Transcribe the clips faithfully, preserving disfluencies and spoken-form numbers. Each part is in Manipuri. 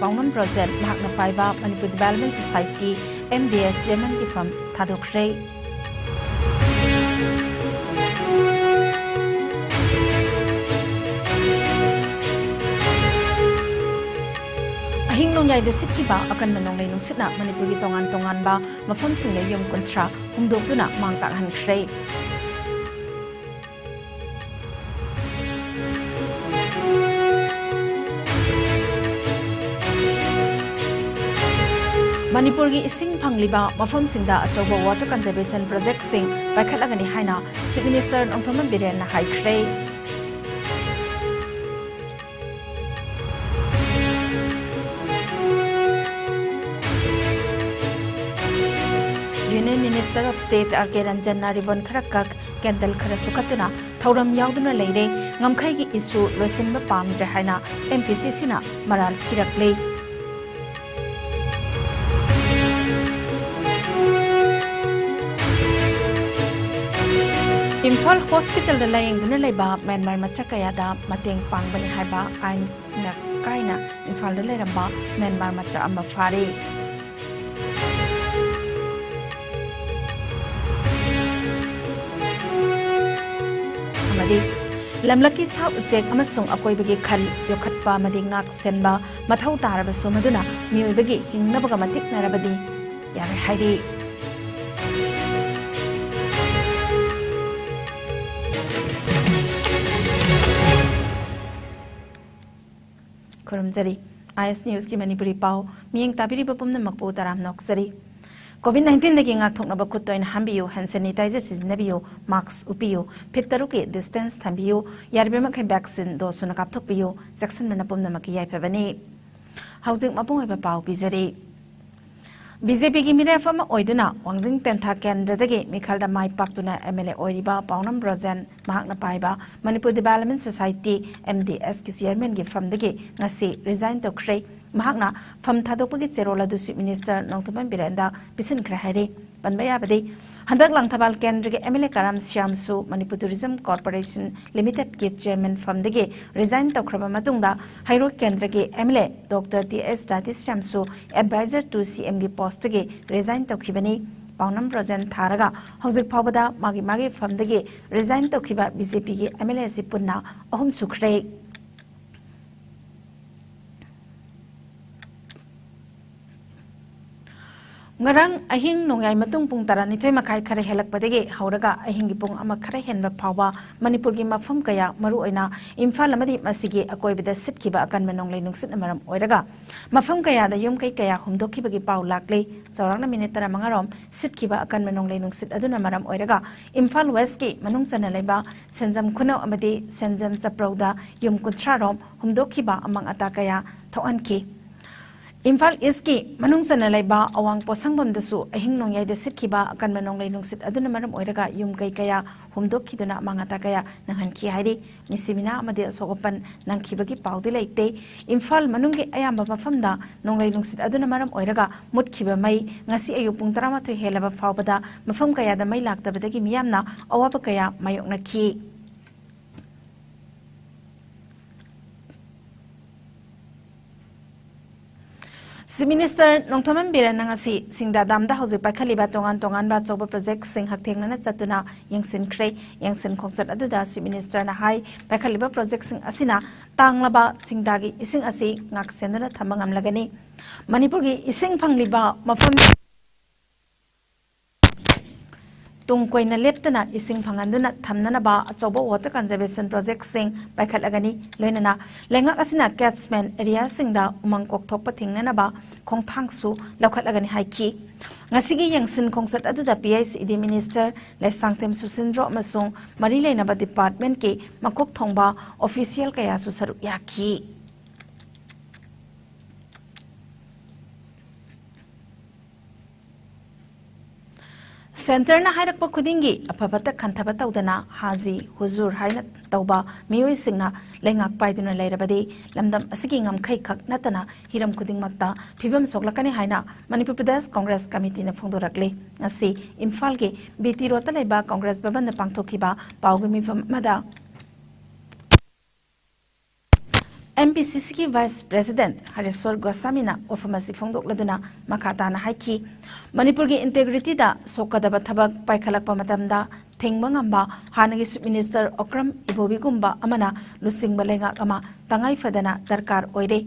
ꯄꯥꯎꯅꯝ ꯕ꯭ꯔꯣꯖꯦꯟ ꯃꯍꯥꯛꯅ ꯄꯥꯏꯕ Manipur development society, M D S, ꯆꯤꯌꯔꯃꯦꯟꯒꯤ ꯐꯝ ꯊꯥꯗꯣꯛꯈ꯭ꯔꯦ꯫ ꯑꯍꯤꯡ ꯅꯣꯡꯌꯥꯏꯗ ꯁꯤꯠꯈꯤꯕ ꯑꯀꯟꯕ ꯅꯣꯡꯂꯩ ꯅꯨꯡꯁꯤꯠꯅ ꯃꯅꯤꯄꯨꯔꯒꯤ ꯇꯣꯉꯥꯟ ꯇꯣꯉꯥꯟꯕ ꯃꯐꯝꯁꯤꯡꯗ ꯌꯨꯝ ꯀꯨꯟꯊ꯭ꯔꯥ ꯍꯨꯝꯗꯣꯛꯇꯨꯅ ꯃꯥꯡ ꯇꯥꯛꯍꯟꯈ꯭ꯔꯦ꯫ ꯃꯅꯤꯄꯨꯔꯒꯤ ꯏꯁꯤꯡ ꯐꯪꯂꯤꯕ ꯃꯐꯝꯁꯤꯡꯗ ꯑꯆꯧꯕ water conservation projectꯁꯤꯡ ꯄꯥꯏꯈꯠꯂꯒꯅꯤ ꯍꯥꯏꯅ Chief Minister ꯅꯣꯡꯊꯣꯝꯕꯝ ꯕꯤꯔꯦꯟꯅ ꯍꯥꯏꯈ꯭ꯔꯦ꯫ Union Minister of State R K ꯔꯟꯖꯟꯅ ribbon ꯈꯔ ꯀꯛ, candle ꯈꯔ ꯆꯨꯈꯠꯇꯨꯅ ꯊꯧꯔꯝ ꯌꯥꯎꯗꯨꯅ ꯂꯩꯔꯦ꯫ ꯉꯝꯈꯩꯒꯤ issue ꯂꯣꯏꯁꯤꯟꯕ ꯄꯥꯝꯗ꯭ꯔꯦ ꯍꯥꯏꯅ M P C Cꯅ ꯃꯔꯥꯜ ꯁꯤꯔꯛꯂꯦ꯫ ꯏꯝꯐꯥꯜ hospitalꯗ ꯂꯥꯌꯦꯡꯗꯨꯅ ꯂꯩꯕ ꯃ꯭ꯌꯥꯟꯃꯥꯔ ꯃꯆꯥ ꯀꯌꯥꯗ ꯃꯇꯦꯡ ꯄꯥꯡꯕꯅꯤ ꯍꯥꯏꯕ ꯑꯥꯏꯟꯅ ꯀꯥꯏꯅ ꯏꯝꯐꯥꯜꯗ ꯂꯩꯔꯝꯕ ꯃ꯭ꯌꯥꯟꯃꯥꯔ ꯃꯆꯥ ꯑꯃ ꯐꯥꯔꯦ꯫ ꯑꯃꯗꯤ ꯂꯝꯂꯛꯀꯤ ꯁꯥ ꯎꯆꯦꯛ ꯑꯃꯁꯨꯡ ꯑꯀꯣꯏꯕꯒꯤ ꯈꯜ ꯌꯣꯛꯈꯠꯄ ꯑꯃꯗꯤ ꯉꯥꯛ ꯁꯦꯟꯕ ꯃꯊꯧ ꯇꯥꯔꯕꯁꯨ ꯃꯗꯨꯅ ꯃꯤꯑꯣꯏꯕꯒꯤ ꯍꯤꯡꯅꯕꯒ ꯃꯇꯤꯛꯅꯔꯕꯗꯤ ꯌꯥꯔꯦ ꯍꯥꯏꯔꯤ꯫ ꯈꯨꯔꯨꯝꯖꯔꯤ꯫ I S Newsꯀꯤ ꯃꯅꯤꯄꯨꯔꯤ ꯄꯥꯎ ꯃꯤꯠꯌꯦꯡ ꯇꯥꯕꯤꯔꯤꯕ ꯄꯨꯝꯅꯃꯛꯄꯨ ꯇꯔꯥꯝꯅ ꯑꯣꯛꯆꯔꯤ꯫ COVID nineteenꯗꯒꯤ ꯉꯥꯛꯊꯣꯛꯅꯕ ꯈꯨꯠ ꯇꯣꯏꯅ ꯍꯥꯝꯕꯤꯌꯨ, hand sanitizer ꯁꯤꯖꯤꯟꯅꯕꯤꯌꯨ, mask ꯎꯞꯄꯤꯌꯨ, feet ꯇꯔꯨꯛꯀꯤ distance ꯊꯝꯕꯤꯌꯨ, ꯌꯥꯔꯤꯕꯃꯈꯩ vaccine dose ꯁꯨꯅ ꯀꯥꯞꯊꯣꯛꯄꯤꯌꯨ, ꯆꯦꯛꯁꯤꯟꯕꯅ ꯄꯨꯝꯅꯃꯛꯀꯤ ꯌꯥꯏꯐꯕꯅꯤ꯫ ꯍꯧꯖꯤꯛ ꯃꯄꯨꯡ ꯑꯣꯏꯕ ꯄꯥꯎ ꯄꯤꯖꯔꯤ꯫ BJPꯒꯤ ꯃꯤꯔꯦꯞ ꯑꯃ ꯑꯣꯏꯗꯨꯅ ꯋꯥꯡꯖꯤꯡ ꯇꯦꯟꯊꯥ ꯀꯦꯟꯗ꯭ꯔꯗꯒꯤ ꯃꯤꯈꯜꯗ ꯃꯥꯏ ꯄꯥꯛꯇꯨꯅ MLA ꯑꯣꯏꯔꯤꯕ ꯄꯥꯎꯅꯝ ꯕ꯭ꯔꯣꯖꯦꯟ ꯃꯍꯥꯛꯅ ꯄꯥꯏꯕ ꯃꯅꯤꯄꯨꯔ ꯗꯤꯕꯦꯂꯞꯃꯦꯟ ꯁꯣꯁꯥꯏꯇꯤ, MDSꯀꯤ chairmanꯒꯤ ꯐꯝꯗꯒꯤ ꯉꯁꯤ resign ꯇꯧꯈ꯭ꯔꯦ꯫ ꯃꯍꯥꯛꯅ ꯐꯝ ꯊꯥꯗꯣꯛꯄꯒꯤ ꯆꯦꯔꯣꯜ ꯑꯗꯨ Chief Minister ꯅꯣꯡꯊꯣꯝꯕꯝ ꯕꯤꯔꯦꯟꯗ ꯄꯤꯁꯤꯟꯈ꯭ꯔꯦ ꯍꯥꯏꯔꯤ꯫ ꯄꯟꯕ ꯌꯥꯕꯗꯤ, ꯍꯟꯗꯛ ꯂꯪꯊꯕꯥꯜ ꯀꯦꯟꯗ꯭ꯔꯒꯤ MLA ꯀꯔꯥꯝ ꯁ꯭ꯌꯥꯝꯁꯨ ꯃꯅꯤꯄꯨꯔ ꯇꯨꯔꯤꯖꯝ ꯀꯣꯔꯄꯣꯔꯦꯁꯟ ꯂꯤꯃꯤꯇꯦꯗꯀꯤ ꯆꯦꯌꯔꯃꯦꯟ ꯐꯝꯗꯒꯤ ꯔꯤꯖꯥꯏꯟ ꯇꯧꯈ꯭ꯔꯕ ꯃꯇꯨꯡꯗ, ꯍꯩꯔꯣꯛ ꯀꯦꯟꯗ꯭ꯔꯒꯤ MLA ꯗꯣꯛꯇꯔ ꯇꯤ ꯑꯦꯁ ꯔꯥꯙꯦꯁ꯭ꯌꯥꯝꯁꯨ ꯑꯦꯗꯚꯥꯏꯖꯔ ꯇꯨ ꯁꯤ ꯑꯦꯝꯒꯤ ꯄꯣꯁꯇꯒꯤ ꯔꯤꯖꯥꯏꯟ ꯇꯧꯈꯤꯕꯅꯤ꯫ ꯄꯥꯎꯅꯝ ꯔꯣꯖꯦꯟ ꯊꯥꯔꯒ ꯍꯧꯖꯤꯛ ꯐꯥꯎꯕꯗ ꯃꯥꯒꯤ ꯃꯥꯒꯤ ꯐꯝꯗꯒꯤ ꯔꯤꯖꯥꯏꯟ ꯇꯧꯈꯤꯕ BJPꯒꯤ MLA ꯑꯁꯤ ꯄꯨꯟꯅ ꯑꯍꯨꯝ ꯁꯨꯈ꯭ꯔꯦ꯫ ꯉꯔꯥꯡ ꯑꯍꯤꯡ ꯅꯣꯡꯌꯥꯏ ꯃꯇꯨꯡ ꯄꯨꯡ ꯇꯔꯥꯅꯤꯊꯣꯏ ꯃꯈꯥꯏ ꯈꯔ ꯍꯦꯜꯂꯛꯄꯗꯒꯤ ꯍꯧꯔꯒ ꯑꯍꯤꯡꯒꯤ ꯄꯨꯡ ꯑꯃ ꯈꯔ ꯍꯦꯟꯕ ꯐꯥꯎꯕ ꯃꯅꯤꯄꯨꯔꯒꯤ ꯃꯐꯝ ꯀꯌꯥ, ꯃꯔꯨꯑꯣꯏꯅ ꯏꯝꯐꯥꯜ ꯑꯃꯗꯤ ꯃꯁꯤꯒꯤ ꯑꯀꯣꯏꯕꯗ ꯁꯤꯠꯈꯤꯕ ꯑꯀꯟꯕ ꯅꯣꯡꯂꯩ ꯅꯨꯡꯁꯤꯠꯅ ꯃꯔꯝ ꯑꯣꯏꯔꯒ ꯃꯐꯝ ꯀꯌꯥꯗ ꯌꯨꯝ ꯀꯩ ꯀꯌꯥ ꯍꯨꯝꯗꯣꯛꯈꯤꯕꯒꯤ ꯄꯥꯎ ꯂꯥꯛꯂꯤ꯫ ꯆꯥꯎꯔꯥꯛꯅ ꯃꯤꯅꯤꯠ ꯇꯔꯥꯃꯉꯥ ꯔꯣꯝ ꯁꯤꯠꯈꯤꯕ ꯑꯀꯟꯕ ꯅꯣꯡꯂꯩ ꯅꯨꯡꯁꯤꯠ ꯑꯗꯨꯅ ꯃꯔꯝ ꯑꯣꯏꯔꯒ ꯏꯝꯐꯥꯜ ꯋꯦꯁꯀꯤ ꯃꯅꯨꯡ ꯆꯟꯅ ꯂꯩꯕ ꯁꯦꯟꯖꯝ ꯈꯨꯅꯧ ꯑꯃꯗꯤ ꯁꯦꯟꯖꯝ ꯆꯄ꯭ꯔꯧꯗ ꯌꯨꯝ ꯀꯨꯟꯊ꯭ꯔꯥ ꯔꯣꯝ ꯍꯨꯝꯗꯣꯛꯈꯤꯕ ꯑꯃꯥꯡ ꯑꯇꯥ ꯀꯌꯥ ꯊꯣꯛꯍꯟꯈꯤ꯫ ꯏꯝꯐꯥꯜ ꯏꯁꯀꯤ ꯃꯅꯨꯡ ꯆꯟꯅ ꯂꯩꯕ ꯑꯋꯥꯡ ꯄꯣꯠꯁꯪꯕꯝꯗꯁꯨ ꯑꯍꯤꯡ ꯅꯣꯡꯌꯥꯏꯗ ꯁꯤꯠꯈꯤꯕ ꯑꯀꯟꯕ ꯅꯣꯡꯂꯩ ꯅꯨꯡꯁꯤꯠ ꯑꯗꯨꯅ ꯃꯔꯝ ꯑꯣꯏꯔꯒ ꯌꯨꯝ ꯀꯩ ꯀꯌꯥ ꯍꯨꯝꯗꯣꯛꯈꯤꯗꯨꯅ ꯑꯃꯥꯡ ꯑꯇꯥ ꯀꯌꯥ ꯅꯪꯍꯟꯈꯤ ꯍꯥꯏꯔꯤ꯫ ꯃꯤꯁꯤ ꯃꯤꯅꯥ ꯑꯃꯗꯤ ꯑꯁꯣꯛ ꯑꯄꯟ ꯅꯪꯈꯤꯕꯒꯤ ꯄꯥꯎꯗꯤ ꯂꯩꯇꯦ꯫ ꯏꯝꯐꯥꯜ ꯃꯅꯨꯡꯒꯤ ꯑꯌꯥꯝꯕ ꯃꯐꯝꯗ ꯅꯣꯡꯂꯩ ꯅꯨꯡꯁꯤꯠ ꯑꯗꯨꯅ ꯃꯔꯝ ꯑꯣꯏꯔꯒ ꯃꯨꯠꯈꯤꯕ ꯃꯩ ꯉꯁꯤ ꯑꯌꯨꯛ ꯄꯨꯡ ꯇꯔꯥꯃꯥꯊꯣꯏ ꯍꯦꯜꯂꯕ ꯐꯥꯎꯕꯗ ꯃꯐꯝ ꯀꯌꯥꯗ ꯃꯩ ꯂꯥꯛꯇꯕꯗꯒꯤ ꯃꯤꯌꯥꯝꯅ ꯑꯋꯥꯕ ꯀꯌꯥ ꯃꯥꯌꯣꯛꯅꯈꯤ꯫ ꯆꯤꯐ ꯃꯤꯅꯤꯁꯇꯔ ꯅꯣꯡꯊꯣꯝꯕꯝ ꯕꯤꯔꯦꯟꯅ ꯉꯁꯤ ꯁꯤꯡꯗꯥ ꯗꯥꯝꯗ ꯍꯧꯖꯤꯛ ꯄꯥꯏꯈꯠꯂꯤꯕ ꯇꯣꯉꯥꯟ ꯇꯣꯉꯥꯟꯕ ꯑꯆꯧꯕ ꯄ꯭ꯔꯣꯖꯦꯛꯁꯤꯡ ꯍꯛꯊꯦꯡꯅꯅ ꯆꯠꯇꯨꯅ ꯌꯦꯡꯁꯤꯟꯈ꯭ꯔꯦ꯫ ꯌꯦꯡꯁꯤꯟ ꯈꯣꯡꯆꯠ ꯑꯗꯨꯗ ꯆꯤꯐ ꯃꯤꯅꯤꯁꯇꯔꯅ ꯍꯥꯏ, ꯄꯥꯏꯈꯠꯂꯤꯕ ꯄ꯭ꯔꯣꯖꯦꯛꯁꯤꯡ ꯑꯁꯤꯅ ꯇꯥꯡꯂꯕ ꯁꯤꯡꯗꯥꯒꯤ ꯏꯁꯤꯡ ꯑꯁꯤ ꯉꯥꯛꯁꯦꯟꯗꯨꯅ ꯊꯝꯕ ꯉꯝꯂꯒꯅꯤ꯫ ꯃꯅꯤꯄꯨꯔꯒꯤ ꯏꯁꯤꯡ ꯐꯪꯂꯤꯕ ꯃꯐꯝ ꯇꯨꯡ ꯀꯣꯏꯅ ꯂꯦꯞꯇꯅ ꯏꯁꯤꯡ ꯐꯪꯍꯟꯗꯨꯅ ꯊꯝꯅꯅꯕ ꯑꯆꯧꯕ water conservation projectꯁꯤꯡ ꯄꯥꯏꯈꯠꯂꯒꯅꯤ꯫ ꯂꯣꯏꯅꯅ ꯂꯩꯉꯥꯛ ꯑꯁꯤꯅ catchment areaꯁꯤꯡꯗ ꯎꯃꯪ ꯀꯣꯛꯊꯣꯛꯄ ꯊꯤꯡꯅꯅꯕ ꯈꯣꯡꯊꯥꯡꯁꯨ ꯂꯧꯈꯠꯂꯒꯅꯤ ꯍꯥꯏꯈꯤ꯫ ꯉꯁꯤꯒꯤ ꯌꯦꯡꯁꯤꯟ ꯈꯣꯡꯆꯠ ꯑꯗꯨꯗ PHED minister ꯂꯩꯁꯥꯡꯊꯦꯝ ꯁꯨꯁꯤꯟꯗ꯭ꯔꯣ ꯑꯃꯁꯨꯡ ꯃꯔꯤ ꯂꯩꯅꯕ departmentꯀꯤ ꯃꯀꯣꯛ ꯊꯣꯡꯕ official ꯀꯌꯥꯁꯨ ꯁꯔꯨꯛ ꯌꯥꯈꯤ꯫ ꯁꯦꯟꯇꯔꯅ ꯍꯥꯏꯔꯛꯄ ꯈꯨꯗꯤꯡꯒꯤ ꯑꯐ ꯐꯠꯇ ꯈꯟꯊꯕ ꯇꯧꯗꯅ ꯍꯥꯖꯤ ꯍꯨꯖꯨꯔ ꯍꯥꯏꯅ ꯇꯧꯕ ꯃꯤꯑꯣꯏꯁꯤꯡꯅ ꯂꯩꯉꯥꯛ ꯄꯥꯏꯗꯨꯅ ꯂꯩꯔꯕꯗꯤ ꯂꯝꯗꯝ ꯑꯁꯤꯒꯤ ꯉꯝꯈꯩ ꯈꯛ ꯅꯠꯇꯅ ꯍꯤꯔꯝ ꯈꯨꯗꯤꯡꯃꯛꯇ ꯐꯤꯕꯝ ꯁꯣꯛꯂꯛꯀꯅꯤ ꯍꯥꯏꯅ ꯃꯅꯤꯄꯨꯔ ꯄ꯭ꯔꯗꯦꯁ ꯀꯣꯡꯒ꯭ꯔꯦꯁ ꯀꯃꯤꯇꯤꯅ ꯐꯣꯡꯗꯣꯔꯛꯂꯤ꯫ ꯉꯁꯤ ꯏꯝꯐꯥꯜꯒꯤ ꯕꯤ ꯇꯤ ꯔꯣꯗꯇ ꯂꯩꯕ ꯀꯣꯡꯒ꯭ꯔꯦꯁ ꯚꯕꯟꯗ ꯄꯥꯡꯊꯣꯛꯈꯤꯕ ꯄꯥꯎꯒꯤ ꯃꯤꯐꯝ ꯑꯃꯗ ꯑꯦꯝ ꯄꯤ ꯁꯤ ꯁꯤꯒꯤ ꯚꯥꯏꯁ ꯄ꯭ꯔꯦꯁꯤꯗꯦꯟꯠ ꯍꯔꯦꯁ꯭ꯋꯔ ꯒꯣꯁꯥꯃꯤꯅ ꯋꯥꯐꯝ ꯑꯁꯤ ꯐꯣꯡꯗꯣꯛꯂꯗꯨꯅ ꯃꯈꯥ ꯇꯥꯅ ꯍꯥꯏꯈꯤ, ꯃꯅꯤꯄꯨꯔꯒꯤ ꯏꯟꯇꯦꯒ꯭ꯔꯤꯇꯤꯗ ꯁꯣꯛꯀꯗꯕ ꯊꯕꯛ ꯄꯥꯏꯈꯠꯂꯛꯄ ꯃꯇꯝꯗ ꯊꯤꯡꯕ ꯉꯝꯕ ꯍꯥꯟꯅꯒꯤ ꯆꯤꯐ ꯃꯤꯅꯤꯁꯇꯔ ꯑꯣꯀ꯭ꯔꯝ ꯏꯕꯣꯕꯤꯒꯨꯝꯕ ꯑꯃꯅ ꯂꯨꯆꯤꯡꯕ ꯂꯩꯉꯥꯛ ꯑꯃ ꯇꯉꯥꯏ ꯐꯗꯅ ꯗꯔꯀꯥꯔ ꯑꯣꯏꯔꯦ꯫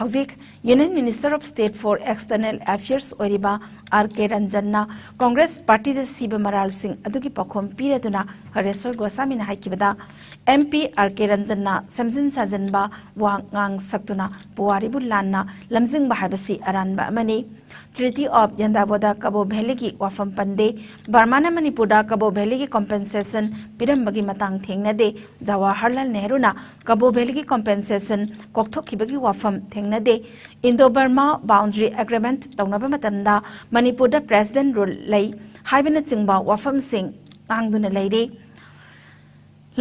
ꯍꯧꯖꯤꯛ Union Minister of State for External Affairs ꯑꯣꯏꯔꯤꯕ ꯑꯥꯔ ꯀꯦ ꯔꯟꯖꯟꯅ ꯀꯣꯡꯒ꯭ꯔꯦꯁ ꯄꯥꯔꯇꯤꯗ ꯁꯤꯕ ꯃꯔꯥꯜꯁꯤꯡ ꯑꯗꯨꯒꯤ ꯄꯥꯎꯈꯨꯝ ꯄꯤꯔꯗꯨꯅ ꯍꯔꯦꯁ꯭ꯋꯔ ꯒꯣꯁꯥꯃꯤꯅ ꯍꯥꯏꯈꯤꯕꯗ, ꯑꯦꯝ ꯄꯤ ꯑꯥꯔ ꯀꯦ ꯔꯟꯖꯟꯅ ꯁꯦꯝꯖꯤꯟ ꯁꯥꯖꯤꯟꯕ ꯋꯥ ꯉꯥꯡ ꯁꯛꯇꯨꯅ ꯄꯨꯋꯥꯔꯤꯕꯨ ꯂꯥꯟꯅ ꯂꯝꯖꯤꯡꯕ ꯍꯥꯏꯕꯁꯤ ꯑꯔꯥꯟꯕ ꯑꯃꯅꯤ꯫ Treaty of Yandabo ꯗ ꯀꯕꯣ ꯚꯦꯂꯤꯒꯤ ꯋꯥꯐꯝ ꯄꯟꯗꯦ꯫ ꯕꯔꯃꯥꯅ ꯃꯅꯤꯄꯨꯔꯗ ꯀꯕꯣ ꯚꯦꯂꯤꯒꯤ compensation ꯄꯤꯔꯝꯕꯒꯤ ꯃꯇꯥꯡ ꯊꯦꯡꯅꯗꯦ꯫ ꯖꯋꯥꯍꯔꯂꯥꯜ ꯅꯦꯍꯔꯨꯅ ꯀꯕꯣ ꯚꯦꯂꯤꯒꯤ compensation ꯀꯣꯛꯊꯣꯛꯈꯤꯕꯒꯤ ꯋꯥꯐꯝ ꯊꯦꯡꯅꯗꯦ꯫ Indo Burma Boundary Agreement ꯇꯧꯅꯕ ꯃꯇꯝꯗ ꯃꯅꯤꯄꯨꯔꯗ President Rule ꯂꯩ ꯍꯥꯏꯕꯅꯆꯤꯡꯕ ꯋꯥꯐꯝꯁꯤꯡ ꯉꯥꯡꯗꯨꯅ ꯂꯩꯔꯤ꯫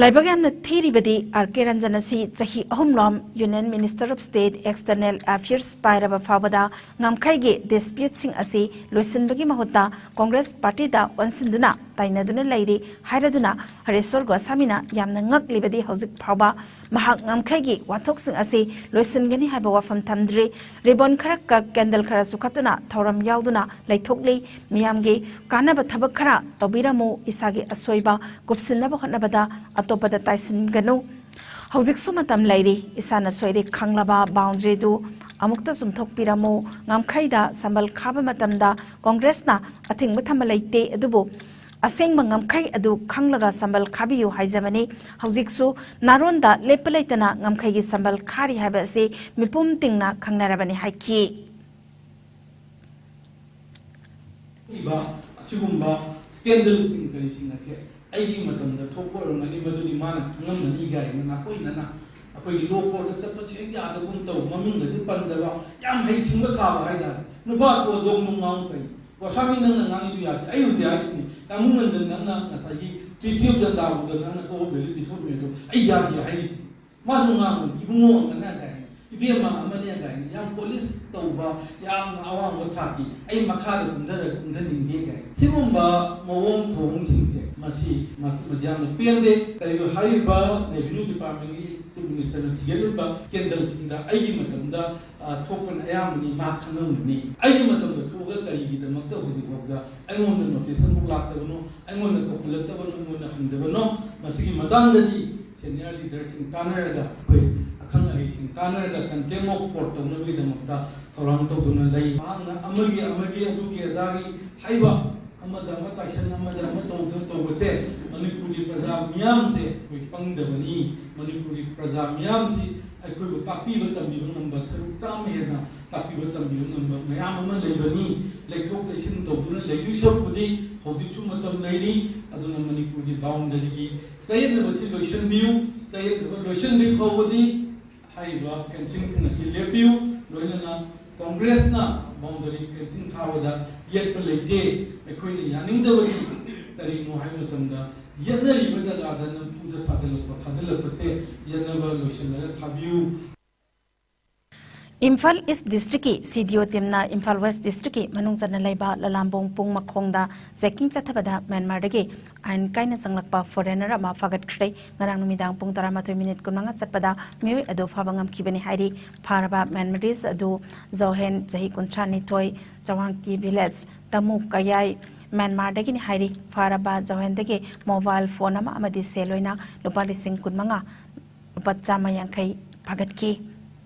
ꯂꯥꯏꯕꯛ ꯌꯥꯝꯅ ꯊꯤꯔꯤꯕꯗꯤ, ꯑꯥꯔ ꯀꯦ ꯔꯟꯖꯟ ꯑꯁꯤ ꯆꯍꯤ ꯑꯍꯨꯝꯂꯣꯝ Union Minister of State External Affairs ꯄꯥꯏꯔꯕ ꯐꯥꯎꯕꯗ ꯉꯝꯈꯩꯒꯤ dispute ꯁꯤꯡ ꯑꯁꯤ ꯂꯣꯏꯁꯤꯟꯕꯒꯤ ꯃꯍꯨꯠꯇ ꯀꯣꯡꯒ꯭ꯔꯦꯁ ꯄꯥꯔꯇꯤꯗ ꯑꯣꯟꯁꯤꯟꯗꯨꯅ ꯇꯥꯏꯅꯗꯨꯅ ꯂꯩꯔꯤ ꯍꯥꯏꯔꯗꯨꯅ ꯍꯔꯦꯁ꯭ꯋꯔ ꯒꯣꯁꯥꯃꯤꯅ ꯌꯥꯝꯅ ꯉꯛꯂꯤꯕꯗꯤ, ꯍꯧꯖꯤꯛ ꯐꯥꯎꯕ ꯃꯍꯥꯛ ꯉꯝꯈꯩꯒꯤ ꯋꯥꯊꯣꯛꯁꯤꯡ ꯑꯁꯤ ꯂꯣꯏꯁꯤꯟꯒꯅꯤ ꯍꯥꯏꯕ ꯋꯥꯐꯝ ꯊꯝꯗ꯭ꯔꯤ꯫ Ribbon ꯈꯔ ꯀꯛ, candle ꯈꯔ ꯆꯨꯈꯠꯇꯨꯅ ꯊꯧꯔꯝ ꯌꯥꯎꯗꯨꯅ ꯂꯩꯊꯣꯛꯂꯤ꯫ ꯃꯤꯌꯥꯝꯒꯤ ꯀꯥꯟꯅꯕ ꯊꯕꯛ ꯈꯔ ꯇꯧꯕꯤꯔꯝꯃꯨ, ꯏꯁꯥꯒꯤ ꯑꯁꯣꯏꯕ ꯀꯨꯞꯁꯤꯟꯅꯕ ꯍꯣꯠꯅꯕꯗ ꯑꯇꯣꯞꯄꯗ ꯇꯥꯏꯁꯤꯟꯒꯅꯨ꯫ ꯍꯧꯖꯤꯛꯁꯨ ꯃꯇꯝ ꯂꯩꯔꯤ, ꯏꯁꯥꯅ ꯁꯣꯏꯔꯦ ꯈꯪꯂꯕ boundary ꯗꯨ ꯑꯃꯨꯛꯇ ꯆꯨꯝꯊꯣꯛꯄꯤꯔꯝꯃꯨ꯫ ꯉꯝꯈꯩꯗ ꯁꯝꯕꯜ ꯈꯥꯕ ꯃꯇꯝꯗ ꯀꯣꯡꯒ꯭ꯔꯦꯁꯅ ꯑꯊꯤꯡꯕ ꯊꯝꯕ ꯂꯩꯇꯦ, ꯑꯗꯨꯕꯨ ꯑꯁꯦꯡꯕ ꯉꯝꯈꯩ ꯑꯗꯨ ꯈꯪꯂꯒ ꯁꯝꯕꯜ ꯈꯥꯕꯤꯌꯨ ꯍꯥꯏꯖꯕꯅꯤ꯫ ꯍꯧꯖꯤꯛꯁꯨ ꯅꯥꯔꯣꯟꯗ ꯂꯦꯞꯄ ꯂꯩꯇꯅ ꯉꯝꯈꯩꯒꯤ ꯁꯝꯕꯜ ꯈꯥꯔꯤ ꯍꯥꯏꯕ ꯑꯁꯤ ꯃꯤꯄꯨꯝ ꯇꯤꯡꯅ ꯈꯪꯅꯔꯕꯅꯤ ꯍꯥꯏꯈꯤ꯫ ꯊꯣꯛꯏꯕ ꯑꯁꯤꯒꯨꯝꯕ scandal ꯁꯤꯡ ꯀꯔꯤꯁꯤꯡ ꯑꯁꯦ ꯑꯩꯒꯤ ꯃꯇꯝꯗ ꯊꯣꯛꯄ ꯑꯣꯏꯔꯝꯒꯅꯤ, ꯃꯗꯨꯗꯤ ꯃꯥꯅ ꯈꯪꯉꯝꯒꯅꯤ ꯀꯥꯏꯅ ꯅꯥꯀꯣꯏꯅꯅ ꯑꯩꯈꯣꯏꯒꯤ law court ꯇ ꯆꯠꯄꯁꯨ ꯍꯦꯛ ꯌꯥꯗꯒꯨꯝ ꯇꯧ, ꯃꯃꯤꯡꯒꯁꯦ ꯄꯟꯗꯕ, ꯌꯥꯝ ꯍꯩꯁꯤꯡꯕ ꯁꯥꯕ ꯍꯥꯏꯇꯥꯔꯦ꯫ ꯅꯨꯄꯥ ꯊꯣꯛꯑ ꯗꯣꯡ ꯗꯣꯡ ꯉꯥꯡꯉꯨ ꯀꯩꯅꯣ? ꯒꯣꯁ꯭ꯋꯥꯃꯤ, ꯅꯪꯅ ꯉꯥꯡꯉꯤꯗꯨ ꯌꯥꯗꯦ꯫ ꯑꯩ ꯍꯧꯖꯤꯛ ꯍꯥꯏꯔꯤꯅꯦ, ꯌꯥꯝꯕꯨꯡ ꯃꯟꯗꯟ, ꯅꯪꯅ ꯉꯁꯥꯏꯒꯤ ꯇ꯭ꯔꯤꯇꯤ ꯑꯣꯐ ꯗꯟꯗꯥꯕꯨꯗ ꯅꯪꯅ ꯀꯣ ꯚꯦꯂꯨ ꯄꯤꯊꯣꯛꯂꯤꯗꯣ ꯑꯩ ꯌꯥꯗꯦ ꯍꯥꯏꯔꯤꯁꯤꯅꯤ꯫ ꯃꯥꯁꯨ ꯉꯥꯡꯕꯅꯤ, "ꯏꯕꯨꯡꯉꯣ ꯑꯃꯅ" ꯀꯥꯏꯅ, "ꯏꯕꯦꯝꯃ ꯑꯃꯅꯦ" ꯀꯥꯏꯅ ꯌꯥꯝ ꯄꯣꯂꯤꯁ ꯇꯧꯕ, ꯌꯥꯝꯅ ꯑꯋꯥꯡꯕ ꯊꯥꯛꯀꯤ, "ꯑꯩ ꯃꯈꯥꯗ ꯀꯨꯝꯊꯔ ꯀꯨꯝꯊꯅꯤꯡꯗꯦ" ꯀꯥꯏꯅ꯫ ꯁꯤꯒꯨꯝꯕ ꯃꯑꯣꯡ ꯊꯧꯑꯣꯡꯁꯤꯡꯁꯦ, ꯃꯁꯤ, ꯃꯁꯤ, ꯃꯁꯤ ꯌꯥꯝꯅ ꯄꯦꯟꯗꯦ꯫ ꯀꯔꯤꯒꯨꯝꯕ ꯍꯥꯏꯔꯤꯕ ꯔꯦꯚꯤꯅ꯭ꯌꯨ ꯗꯤꯄꯥꯔꯠꯃꯦꯟꯒꯤ ꯆꯤꯐ ꯃꯤꯅꯤꯁꯇꯔꯅ ꯊꯤꯒꯠꯂꯤꯕ ꯁ꯭ꯀꯦꯟꯗꯜꯁꯤꯡꯗ ꯑꯩꯒꯤ ꯃꯇꯝꯗ, ꯑ, ꯊꯣꯛꯄꯅ ꯑꯌꯥꯝꯕꯅꯤ, ꯃꯥ ꯈꯪꯉꯝꯒꯅꯤ꯫ ꯑꯩꯒꯤ ꯃꯇꯝꯗ ꯊꯣꯛꯑꯒ ꯀꯔꯤꯒꯤꯗꯃꯛꯇ ꯍꯧꯖꯤꯛꯐꯥꯎꯗ ꯑꯩꯉꯣꯟꯗ ꯅꯣꯇꯤꯁ ꯑꯃꯐꯥꯎ ꯂꯥꯛꯇꯕꯅꯣ, ꯑꯩꯉꯣꯟꯗ ꯀꯧꯈꯠꯂꯛꯇꯕꯅꯣ, ꯑꯩꯉꯣꯟꯗ ꯍꯪꯗꯕꯅꯣ? ꯃꯁꯤꯒꯤ ꯃꯇꯥꯡꯗꯗꯤ ꯁꯦꯅꯤꯌꯔ ꯂꯤꯗꯔꯁꯤꯡ ꯇꯥꯟꯅꯔꯒ, ꯑꯩꯈꯣꯏ ꯑꯈꯪ ꯑꯍꯩꯁꯤꯡ ꯇꯥꯟꯅꯔꯒ ꯀꯟꯇꯦꯝ ꯑꯣꯐ ꯀꯣꯔꯠ ꯇꯧꯅꯕꯒꯤꯗꯃꯛꯇ ꯊꯧꯔꯥꯡ ꯇꯧꯗꯨꯅ ꯂꯩ꯫ ꯃꯍꯥꯛꯅ ꯑꯃꯒꯤ, ꯑꯃꯒꯤ, ꯑꯗꯨꯒꯤ ꯑꯗꯥꯒꯤ ꯍꯥꯏꯕ, ꯑꯃꯗ ꯑꯃ ꯇꯥꯏꯁꯟ, ꯑꯃꯗ ꯑꯃ ꯇꯧꯗꯨꯅ ꯇꯧꯕꯁꯦ ꯃꯅꯤꯄꯨꯔꯒꯤ ꯄ꯭ꯔꯖꯥ ꯃꯤꯌꯥꯝꯁꯦ ꯑꯩꯈꯣꯏ ꯄꯪꯗꯕꯅꯤ꯫ ꯃꯅꯤꯄꯨꯔꯒꯤ ꯄ꯭ꯔꯖꯥ ꯃꯤꯌꯥꯝꯁꯤ ꯑꯩꯈꯣꯏꯕꯨ ꯇꯥꯛꯄꯤꯕ ꯇꯝꯕꯤꯕ ꯉꯝꯕ ꯁꯔꯨꯛ ꯆꯥꯝꯃ ꯍꯦꯟꯅ ꯇꯥꯛꯄꯤꯕ ꯇꯝꯕꯤꯕ ꯉꯝꯕ ꯃꯌꯥꯝ ꯑꯃ ꯂꯩꯕꯅꯤ꯫ ꯂꯩꯊꯣꯛ ꯂꯩꯁꯤꯟ ꯇꯧꯗꯨꯅ ꯂꯩꯗꯣꯏ ꯁꯔꯨꯛꯄꯨꯗꯤ ꯍꯧꯖꯤꯛꯁꯨ ꯃꯇꯝ ꯂꯩꯔꯤ꯫ ꯑꯗꯨꯅ ꯃꯅꯤꯄꯨꯔꯒꯤ ꯕꯥꯎꯟꯗꯔꯤꯒꯤ ꯆꯌꯦꯠꯅꯕꯁꯤ ꯂꯣꯏꯁꯤꯟꯕꯤꯌꯨ꯫ ꯆꯌꯦꯠꯅꯕ ꯂꯣꯏꯁꯤꯟꯗ꯭ꯔꯤ ꯐꯥꯎꯕꯗꯤ ꯍꯥꯏꯔꯤꯕ ꯐꯦꯟꯁꯤꯡꯁꯤꯡ ꯑꯁꯤ ꯂꯦꯞꯄꯤꯌꯨ꯫ ꯂꯣꯏꯅꯅ ꯀꯣꯡꯒ꯭ꯔꯦꯁꯅ ꯕꯥꯎꯟꯗꯔꯤ ꯐꯦꯟꯁꯤꯡ ꯊꯥꯕꯗ ꯌꯦꯠꯄ ꯂꯩꯇꯦ꯫ ꯑꯩꯈꯣꯏꯅ ꯌꯥꯅꯤꯡꯗꯕꯗꯤ ꯀꯔꯤꯅꯣ ꯍꯥꯏꯕ ꯃꯇꯝꯗ, ꯌꯦꯠꯅꯔꯤꯕ ꯖꯒꯥꯗ ꯅꯝꯐꯨꯗ ꯁꯥꯖꯤꯜꯂꯛꯄ, ꯊꯥꯖꯤꯜꯂꯛꯄꯁꯦ ꯌꯦꯠꯅꯕ ꯂꯣꯏꯁꯤꯜꯂꯒ ꯊꯥꯕꯤꯌꯨ꯫ ꯏꯝꯐꯥꯜ ꯏꯁ ꯗꯤꯁꯇ꯭ꯔꯤꯛꯀꯤ ꯁꯤ ꯗꯤ ꯑꯣ ꯇꯤꯝꯅ ꯏꯝꯐꯥꯜ ꯋꯦꯁ ꯗꯤꯁꯇ꯭ꯔꯤꯛꯀꯤ ꯃꯅꯨꯡ ꯆꯟꯅ ꯂꯩꯕ ꯂꯂꯥꯝꯕꯣꯡ ꯄꯨꯡ ꯃꯈꯣꯡꯗ ꯆꯦꯀꯤꯡ ꯆꯠꯊꯕꯗ ꯃ꯭ꯌꯥꯟꯃꯥꯔꯗꯒꯤ ꯑꯥꯏꯟ ꯀꯥꯏꯅ ꯆꯪꯂꯛꯄ ꯐꯣꯔꯦꯅꯔ ꯑꯃ ꯐꯥꯒꯠꯈ꯭ꯔꯦ꯫ ꯉꯔꯥꯡ ꯅꯨꯃꯤꯗꯥꯡ ꯄꯨꯡ ꯇꯔꯥꯃꯥꯊꯣꯏ ꯃꯤꯅꯤꯠ ꯀꯨꯟꯃꯉꯥ ꯆꯠꯄꯗ ꯃꯤꯑꯣꯏ ꯑꯗꯨ ꯐꯥꯕ ꯉꯝꯈꯤꯕꯅꯤ ꯍꯥꯏꯔꯤ꯫ ꯐꯥꯔꯕ ꯃ꯭ꯌꯥꯟꯃꯥꯔꯤꯁ ꯑꯗꯨ ꯖꯣꯍꯦꯟ, ꯆꯍꯤ ꯀꯨꯟꯊ꯭ꯔꯥ ꯅꯤꯊꯣꯏ, ꯆꯋꯥꯡꯇꯤ ꯚꯤꯂꯦꯖ, ꯇꯃꯨ ꯀꯌꯥꯏ, ꯃ꯭ꯌꯥꯟꯃꯥꯔꯗꯒꯤꯅꯤ ꯍꯥꯏꯔꯤ꯫ ꯐꯥꯔꯕ ꯖꯣꯍꯦꯟꯗꯒꯤ ꯃꯣꯕꯥꯏꯜ ꯐꯣꯟ ꯑꯃ ꯑꯃꯗꯤ ꯁꯦꯜ ꯑꯣꯏꯅ ꯂꯨꯄꯥ ꯂꯤꯁꯤꯡ ꯀꯨꯟꯃꯉꯥ, ꯂꯨꯄꯥ ꯆꯥꯝꯃ ꯌꯥꯡꯈꯩ ꯐꯥꯒꯠꯈꯤ꯫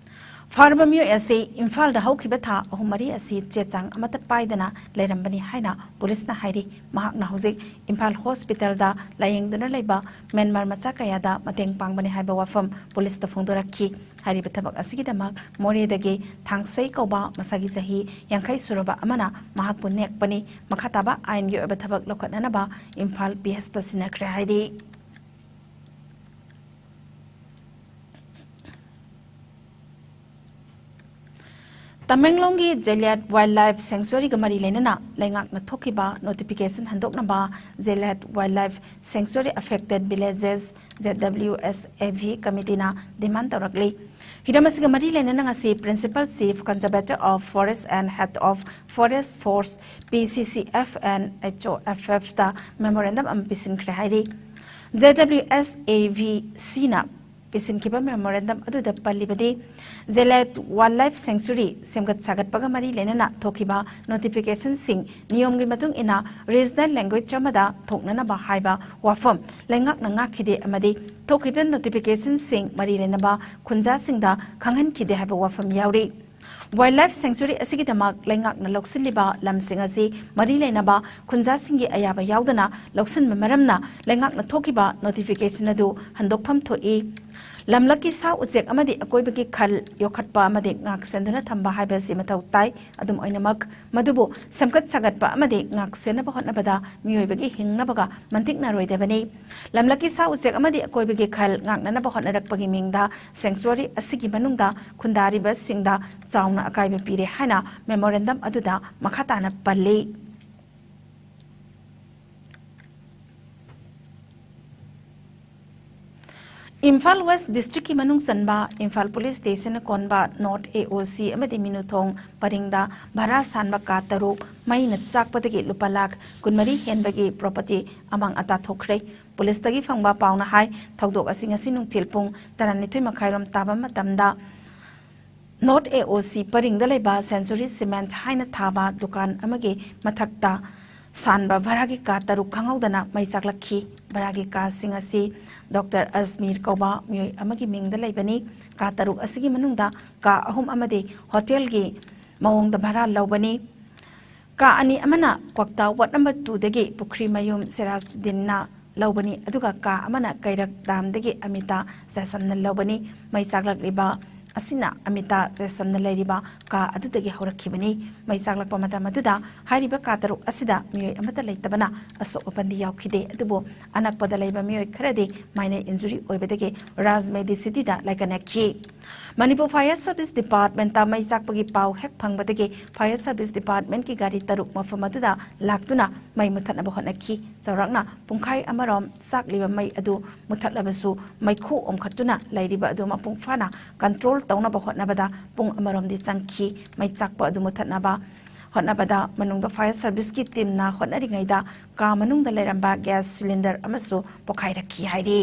ꯐꯥꯔꯕ ꯃꯤꯑꯣꯏ ꯑꯁꯤ ꯏꯝꯐꯥꯜꯗ ꯍꯧꯈꯤꯕ ꯊꯥ ꯑꯍꯨꯝ ꯃꯔꯤ ꯑꯁꯤ ꯆꯦ ꯆꯥꯡ ꯑꯃꯠꯇ ꯄꯥꯏꯗꯅ ꯂꯩꯔꯝꯕꯅꯤ ꯍꯥꯏꯅ ꯄꯨꯂꯤꯁꯅ ꯍꯥꯏꯔꯤ꯫ ꯃꯍꯥꯛꯅ ꯍꯧꯖꯤꯛ ꯏꯝꯐꯥꯜ ꯍꯣꯁꯄꯤꯇꯥꯜꯗ ꯂꯥꯌꯦꯡꯗꯨꯅ ꯂꯩꯕ ꯃ꯭ꯌꯥꯟꯃꯥꯔ ꯃꯆꯥ ꯀꯌꯥꯗ ꯃꯇꯦꯡ ꯄꯥꯡꯕꯅꯤ ꯍꯥꯏꯕ ꯋꯥꯐꯝ ꯄꯨꯂꯤꯁꯇ ꯐꯣꯡꯗꯣꯔꯛꯈꯤ꯫ ꯍꯥꯏꯔꯤꯕ ꯊꯕꯛ ꯑꯁꯤꯒꯤꯗꯃꯛ ꯃꯣꯔꯦꯗꯒꯤ ꯊꯥꯡꯁꯩ ꯀꯧꯕ ꯃꯁꯥꯒꯤ ꯆꯍꯤ ꯌꯥꯡꯈꯩ ꯁꯨꯔꯕ ꯑꯃꯅ ꯃꯍꯥꯛꯄꯨ ꯅꯦꯛꯄꯅꯤ꯫ ꯃꯈꯥ ꯇꯥꯕ ꯑꯥꯏꯟꯒꯤ ꯑꯣꯏꯕ ꯊꯕꯛ ꯂꯧꯈꯠꯅꯅꯕ ꯏꯝꯐꯥꯜ ꯄꯤ ꯑꯦꯁꯇ ꯁꯤꯟꯅꯈ꯭ꯔꯦ ꯍꯥꯏꯔꯤ꯫ ꯇꯃꯦꯡꯂꯣꯡꯒꯤ ꯖꯦꯂꯤꯌꯥꯠ ꯋꯥꯏꯜꯗ ꯂꯥꯏꯐ ꯁꯦꯡꯆꯨꯔꯤꯒ ꯃꯔꯤ ꯂꯩꯅꯅ ꯂꯩꯉꯥꯛꯅ ꯊꯣꯛꯈꯤꯕ ꯅꯣꯇꯤꯐꯤꯀꯦꯁꯟ ꯍꯟꯗꯣꯛꯅꯕ Zeilad wildlife sanctuary affected villages, J W S A V ꯀꯃꯤꯇꯤꯅ ꯗꯤꯃꯥꯟ ꯇꯧꯔꯛꯂꯤ꯫ ꯍꯤꯔꯝ ꯑꯁꯤꯒ ꯃꯔꯤ ꯂꯩꯅꯅ ꯉꯁꯤ Principal Chief Conservator of Forest and Head of Forest Force, P C C F and H O F F ꯇ ꯃꯦꯃꯣꯔꯦꯟꯗꯝ ꯑꯃ ꯄꯤꯁꯤꯟꯈ꯭ꯔꯦ ꯍꯥꯏꯔꯤ꯫ J W S A V ꯁꯤꯅ ꯄꯤꯁꯤꯟꯈꯤꯕ ꯃꯦꯃꯣꯔꯦꯟꯗꯝ ꯑꯗꯨꯗ ꯄꯜꯂꯤꯕꯗꯤ, ꯖꯦꯂꯤꯌꯥꯠ ꯋꯥꯏꯜꯗ ꯂꯥꯏꯐ ꯁꯦꯡꯆꯨꯔꯤ ꯁꯦꯝꯒꯠ ꯁꯥꯒꯠꯄꯒ ꯃꯔꯤ ꯂꯩꯅꯅ ꯊꯣꯛꯈꯤꯕ ꯅꯣꯇꯤꯐꯤꯀꯦꯁꯟꯁꯤꯡ ꯅꯤꯌꯣꯝꯒꯤ ꯃꯇꯨꯡ ꯏꯟꯅ ꯔꯤꯖꯅꯦꯜ ꯂꯦꯡꯒ꯭ꯋꯦꯖ ꯑꯃꯗ ꯊꯣꯛꯅꯅꯕ ꯍꯥꯏꯕ ꯋꯥꯐꯝ ꯂꯩꯉꯥꯛꯅ ꯉꯥꯛꯈꯤꯗꯦ ꯑꯃꯗꯤ ꯊꯣꯛꯈꯤꯕ ꯅꯣꯇꯤꯐꯤꯀꯦꯁꯟꯁꯤꯡ ꯃꯔꯤ ꯂꯩꯅꯕ ꯈꯨꯟꯖꯥꯁꯤꯡꯗ ꯈꯪꯍꯟꯈꯤꯗꯦ ꯍꯥꯏꯕ ꯋꯥꯐꯝ ꯌꯥꯎꯔꯤ꯫ ꯋꯥꯏꯜꯗ ꯂꯥꯏꯐ ꯁꯦꯡꯆꯨꯔꯤ ꯑꯁꯤꯒꯤꯗꯃꯛ ꯂꯩꯉꯥꯛꯅ ꯂꯧꯁꯤꯜꯂꯤꯕ ꯂꯝꯁꯤꯡ ꯑꯁꯤ ꯃꯔꯤ ꯂꯩꯅꯕ ꯈꯨꯟꯖꯥꯁꯤꯡꯒꯤ ꯑꯌꯥꯕ ꯌꯥꯎꯗꯅ ꯂꯧꯁꯤꯟꯕ ꯃꯔꯝꯅ ꯂꯩꯉꯥꯛꯅ ꯊꯣꯛꯈꯤꯕ ꯅꯣꯇꯤꯐꯤꯀꯦꯁꯟ ꯑꯗꯨ ꯍꯟꯗꯣꯛꯐꯝ ꯊꯣꯛꯏ꯫ ꯂꯝꯂꯛꯀꯤ ꯁꯥ ꯎꯆꯦꯛ ꯑꯃꯗꯤ ꯑꯀꯣꯏꯕꯒꯤ ꯈꯜ ꯌꯣꯛꯈꯠꯄ ꯑꯃꯗꯤ ꯉꯥꯛ ꯁꯦꯟꯗꯨꯅ ꯊꯝꯕ ꯍꯥꯏꯕ ꯑꯁꯤ ꯃꯊꯧ ꯇꯥꯏ꯫ ꯑꯗꯨꯝ ꯑꯣꯏꯅꯃꯛ, ꯃꯗꯨꯕꯨ ꯁꯦꯝꯒꯠ ꯁꯥꯒꯠꯄ ꯑꯃꯗꯤ ꯉꯥꯛ ꯁꯦꯟꯅꯕ ꯍꯣꯠꯅꯕꯗ ꯃꯤꯑꯣꯏꯕꯒꯤ ꯍꯤꯡꯅꯕꯒ ꯃꯟꯇꯤꯛꯅꯔꯣꯏꯗꯕꯅꯤ꯫ ꯂꯝꯂꯛꯀꯤ ꯁꯥ ꯎꯆꯦꯛ ꯑꯃꯗꯤ ꯑꯀꯣꯏꯕꯒꯤ ꯈꯜ ꯉꯥꯛꯅꯅꯕ ꯍꯣꯠꯅꯔꯛꯄꯒꯤ ꯃꯤꯡꯗ ꯁꯦꯡꯆꯨꯋꯥꯔꯤ ꯑꯁꯤꯒꯤ ꯃꯅꯨꯡꯗ ꯈꯨꯟꯗꯥꯔꯤꯕꯁꯤꯡꯗ ꯆꯥꯎꯅ ꯑꯀꯥꯏꯕ ꯄꯤꯔꯦ ꯍꯥꯏꯅ ꯃꯦꯃꯣꯔꯦꯟꯗꯝ ꯑꯗꯨꯗ ꯃꯈꯥ ꯇꯥꯅ ꯄꯜꯂꯤ꯫ ꯏꯝꯐꯥꯜ ꯋꯦꯁ ꯗꯤꯁꯇ꯭ꯔꯤꯛꯀꯤ ꯃꯅꯨꯡ ꯆꯟꯕ ꯏꯝꯐꯥꯜ ꯄꯨꯂꯤꯁ ꯁ꯭ꯇꯦꯁꯟꯅ ꯀꯣꯟꯕ ꯅꯣꯔꯠ ꯑꯦ ꯑꯣ ꯁꯤ ꯑꯃꯗꯤ ꯃꯤꯅꯨꯊꯣꯡ ꯄꯔꯤꯡꯗ ꯚꯔꯥ ꯁꯥꯟꯕ ꯀꯥ ꯇꯔꯨꯛ ꯃꯩꯅ ꯆꯥꯛꯄꯗꯒꯤ ꯂꯨꯄꯥ ꯂꯥꯈ ꯀꯨꯟꯃꯔꯤ ꯍꯦꯟꯕꯒꯤ ꯄ꯭ꯔꯣꯄꯔꯇꯤ ꯑꯃꯥꯡ ꯑꯇꯥ ꯊꯣꯛꯈ꯭ꯔꯦ꯫ ꯄꯨꯂꯤꯁꯇꯒꯤ ꯐꯪꯕ ꯄꯥꯎꯅ ꯍꯥꯏ, ꯊꯧꯗꯣꯛ ꯑꯁꯤ ꯉꯁꯤ ꯅꯨꯡꯊꯤꯜ ꯄꯨꯡ ꯇꯔꯥꯅꯤꯊꯣꯏ ꯃꯈꯥꯏꯔꯣꯝ ꯇꯥꯕ ꯃꯇꯝꯗ ꯅꯣꯔꯠ ꯑꯦ ꯑꯣ ꯁꯤ ꯄꯔꯤꯡꯗ ꯂꯩꯕ ꯁꯦꯟꯆꯨꯔꯤ ꯁꯤꯃꯦꯟꯠ ꯍꯥꯏꯅ ꯊꯥꯕ ꯗꯨꯀꯥꯟ ꯑꯃꯒꯤ ꯃꯊꯛꯇ ꯁꯥꯟꯕ ꯚꯔꯥꯒꯤ ꯀꯥ ꯇꯔꯨꯛ ꯈꯪꯍꯧꯗꯅ ꯃꯩ ꯆꯥꯛꯂꯛꯈꯤ꯫ ꯚꯔꯥꯒꯤ ꯀꯥꯁꯤꯡ ꯑꯁꯤ ꯗꯣꯛꯇꯔ ꯑꯖꯃꯤꯔ ꯀꯧꯕ ꯃꯤꯑꯣꯏ ꯑꯃꯒꯤ ꯃꯤꯡꯗ ꯂꯩꯕꯅꯤ꯫ ꯀꯥ ꯇꯔꯨꯛ ꯑꯁꯤꯒꯤ ꯃꯅꯨꯡꯗ ꯀꯥ ꯑꯍꯨꯝ ꯑꯃꯗꯤ ꯍꯣꯇꯦꯜꯒꯤ ꯃꯑꯣꯡꯗ ꯚꯔꯥ ꯂꯧꯕꯅꯤ꯫ ꯀꯥ ꯑꯅꯤ ꯑꯃꯅ ꯀ꯭ꯋꯥꯛꯇꯥ ꯋꯥꯔꯗ ꯅꯝꯕꯔ ꯇꯨꯗꯒꯤ ꯄꯨꯈ꯭ꯔꯤꯃꯌꯨꯝ ꯁꯤꯔꯥꯖꯨꯗꯤꯟꯅ ꯂꯧꯕꯅꯤ, ꯑꯗꯨꯒ ꯀꯥ ꯑꯃꯅ ꯀꯩꯔꯛ ꯗꯥꯝꯗꯒꯤ ꯑꯃꯤꯇꯥ ꯖꯦꯁꯝꯅ ꯂꯧꯕꯅꯤ꯫ ꯃꯩ ꯆꯥꯛꯂꯛꯂꯤꯕ ꯑꯁꯤꯅ ꯑꯃꯤꯇꯥ ꯖꯦꯁꯝꯅ ꯂꯩꯔꯤꯕ ꯀꯥ ꯑꯗꯨꯗꯒꯤ ꯍꯧꯔꯛꯈꯤꯕꯅꯤ꯫ ꯃꯩ ꯆꯥꯛꯂꯛꯄ ꯃꯇꯝ ꯑꯗꯨꯗ ꯍꯥꯏꯔꯤꯕ ꯀꯥ ꯇꯔꯨꯛ ꯑꯁꯤꯗ ꯃꯤꯑꯣꯏ ꯑꯃꯠꯇ ꯂꯩꯇꯕꯅ ꯑꯁꯣꯛ ꯑꯄꯟꯗꯤ ꯌꯥꯎꯈꯤꯗꯦ, ꯑꯗꯨꯕꯨ ꯑꯅꯛꯄꯗ ꯂꯩꯕ ꯃꯤꯑꯣꯏ ꯈꯔꯗꯤ ꯃꯥꯏꯅꯔ ꯏꯟꯖꯨꯔꯤ ꯑꯣꯏꯕꯗꯒꯤ ꯔꯥꯖ ꯃꯦꯗꯤꯁꯤꯇꯤꯗ ꯂꯥꯏꯀꯠꯅꯈꯤ꯫ ꯃꯅꯤꯄꯨꯔ Fire Service Departmentꯇ ꯃꯩ ꯆꯥꯛꯄꯒꯤ ꯄꯥꯎ ꯍꯦꯛ ꯐꯪꯕꯗꯒꯤ Fire Service Departmentꯀꯤ ꯒꯥꯔꯤ ꯇꯔꯨꯛ ꯃꯐꯝ ꯑꯗꯨꯗ ꯂꯥꯛꯇꯨꯅ ꯃꯩ ꯃꯨꯊꯠꯅꯕ ꯍꯣꯠꯅꯈꯤ꯫ ꯆꯥꯎꯔꯥꯛꯅ ꯄꯨꯡꯈꯥꯏ ꯑꯃꯔꯣꯝ ꯆꯥꯛꯂꯤꯕ ꯃꯩ ꯑꯗꯨ ꯃꯨꯊꯠꯂꯕꯁꯨ, ꯃꯩꯈꯨ ꯑꯣꯝꯈꯠꯇꯨꯅ ꯂꯩꯔꯤꯕ ꯑꯗꯨ ꯃꯄꯨꯡ ꯐꯥꯅ control ꯇꯧꯅꯕ ꯍꯣꯠꯅꯕꯗ ꯄꯨꯡ ꯑꯃꯔꯣꯝꯗꯤ ꯆꯪꯈꯤ꯫ ꯃꯩ ꯆꯥꯛꯄ ꯑꯗꯨ ꯃꯨꯊꯠꯅꯕ ꯍꯣꯠꯅꯕꯗ ꯃꯅꯨꯡꯗ Fire Serviceꯀꯤ teamꯅ ꯍꯣꯠꯅꯔꯤꯉꯩꯗ ꯀꯥ ꯃꯅꯨꯡꯗ ꯂꯩꯔꯝꯕ gas cylinder ꯑꯃꯁꯨ ꯄꯣꯈꯥꯏꯔꯛꯈꯤ ꯍꯥꯏꯔꯤ꯫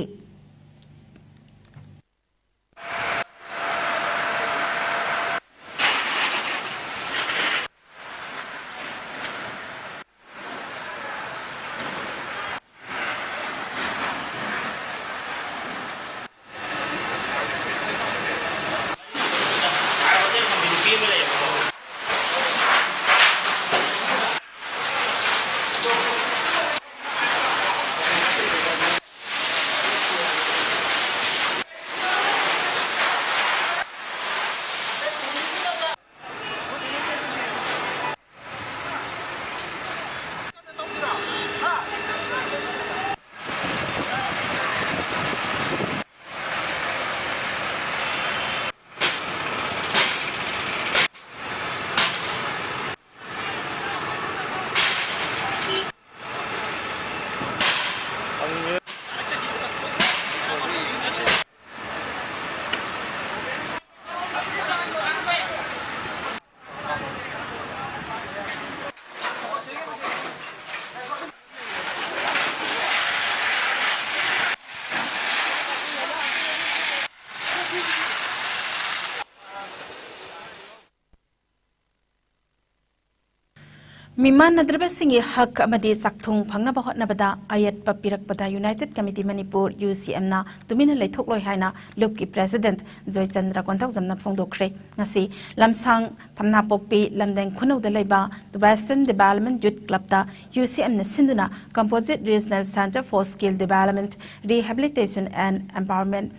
ꯃꯤꯃꯥꯟꯅꯗ꯭ꯔꯕꯁꯤꯡꯒꯤ ꯍꯛ ꯑꯃꯗꯤ ꯆꯥꯛꯊꯨꯡ ꯐꯪꯅꯕ ꯍꯣꯠꯅꯕꯗ ꯑꯌꯦꯠꯄ ꯄꯤꯔꯛꯄꯗ United Committee Manipur, UCMꯅ ꯇꯨꯃꯤꯟꯅ ꯂꯩꯊꯣꯛꯂꯣꯏ ꯍꯥꯏꯅ ꯂꯨꯞꯀꯤ President ꯖꯣꯏꯆꯟꯗ꯭ꯔ ꯀꯣꯟꯊꯧꯖꯝꯅ ꯐꯣꯡꯗꯣꯛꯈ꯭ꯔꯦ꯫ ꯉꯁꯤ ꯂꯝꯁꯥꯡ ꯊꯝꯅꯥꯄꯣꯛꯄꯤ ꯂꯝꯗꯦꯡ ꯈꯨꯅꯧꯗ ꯂꯩꯕ The Western Development Youth Clubꯇ UCMꯅ ꯁꯤꯟꯗꯨꯅ Composite Regional Centre for Skill Development, Rehabilitation and Empowerment,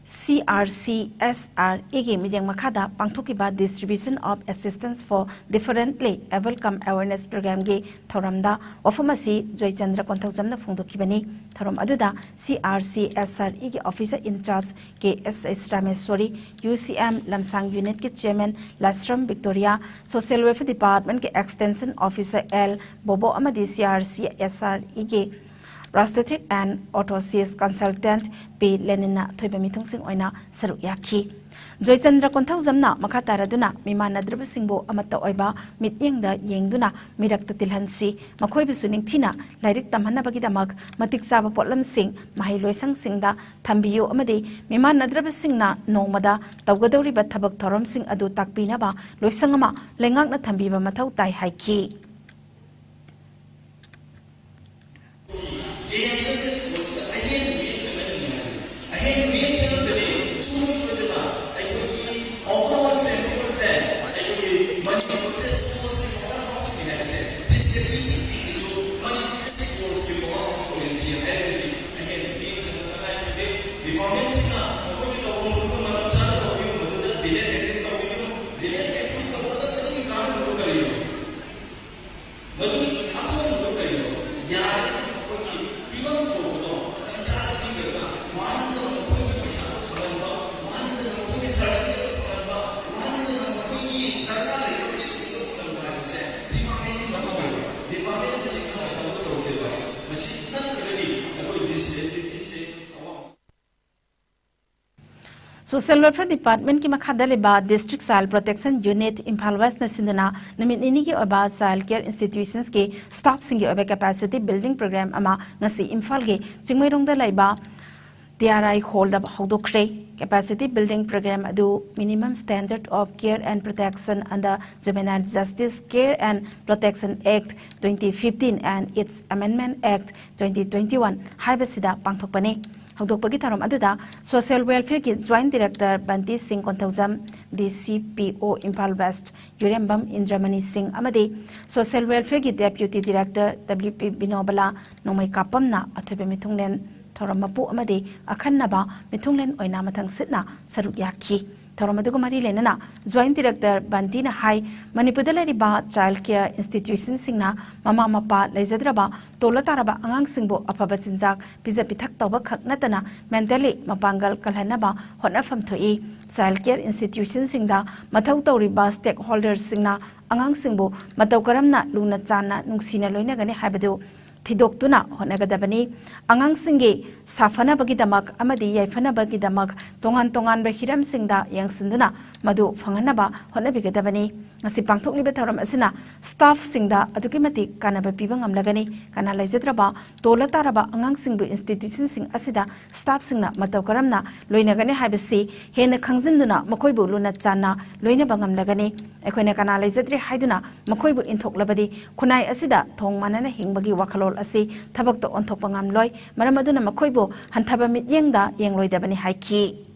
CRCSREꯒꯤ ꯃꯤꯠꯌꯦꯡ ꯃꯈꯥꯗ ꯄꯥꯡꯊꯣꯛꯈꯤꯕ Distribution of Assistance for Differently Abled cum Awareness Programꯒꯤ ꯊꯧꯔꯝꯗ ꯋꯥꯐꯝ ꯑꯁꯤ ꯖꯣꯏꯆꯟꯗ꯭ꯔ ꯀꯣꯟꯊꯧꯖꯝꯅ ꯐꯣꯡꯗꯣꯛꯈꯤꯕꯅꯤ꯫ ꯊꯧꯔꯝ ꯑꯗꯨꯗ CRCSREꯒꯤ Officer in Charge K S S Rameshwari, UCM ꯂꯝꯁꯥꯡ Unitꯀꯤ Chairman ꯂꯥꯏꯁ꯭ꯔꯝ Victoria, Social Welfare Departmentꯀꯤ Extension Officer L ꯕꯣꯕꯣ ꯑꯃꯗꯤ CRCSREꯒꯤ Prosthetic and Orthosis Consultant P ꯂꯦꯅꯤꯟꯅ ꯑꯊꯣꯏꯕ ꯃꯤꯊꯨꯡꯁꯤꯡ ꯑꯣꯏꯅ ꯁꯔꯨꯛ ꯌꯥꯈꯤ꯫ ꯖꯣꯏꯆꯟꯗ꯭ꯔ ꯀꯣꯟꯊꯧꯖꯝꯅ ꯃꯈꯥ ꯇꯥꯔꯗꯨꯅ ꯃꯤꯃꯥꯟꯅꯗ꯭ꯔꯕꯁꯤꯡꯕꯨ ꯑꯃꯠꯇ ꯑꯣꯏꯕ ꯃꯤꯠꯌꯦꯡꯗ ꯌꯦꯡꯗꯨꯅ ꯃꯤꯔꯛꯇ ꯇꯤꯜꯍꯟꯁꯤ, ꯃꯈꯣꯏꯕꯨꯁꯨ ꯅꯤꯡꯊꯤꯅ ꯂꯥꯏꯔꯤꯛ ꯇꯝꯍꯟꯅꯕꯒꯤꯗꯃꯛ ꯃꯇꯤꯛ ꯆꯥꯕ ꯄꯣꯠꯂꯝꯁꯤꯡ ꯃꯍꯩ ꯂꯣꯏꯁꯪꯁꯤꯡꯗ ꯊꯝꯕꯤꯌꯨ ꯑꯃꯗꯤ ꯃꯤꯃꯥꯟꯅꯗ꯭ꯔꯕꯁꯤꯡꯅ ꯅꯣꯡꯃꯗ ꯇꯧꯒꯗꯧꯔꯤꯕ ꯊꯕꯛ ꯊꯧꯔꯝꯁꯤꯡ ꯑꯗꯨ ꯇꯥꯛꯄꯤꯅꯕ ꯂꯣꯏꯁꯪ ꯑꯃ ꯂꯩꯉꯥꯛꯅ ꯊꯝꯕꯤꯕ ꯃꯊꯧ ꯇꯥꯏ ꯍꯥꯏꯈꯤ꯫ Social Welfare Departmentꯀꯤ ꯃꯈꯥꯗ ꯂꯩꯕ District Child Protection Unit Imphal Westꯅ ꯁꯤꯟꯗꯨꯅ ꯅꯨꯃꯤꯠ ꯅꯤꯅꯤꯒꯤ ꯑꯣꯏꯕ Child Care Institutionsꯀꯤ staffꯁꯤꯡꯒꯤ ꯑꯣꯏꯕ Capacity Building Program ꯑꯃ ꯉꯁꯤ ꯏꯝꯐꯥꯜꯒꯤ ꯆꯤꯡꯃꯩꯔꯣꯡꯗ ꯂꯩꯕ TRI Hallꯗ ꯍꯧꯗꯣꯛꯈ꯭ꯔꯦ꯫ Capacity Building Program ꯑꯗꯨ Minimum Standard of Care and Protection under Juvenile Justice Care and Protection Act twenty fifteen and its Amendment Act twenty twenty-one ꯍꯥꯏꯕꯁꯤꯗ ꯄꯥꯡꯊꯣꯛꯄꯅꯤ꯫ ꯍꯧꯗꯣꯛꯄꯒꯤ ꯊꯧꯔꯝ ꯑꯗꯨꯗ Social Welfareꯒꯤ Joint Director ꯕꯟꯇꯤ ꯁꯤꯡ ꯀꯣꯟꯊꯧꯖꯝ, DCPO ꯏꯝꯐꯥꯜ West ꯌꯨꯔꯦꯝꯕꯝ ꯏꯟꯗ꯭ꯔꯃꯅꯤ ꯁꯤꯡ ꯑꯃꯗꯤ Social Welfareꯒꯤ Deputy Director WP ꯕꯤꯅꯣꯕꯂꯥ ꯅꯣꯡꯃꯩ ꯀꯥꯞꯄꯝꯅ ꯑꯊꯣꯏꯕ ꯃꯤꯊꯨꯡꯂꯦꯟ ꯊꯧꯔꯝ ꯃꯄꯨ ꯑꯃꯗꯤ ꯑꯈꯟꯅꯕ ꯃꯤꯊꯨꯡꯂꯦꯟ ꯑꯣꯏꯅ ꯃꯊꯪꯁꯤꯠꯅ ꯁꯔꯨꯛ ꯌꯥꯈꯤ꯫ ꯊꯧꯔꯝ ꯑꯗꯨꯒ ꯃꯔꯤ ꯂꯩꯅꯅ Joint Director ꯕꯟꯇꯤꯅ ꯍꯥꯏ, ꯃꯅꯤꯄꯨꯔꯗ ꯂꯩꯔꯤꯕ child care institutionꯁꯤꯡꯅ ꯃꯃꯥ ꯃꯄꯥ ꯂꯩꯖꯗ꯭ꯔꯕ ꯇꯣꯜꯂ ꯇꯥꯔꯕ ꯑꯉꯥꯡꯁꯤꯡꯕꯨ ꯑꯐꯕ ꯆꯤꯟꯖꯥꯛ ꯄꯤꯖ ꯄꯤꯊꯛ ꯇꯧꯕ ꯈꯛ ꯅꯠꯇꯅ mentally ꯃꯄꯥꯡꯒꯜ ꯀꯜꯍꯟꯅꯕ ꯍꯣꯠꯅꯐꯝ ꯊꯣꯛꯏ꯫ Child care institutionꯁꯤꯡꯗ ꯃꯊꯧ ꯇꯧꯔꯤꯕ stakeholderꯁꯤꯡꯅ ꯑꯉꯥꯡꯁꯤꯡꯕꯨ ꯃꯇꯧ ꯀꯔꯝꯅ ꯂꯨꯅ ꯆꯥꯟꯅ ꯅꯨꯡꯁꯤꯅ ꯂꯣꯏꯅꯒꯅꯤ ꯍꯥꯏꯕꯗꯨ ꯊꯤꯗꯣꯛꯇꯨꯅ ꯍꯣꯠꯅꯒꯗꯕꯅꯤ꯫ ꯑꯉꯥꯡꯁꯤꯡꯒꯤ ꯁꯥꯐꯅꯕꯒꯤꯗꯃꯛ ꯑꯃꯗꯤ ꯌꯥꯏꯐꯅꯕꯒꯤꯗꯃꯛ ꯇꯣꯉꯥꯟ ꯇꯣꯉꯥꯟꯕ ꯍꯤꯔꯝꯁꯤꯡꯗ ꯌꯦꯡꯁꯤꯟꯗꯨꯅ ꯃꯗꯨ ꯐꯪꯍꯟꯅꯕ ꯍꯣꯠꯅꯕꯤꯒꯗꯕꯅꯤ꯫ ꯉꯁꯤ ꯄꯥꯡꯊꯣꯛꯂꯤꯕ ꯊꯧꯔꯝ ꯑꯁꯤꯅ staffꯁꯤꯡꯗ ꯑꯗꯨꯛꯀꯤ ꯃꯇꯤꯛ ꯀꯥꯟꯅꯕ ꯄꯤꯕ ꯉꯝꯂꯒꯅꯤ꯫ ꯀꯅꯥ ꯂꯩꯖꯗ꯭ꯔꯕ, ꯇꯣꯜꯂ ꯇꯥꯔꯕ ꯑꯉꯥꯡꯁꯤꯡꯕꯨ institutionꯁꯤꯡ ꯑꯁꯤꯗ staffꯁꯤꯡꯅ ꯃꯇꯧ ꯀꯔꯝꯅ ꯂꯣꯏꯅꯒꯅꯤ ꯍꯥꯏꯕꯁꯤ ꯍꯦꯟꯅ ꯈꯪꯖꯤꯟꯗꯨꯅ ꯃꯈꯣꯏꯕꯨ ꯂꯨꯅ ꯆꯥꯟꯅ ꯂꯣꯏꯅꯕ ꯉꯝꯂꯒꯅꯤ꯫ ꯑꯩꯈꯣꯏꯅ ꯀꯅꯥ ꯂꯩꯖꯗ꯭ꯔꯦ ꯍꯥꯏꯗꯨꯅ ꯃꯈꯣꯏꯕꯨ ꯏꯟꯊꯣꯛꯂꯕꯗꯤ ꯈꯨꯟꯅꯥꯏ ꯑꯁꯤꯗ ꯊꯣꯡ ꯃꯥꯟꯅꯅ ꯍꯤꯡꯕꯒꯤ ꯋꯥꯈꯜꯂꯣꯟ ꯑꯁꯤ ꯊꯕꯛꯇ ꯑꯣꯟꯊꯣꯛꯄ ꯉꯝꯂꯣꯏ꯫ ꯃꯔꯝ ꯑꯗꯨꯅ ꯃꯈꯣꯏꯕꯨ ꯍꯟꯊꯕ ꯃꯤꯠꯌꯦꯡꯗ ꯌꯦꯡꯂꯣꯏꯗꯕꯅꯤ ꯍꯥꯏꯈꯤ꯫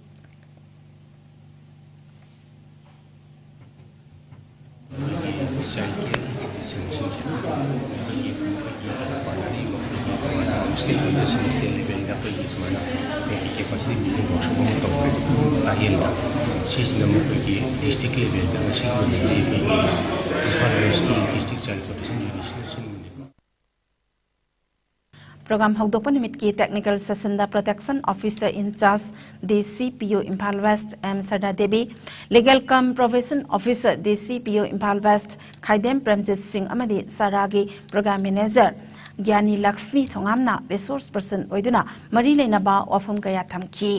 Child care institutionꯁꯤꯡꯁꯦ ꯑꯩꯈꯣꯏꯒꯤ ꯃꯈꯣꯏꯒꯤ ꯄꯥꯟꯅꯔꯤꯕ ꯑꯩꯈꯣꯏꯒꯤ ꯇꯣꯉꯥꯟ ꯇꯣꯉꯥꯟꯕ stakeholderꯁꯤꯡ state levelꯗ ꯑꯩꯈꯣꯏꯒꯤ ꯁꯨꯃꯥꯏꯅ ꯑꯩꯈꯣꯏꯒꯤ capacity building workshop ꯑꯃ ꯇꯧꯈ꯭ꯔꯦ ꯇꯥꯍꯦꯟꯗ꯫ ꯁꯤꯁꯤꯅ ꯃꯈꯣꯏꯒꯤ district levelꯗ ꯉꯁꯤꯒꯤ ꯑꯣꯏꯅꯗꯤ ꯑꯩꯈꯣꯏꯒꯤ Imphal Westꯀꯤ District Child Protection Unitꯁꯤꯅ ꯁꯤꯟꯕꯅꯦꯕ꯫ Program ꯍꯧꯗꯣꯛꯄ ꯅꯨꯃꯤꯠꯀꯤ technical sessionꯗ Protection Officer in Charge, DCPO Imphal West, M ꯁꯔꯗꯥ Devi, Legal cum Probation Officer, DCPO Imphal West, ꯈꯥꯏꯗꯦꯝ ꯄ꯭ꯔꯦꯝꯖꯤꯠ ꯁꯤꯡ ꯑꯃꯗꯤ ꯁꯔꯥꯒꯤ Program Manager ꯒ꯭ꯌꯥꯅꯤ Lakshmi ꯊꯣꯉꯥꯝꯅ resource person ꯑꯣꯏꯗꯨꯅ ꯃꯔꯤ ꯂꯩꯅꯕ ꯋꯥꯐꯝ ꯀꯌꯥ ꯊꯝꯈꯤ꯫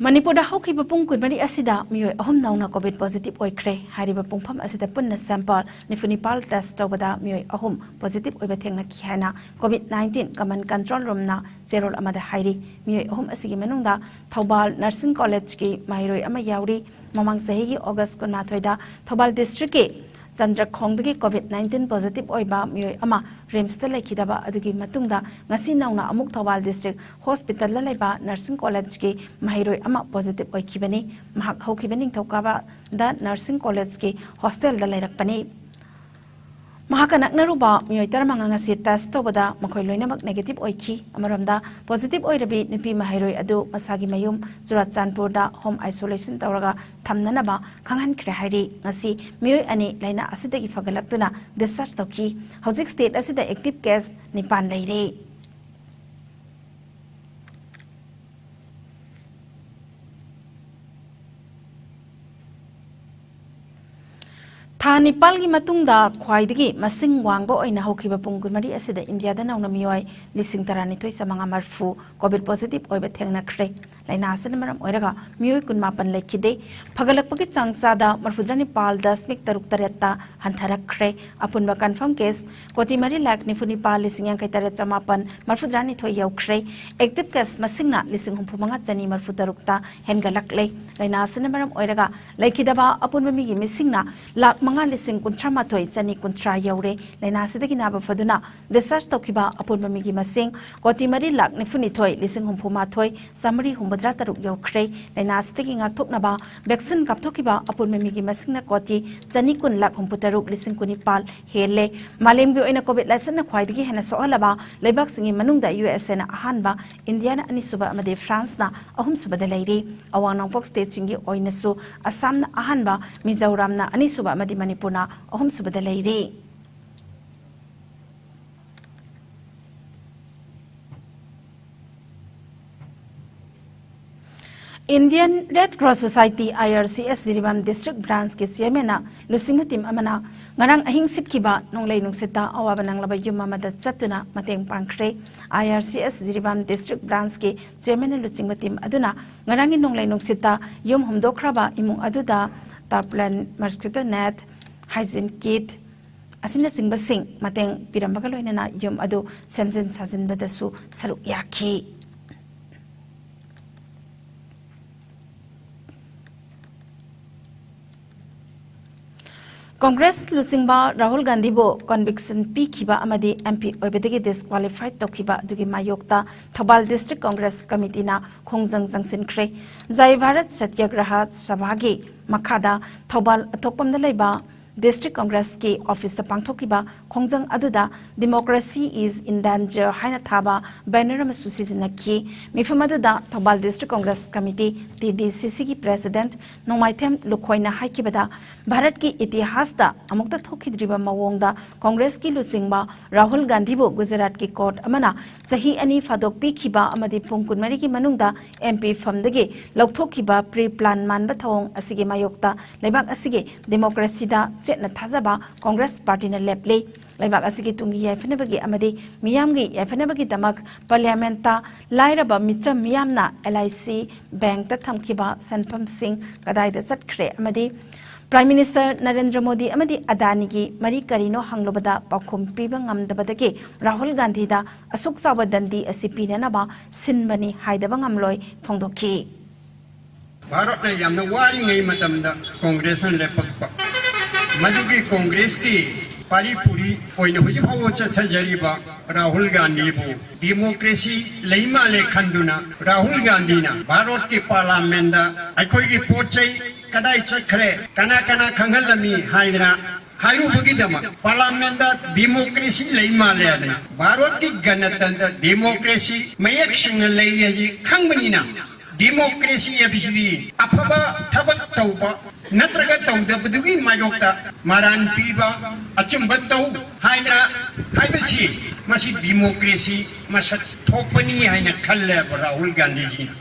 ꯃꯅꯤꯄꯨꯔꯗ ꯍꯧꯈꯤꯕ ꯄꯨꯡ ꯀꯨꯟꯃꯔꯤ ꯑꯁꯤꯗ ꯃꯤꯑꯣꯏ ꯑꯍꯨꯝ ꯅꯧꯅ COVID positive ꯑꯣꯏꯈ꯭ꯔꯦ꯫ ꯍꯥꯏꯔꯤꯕ ꯄꯨꯡꯐꯝ ꯑꯁꯤꯗ ꯄꯨꯟꯅ sample ꯅꯤꯐꯨ ꯅꯤꯄꯥꯜ test ꯇꯧꯕꯗ ꯃꯤꯑꯣꯏ ꯑꯍꯨꯝ positive ꯑꯣꯏꯕ ꯊꯦꯡꯅꯈꯤ ꯍꯥꯏꯅ COVID nineteen Command Control Roomꯅ ꯆꯦꯔꯣꯜ ꯑꯃꯗ ꯍꯥꯏꯔꯤ꯫ ꯃꯤꯑꯣꯏ ꯑꯍꯨꯝ ꯑꯁꯤꯒꯤ ꯃꯅꯨꯡꯗ ꯊꯧꯕꯥꯜ Nursing Collegeꯀꯤ ꯃꯍꯩꯔꯣꯏ ꯑꯃ ꯌꯥꯎꯔꯤ꯫ ꯃꯃꯥꯡ ꯆꯍꯤꯒꯤ August ꯀꯨꯟꯃꯥꯊꯣꯏꯗ Thoubal districtꯀꯤ ꯆꯟꯗ꯭ꯔꯈꯣꯡꯗꯒꯤ COVID nineteen positive ꯑꯣꯏꯕ ꯃꯤꯑꯣꯏ ꯑꯃ RIMSꯇ ꯂꯩꯈꯤꯗꯕ ꯑꯗꯨꯒꯤ ꯃꯇꯨꯡꯗ ꯉꯁꯤ ꯅꯧꯅ ꯑꯃꯨꯛ ꯊꯧꯕꯥꯜ district hospitalꯗ ꯂꯩꯕ Nursing Collegeꯀꯤ ꯃꯍꯩꯔꯣꯏ ꯑꯃ positive ꯑꯣꯏꯈꯤꯕꯅꯤ꯫ ꯃꯍꯥꯛ ꯍꯧꯈꯤꯕ ꯅꯤꯡꯊꯧꯀꯥꯕꯗ Nursing Collegeꯀꯤ hostelꯗ ꯂꯩꯔꯛꯄꯅꯤ꯫ ꯃꯍꯥꯛꯀ ꯅꯛꯅꯔꯨꯕ ꯃꯤꯑꯣꯏ ꯇꯔꯥꯃꯉꯥ ꯉꯁꯤ test ꯇꯧꯕꯗ ꯃꯈꯣꯏ ꯂꯣꯏꯅꯃꯛ negative ꯑꯣꯏꯈꯤ꯫ ꯑꯃꯔꯣꯝꯗ, positive ꯑꯣꯏꯔꯕꯤ ꯅꯨꯄꯤ ꯃꯍꯩꯔꯣꯏ ꯑꯗꯨ ꯃꯁꯥꯒꯤ ꯃꯌꯨꯝ ꯆꯨꯔꯥꯆꯥꯟꯄꯨꯔꯗ home isolation ꯇꯧꯔꯒ ꯊꯝꯅꯅꯕ ꯈꯪꯍꯟꯈ꯭ꯔꯦ ꯍꯥꯏꯔꯤ꯫ ꯉꯁꯤ ꯃꯤꯑꯣꯏ ꯑꯅꯤ ꯂꯥꯏꯅꯥ ꯑꯁꯤꯗꯒꯤ ꯐꯒꯠꯂꯛꯇꯨꯅ discharge ꯇꯧꯈꯤ꯫ ꯍꯧꯖꯤꯛ state ꯑꯁꯤꯗ active case ꯅꯤꯄꯥꯟ ꯂꯩꯔꯤ꯫ ꯊꯥ ꯅꯤꯄꯥꯜꯒꯤ ꯃꯇꯨꯡꯗ ꯈ꯭ꯋꯥꯏꯗꯒꯤ ꯃꯁꯤꯡ ꯋꯥꯡꯕ ꯑꯣꯏꯅ ꯍꯧꯈꯤꯕ ꯄꯨꯡ ꯀꯨꯟꯃꯔꯤ ꯑꯁꯤꯗ ꯏꯟꯗꯤꯌꯥꯗ ꯅꯧꯅ ꯃꯤꯑꯣꯏ ꯂꯤꯁꯤꯡ ꯇꯔꯥꯅꯤꯊꯣꯏ ꯆꯥꯃꯉꯥ ꯃꯔꯐꯨ COVID positive ꯑꯣꯏꯕ ꯊꯦꯡꯅꯈ꯭ꯔꯦ꯫ ꯂꯥꯏꯅꯥ ꯑꯁꯤꯅ ꯃꯔꯝ ꯑꯣꯏꯔꯒ ꯃꯤꯑꯣꯏ ꯀꯨꯟꯃꯥꯄꯟ ꯂꯩꯈꯤꯗꯦ꯫ ꯐꯒꯠꯂꯛꯄꯒꯤ ꯆꯥꯡ ꯆꯥꯗ ꯃꯔꯐꯨꯇꯔꯥ ꯅꯤꯄꯥꯜ ꯗꯁꯃꯤꯛ ꯇꯔꯨꯛ ꯇꯔꯦꯠꯇ ꯍꯟꯊꯔꯛꯈ꯭ꯔꯦ꯫ ꯑꯄꯨꯟꯕ confirm case ꯀꯣꯇꯤ ꯃꯔꯤ ꯂꯥꯈ ꯅꯤꯐꯨ ꯅꯤꯄꯥꯜ ꯂꯤꯁꯤꯡ ꯌꯥꯡꯈꯩ ꯇꯔꯦꯠ ꯆꯃꯥꯄꯟ ꯃꯔꯐꯨꯇꯔꯥꯅꯤꯊꯣꯏ ꯌꯧꯈ꯭ꯔꯦ꯫ Active case ꯃꯁꯤꯡꯅ ꯂꯤꯁꯤꯡ ꯍꯨꯝꯐꯨ ꯃꯉꯥ ꯆꯅꯤ ꯃꯔꯐꯨ ꯇꯔꯨꯛꯇ ꯍꯦꯟꯒꯠꯂꯛꯂꯦ꯫ ꯂꯥꯏꯅꯥ ꯑꯁꯤꯅ ꯃꯔꯝ ꯑꯣꯏꯔꯒ ꯂꯩꯈꯤꯗꯕ ꯑꯄꯨꯟꯕ ꯃꯤꯒꯤ ꯃꯤꯁꯤꯡꯅ ꯂꯥꯈ ꯃꯉꯥ ꯂꯤꯁꯤꯡ ꯀꯨꯟꯊ꯭ꯔꯥ ꯃꯥꯊꯣꯏ ꯆꯅꯤ ꯀꯨꯟꯊ꯭ꯔꯥ ꯌꯧꯔꯦ꯫ ꯂꯥꯏꯅꯥ ꯑꯁꯤꯗꯒꯤ ꯅꯥꯕ ꯐꯗꯨꯅ discharge ꯇꯧꯈꯤꯕ ꯑꯄꯨꯟꯕ ꯃꯤꯒꯤ ꯃꯁꯤꯡ ꯀꯣꯇꯤ ꯃꯔꯤ ꯂꯥꯈ ꯅꯤꯐꯨ ꯅꯤꯊꯣꯏ ꯂꯤꯁꯤꯡ ꯍꯨꯝꯐꯨ ꯃꯥꯊꯣꯏ ꯆꯥꯃꯔꯤ ꯍꯨꯝꯐꯨꯇꯔꯥ ꯇꯔꯨꯛ ꯌꯧꯈ꯭ꯔꯦ꯫ ꯂꯥꯏꯅꯥ ꯑꯁꯤꯗꯒꯤ ꯉꯥꯛꯊꯣꯛꯅꯕ vaccine ꯀꯥꯞꯊꯣꯛꯈꯤꯕ ꯑꯄꯨꯟꯕ ꯃꯤꯒꯤ ꯃꯁꯤꯡꯅ ꯀꯣꯇꯤ ꯆꯅꯤ ꯀꯨꯟ ꯂꯥꯈ ꯍꯨꯝꯐꯨ ꯇꯔꯨꯛ ꯂꯤꯁꯤꯡ ꯀꯨꯟꯅꯤꯄꯥꯜ ꯍꯦꯜꯂꯦ꯫ ꯃꯥꯂꯦꯝꯒꯤ ꯑꯣꯏꯅ COVID ꯂꯥꯏꯆꯠꯅ ꯈ꯭ꯋꯥꯏꯗꯒꯤ ꯍꯦꯟꯅ ꯁꯣꯛꯍꯜꯂꯕ ꯂꯩꯕꯥꯛꯁꯤꯡꯒꯤ ꯃꯅꯨꯡꯗ USAꯅ ꯑꯍꯥꯟꯕ, ꯏꯟꯗꯤꯌꯥꯅ ꯑꯅꯤꯁꯨꯕ ꯑꯃꯗꯤ ꯐ꯭ꯔꯥꯟꯁꯅ ꯑꯍꯨꯝꯁꯨꯕꯗ ꯂꯩꯔꯤ꯫ ꯑꯋꯥꯡ ꯅꯣꯡꯄꯣꯛ stateꯁꯤꯡꯒꯤ ꯑꯣꯏꯅꯁꯨ ꯑꯁꯥꯝꯅ ꯑꯍꯥꯟꯕ, ꯃꯤꯖꯣꯔꯥꯝꯅ ꯑꯅꯤꯁꯨꯕ ꯑꯃꯗꯤ ꯃꯅꯤꯄꯨꯔꯅ ꯑꯍꯨꯝꯁꯨꯕꯗ ꯂꯩꯔꯤ꯫ Indian Red Cross Society, IRCS, Jiribam District Branchꯀꯤ Chairmanꯅ ꯂꯨꯆꯤꯡꯕ team ꯑꯃꯅ ꯉꯔꯥꯡ ꯑꯍꯤꯡ ꯁꯤꯠꯈꯤꯕ ꯅꯣꯡꯂꯩ ꯅꯨꯡꯁꯤꯠꯇ ꯑꯋꯥꯕ ꯅꯪꯂꯕ ꯌꯨꯝ ꯑꯃꯗ ꯆꯠꯇꯨꯅ ꯃꯇꯦꯡ ꯄꯥꯡꯈ꯭ꯔꯦ꯫ IRCS ꯖꯤꯔꯤꯕꯥꯝ District Branchꯀꯤ Chairmanꯅ ꯂꯨꯆꯤꯡꯕ team ꯑꯗꯨꯅ ꯉꯔꯥꯡꯒꯤ ꯅꯣꯡꯂꯩ ꯅꯨꯡꯁꯤꯠꯇ ꯌꯨꯝ ꯍꯨꯝꯗꯣꯛꯈ꯭ꯔꯕ ꯏꯃꯨꯡ ꯑꯗꯨꯗ tarpaulin, mosquito net, hygiene kit ꯑꯁꯤꯅꯆꯤꯡꯕꯁꯤꯡ ꯃꯇꯦꯡ ꯄꯤꯔꯝꯕꯒ ꯂꯣꯏꯅꯅ ꯌꯨꯝ ꯑꯗꯨ ꯁꯦꯝꯖꯤꯟ ꯁꯥꯖꯤꯟꯕꯗꯁꯨ ꯁꯔꯨꯛ ꯌꯥꯈꯤ꯫ ꯀꯣꯡꯒ꯭ꯔꯦꯁ ꯂꯨꯆꯤꯡꯕ ꯔꯥꯍꯨꯜ ꯒꯥꯟꯙꯤꯕꯨ conviction ꯄꯤꯈꯤꯕ ꯑꯃꯗꯤ MP ꯑꯣꯏꯕꯗꯒꯤ disqualified ꯇꯧꯈꯤꯕ ꯑꯗꯨꯒꯤ ꯃꯥꯌꯣꯛꯇ ꯊꯧꯕꯥꯜ District Congress Committeeꯅ ꯈꯣꯡꯖꯪ ꯆꯪꯁꯤꯟꯈ꯭ꯔꯦ꯫ ꯖꯥꯏ ꯚꯥꯔꯠ ꯁꯇ꯭ꯌꯒ꯭ꯔꯍ ꯁꯚꯥꯒꯤ ꯃꯈꯥꯗ ꯊꯧꯕꯥꯜ ꯑꯊꯣꯛꯄꯝꯗ ꯂꯩꯕ District Congressꯀꯤ officeꯇ ꯄꯥꯡꯊꯣꯛꯈꯤꯕ ꯈꯣꯡꯖꯪ ꯑꯗꯨꯗ "Democracy is in danger" ꯍꯥꯏꯅ ꯊꯥꯕ banner ꯑꯃꯁꯨ ꯁꯤꯖꯤꯟꯅꯈꯤ꯫ ꯃꯤꯐꯝ ꯑꯗꯨꯗ Thoubal District Congress Committee, TDCCꯒꯤ president ꯅꯣꯡꯃꯥꯏꯊꯦꯝ ꯂꯨꯈꯣꯏꯅ ꯍꯥꯏꯈꯤꯕꯗ, ꯚꯥꯔꯠꯀꯤ ꯏꯇꯤꯍꯥꯁꯇ ꯑꯃꯨꯛꯇ ꯊꯣꯛꯈꯤꯗ꯭ꯔꯤꯕ ꯃꯑꯣꯡꯗ ꯀꯣꯡꯒ꯭ꯔꯦꯁꯀꯤ ꯂꯨꯆꯤꯡꯕ ꯔꯥꯍꯨꯜ ꯒꯥꯟꯙꯤꯕꯨ ꯒꯨꯖꯔꯥꯠꯀꯤ court ꯑꯃꯅ ꯆꯍꯤ ꯑꯅꯤ ꯐꯥꯗꯣꯛ ꯄꯤꯈꯤꯕ ꯑꯃꯗꯤ ꯄꯨꯡ ꯀꯨꯟꯃꯔꯤꯒꯤ ꯃꯅꯨꯡꯗ MP ꯐꯝꯗꯒꯤ ꯂꯧꯊꯣꯛꯈꯤꯕ pre-plan ꯃꯥꯟꯕ ꯊꯧꯑꯣꯡ ꯑꯁꯤꯒꯤ ꯃꯥꯌꯣꯛꯇ ꯂꯩꯕꯥꯛ ꯑꯁꯤꯒꯤ democracyꯗ ꯆꯦꯠꯅ ꯊꯥꯖꯕ ꯀꯣꯡꯒ꯭ꯔꯦꯁ ꯄꯥꯔꯇꯤꯅ ꯂꯦꯞꯂꯤ꯫ ꯂꯩꯕꯥꯛ ꯑꯁꯤꯒꯤ ꯇꯨꯡꯒꯤ ꯌꯥꯏꯐꯅꯕꯒꯤ ꯑꯃꯗꯤ ꯃꯤꯌꯥꯝꯒꯤ ꯌꯥꯏꯐꯅꯕꯒꯤꯗꯃꯛ parliamentꯇ ꯂꯥꯏꯔꯕ ꯃꯤꯆꯝ ꯃꯤꯌꯥꯝꯅ LIC, bankꯇ ꯊꯝꯈꯤꯕ ꯁꯦꯟꯐꯝꯁꯤꯡ ꯀꯗꯥꯏꯗ ꯆꯠꯈ꯭ꯔꯦ ꯑꯃꯗꯤ Prime Minister ꯅꯔꯦꯟꯗ꯭ꯔ ꯃꯣꯗꯤ ꯑꯃꯗꯤ ꯑꯗꯥꯅꯤꯒꯤ ꯃꯔꯤ ꯀꯔꯤꯅꯣ ꯍꯪꯂꯨꯕꯗ ꯄꯥꯎꯈꯨꯝ ꯄꯤꯕ ꯉꯝꯗꯕꯗꯒꯤ ꯔꯥꯍꯨꯜ ꯒꯥꯟꯙꯤꯗ ꯑꯁꯨꯛ ꯆꯥꯎꯕ ꯗꯟꯗꯤ ꯑꯁꯤ ꯄꯤꯅꯅꯕ ꯁꯤꯟꯕꯅꯤ ꯍꯥꯏꯗꯕ ꯉꯝꯂꯣꯏ ꯐꯣꯡꯗꯣꯛꯈꯤ꯫ ꯚꯥꯔꯠꯅ ꯌꯥꯝꯅ ꯋꯥꯔꯤꯉꯩ ꯃꯇꯝꯗ ꯀꯣꯡꯒ꯭ꯔꯦꯁꯅ ꯂꯦꯞꯄꯛꯄ, ꯃꯗꯨꯒꯤ ꯀꯣꯡꯒ꯭ꯔꯦꯁꯀꯤ ꯄꯥꯔꯤ ꯄꯨꯔꯤ ꯑꯣꯏꯅ ꯍꯧꯖꯤꯛ ꯐꯥꯎꯕ ꯆꯠꯊꯖꯔꯤꯕ ꯔꯥꯍꯨꯜ ꯒꯥꯟꯙꯤꯕꯨ democracy ꯂꯩ ꯃꯥꯜꯂꯦ ꯈꯟꯗꯨꯅ ꯔꯥꯍꯨꯜ ꯒꯥꯟꯙꯤꯅ ꯚꯥꯔꯠꯀꯤ parliamentꯗ "ꯑꯩꯈꯣꯏꯒꯤ ꯄꯣꯠ ꯆꯩ ꯀꯗꯥꯏ ꯆꯠꯈ꯭ꯔꯦ, ꯀꯅꯥ ꯀꯅꯥ ꯈꯪꯍꯜꯂꯝꯃꯤ?" ꯍꯥꯏꯗꯅ ꯍꯥꯏꯔꯨꯕꯒꯤꯗꯃꯛ parliamentꯗ democracy ꯂꯩ ꯃꯥꯜꯂꯦ ꯍꯥꯏꯗꯅ ꯚꯥꯔꯠꯀꯤ ꯒꯅꯇꯟꯇ꯭ꯔ democracy ꯃꯌꯦꯛ ꯁꯦꯡꯅ ꯂꯩ ꯍꯥꯏꯁꯤ ꯈꯪꯕꯅꯤꯅ democracy ꯍꯥꯏꯕꯁꯤꯗꯤ ꯑꯐꯕ ꯊꯕꯛ ꯇꯧꯕ ꯅꯠꯇ꯭ꯔꯒ ꯇꯧꯗꯕꯗꯨꯒꯤ ꯃꯥꯌꯣꯛꯇ ꯃꯔꯥꯟ ꯄꯤꯕ, ꯑꯆꯨꯝꯕ ꯇꯧ ꯍꯥꯏꯗꯅ ꯍꯥꯏꯕꯁꯤ ꯃꯁꯤ democracy ꯃꯁꯛ ꯊꯣꯛꯄꯅꯤ ꯍꯥꯏꯅ ꯈꯜꯂꯦꯕ ꯔꯥꯍꯨꯜ ꯒꯥꯟꯙꯤꯖꯤꯅ꯫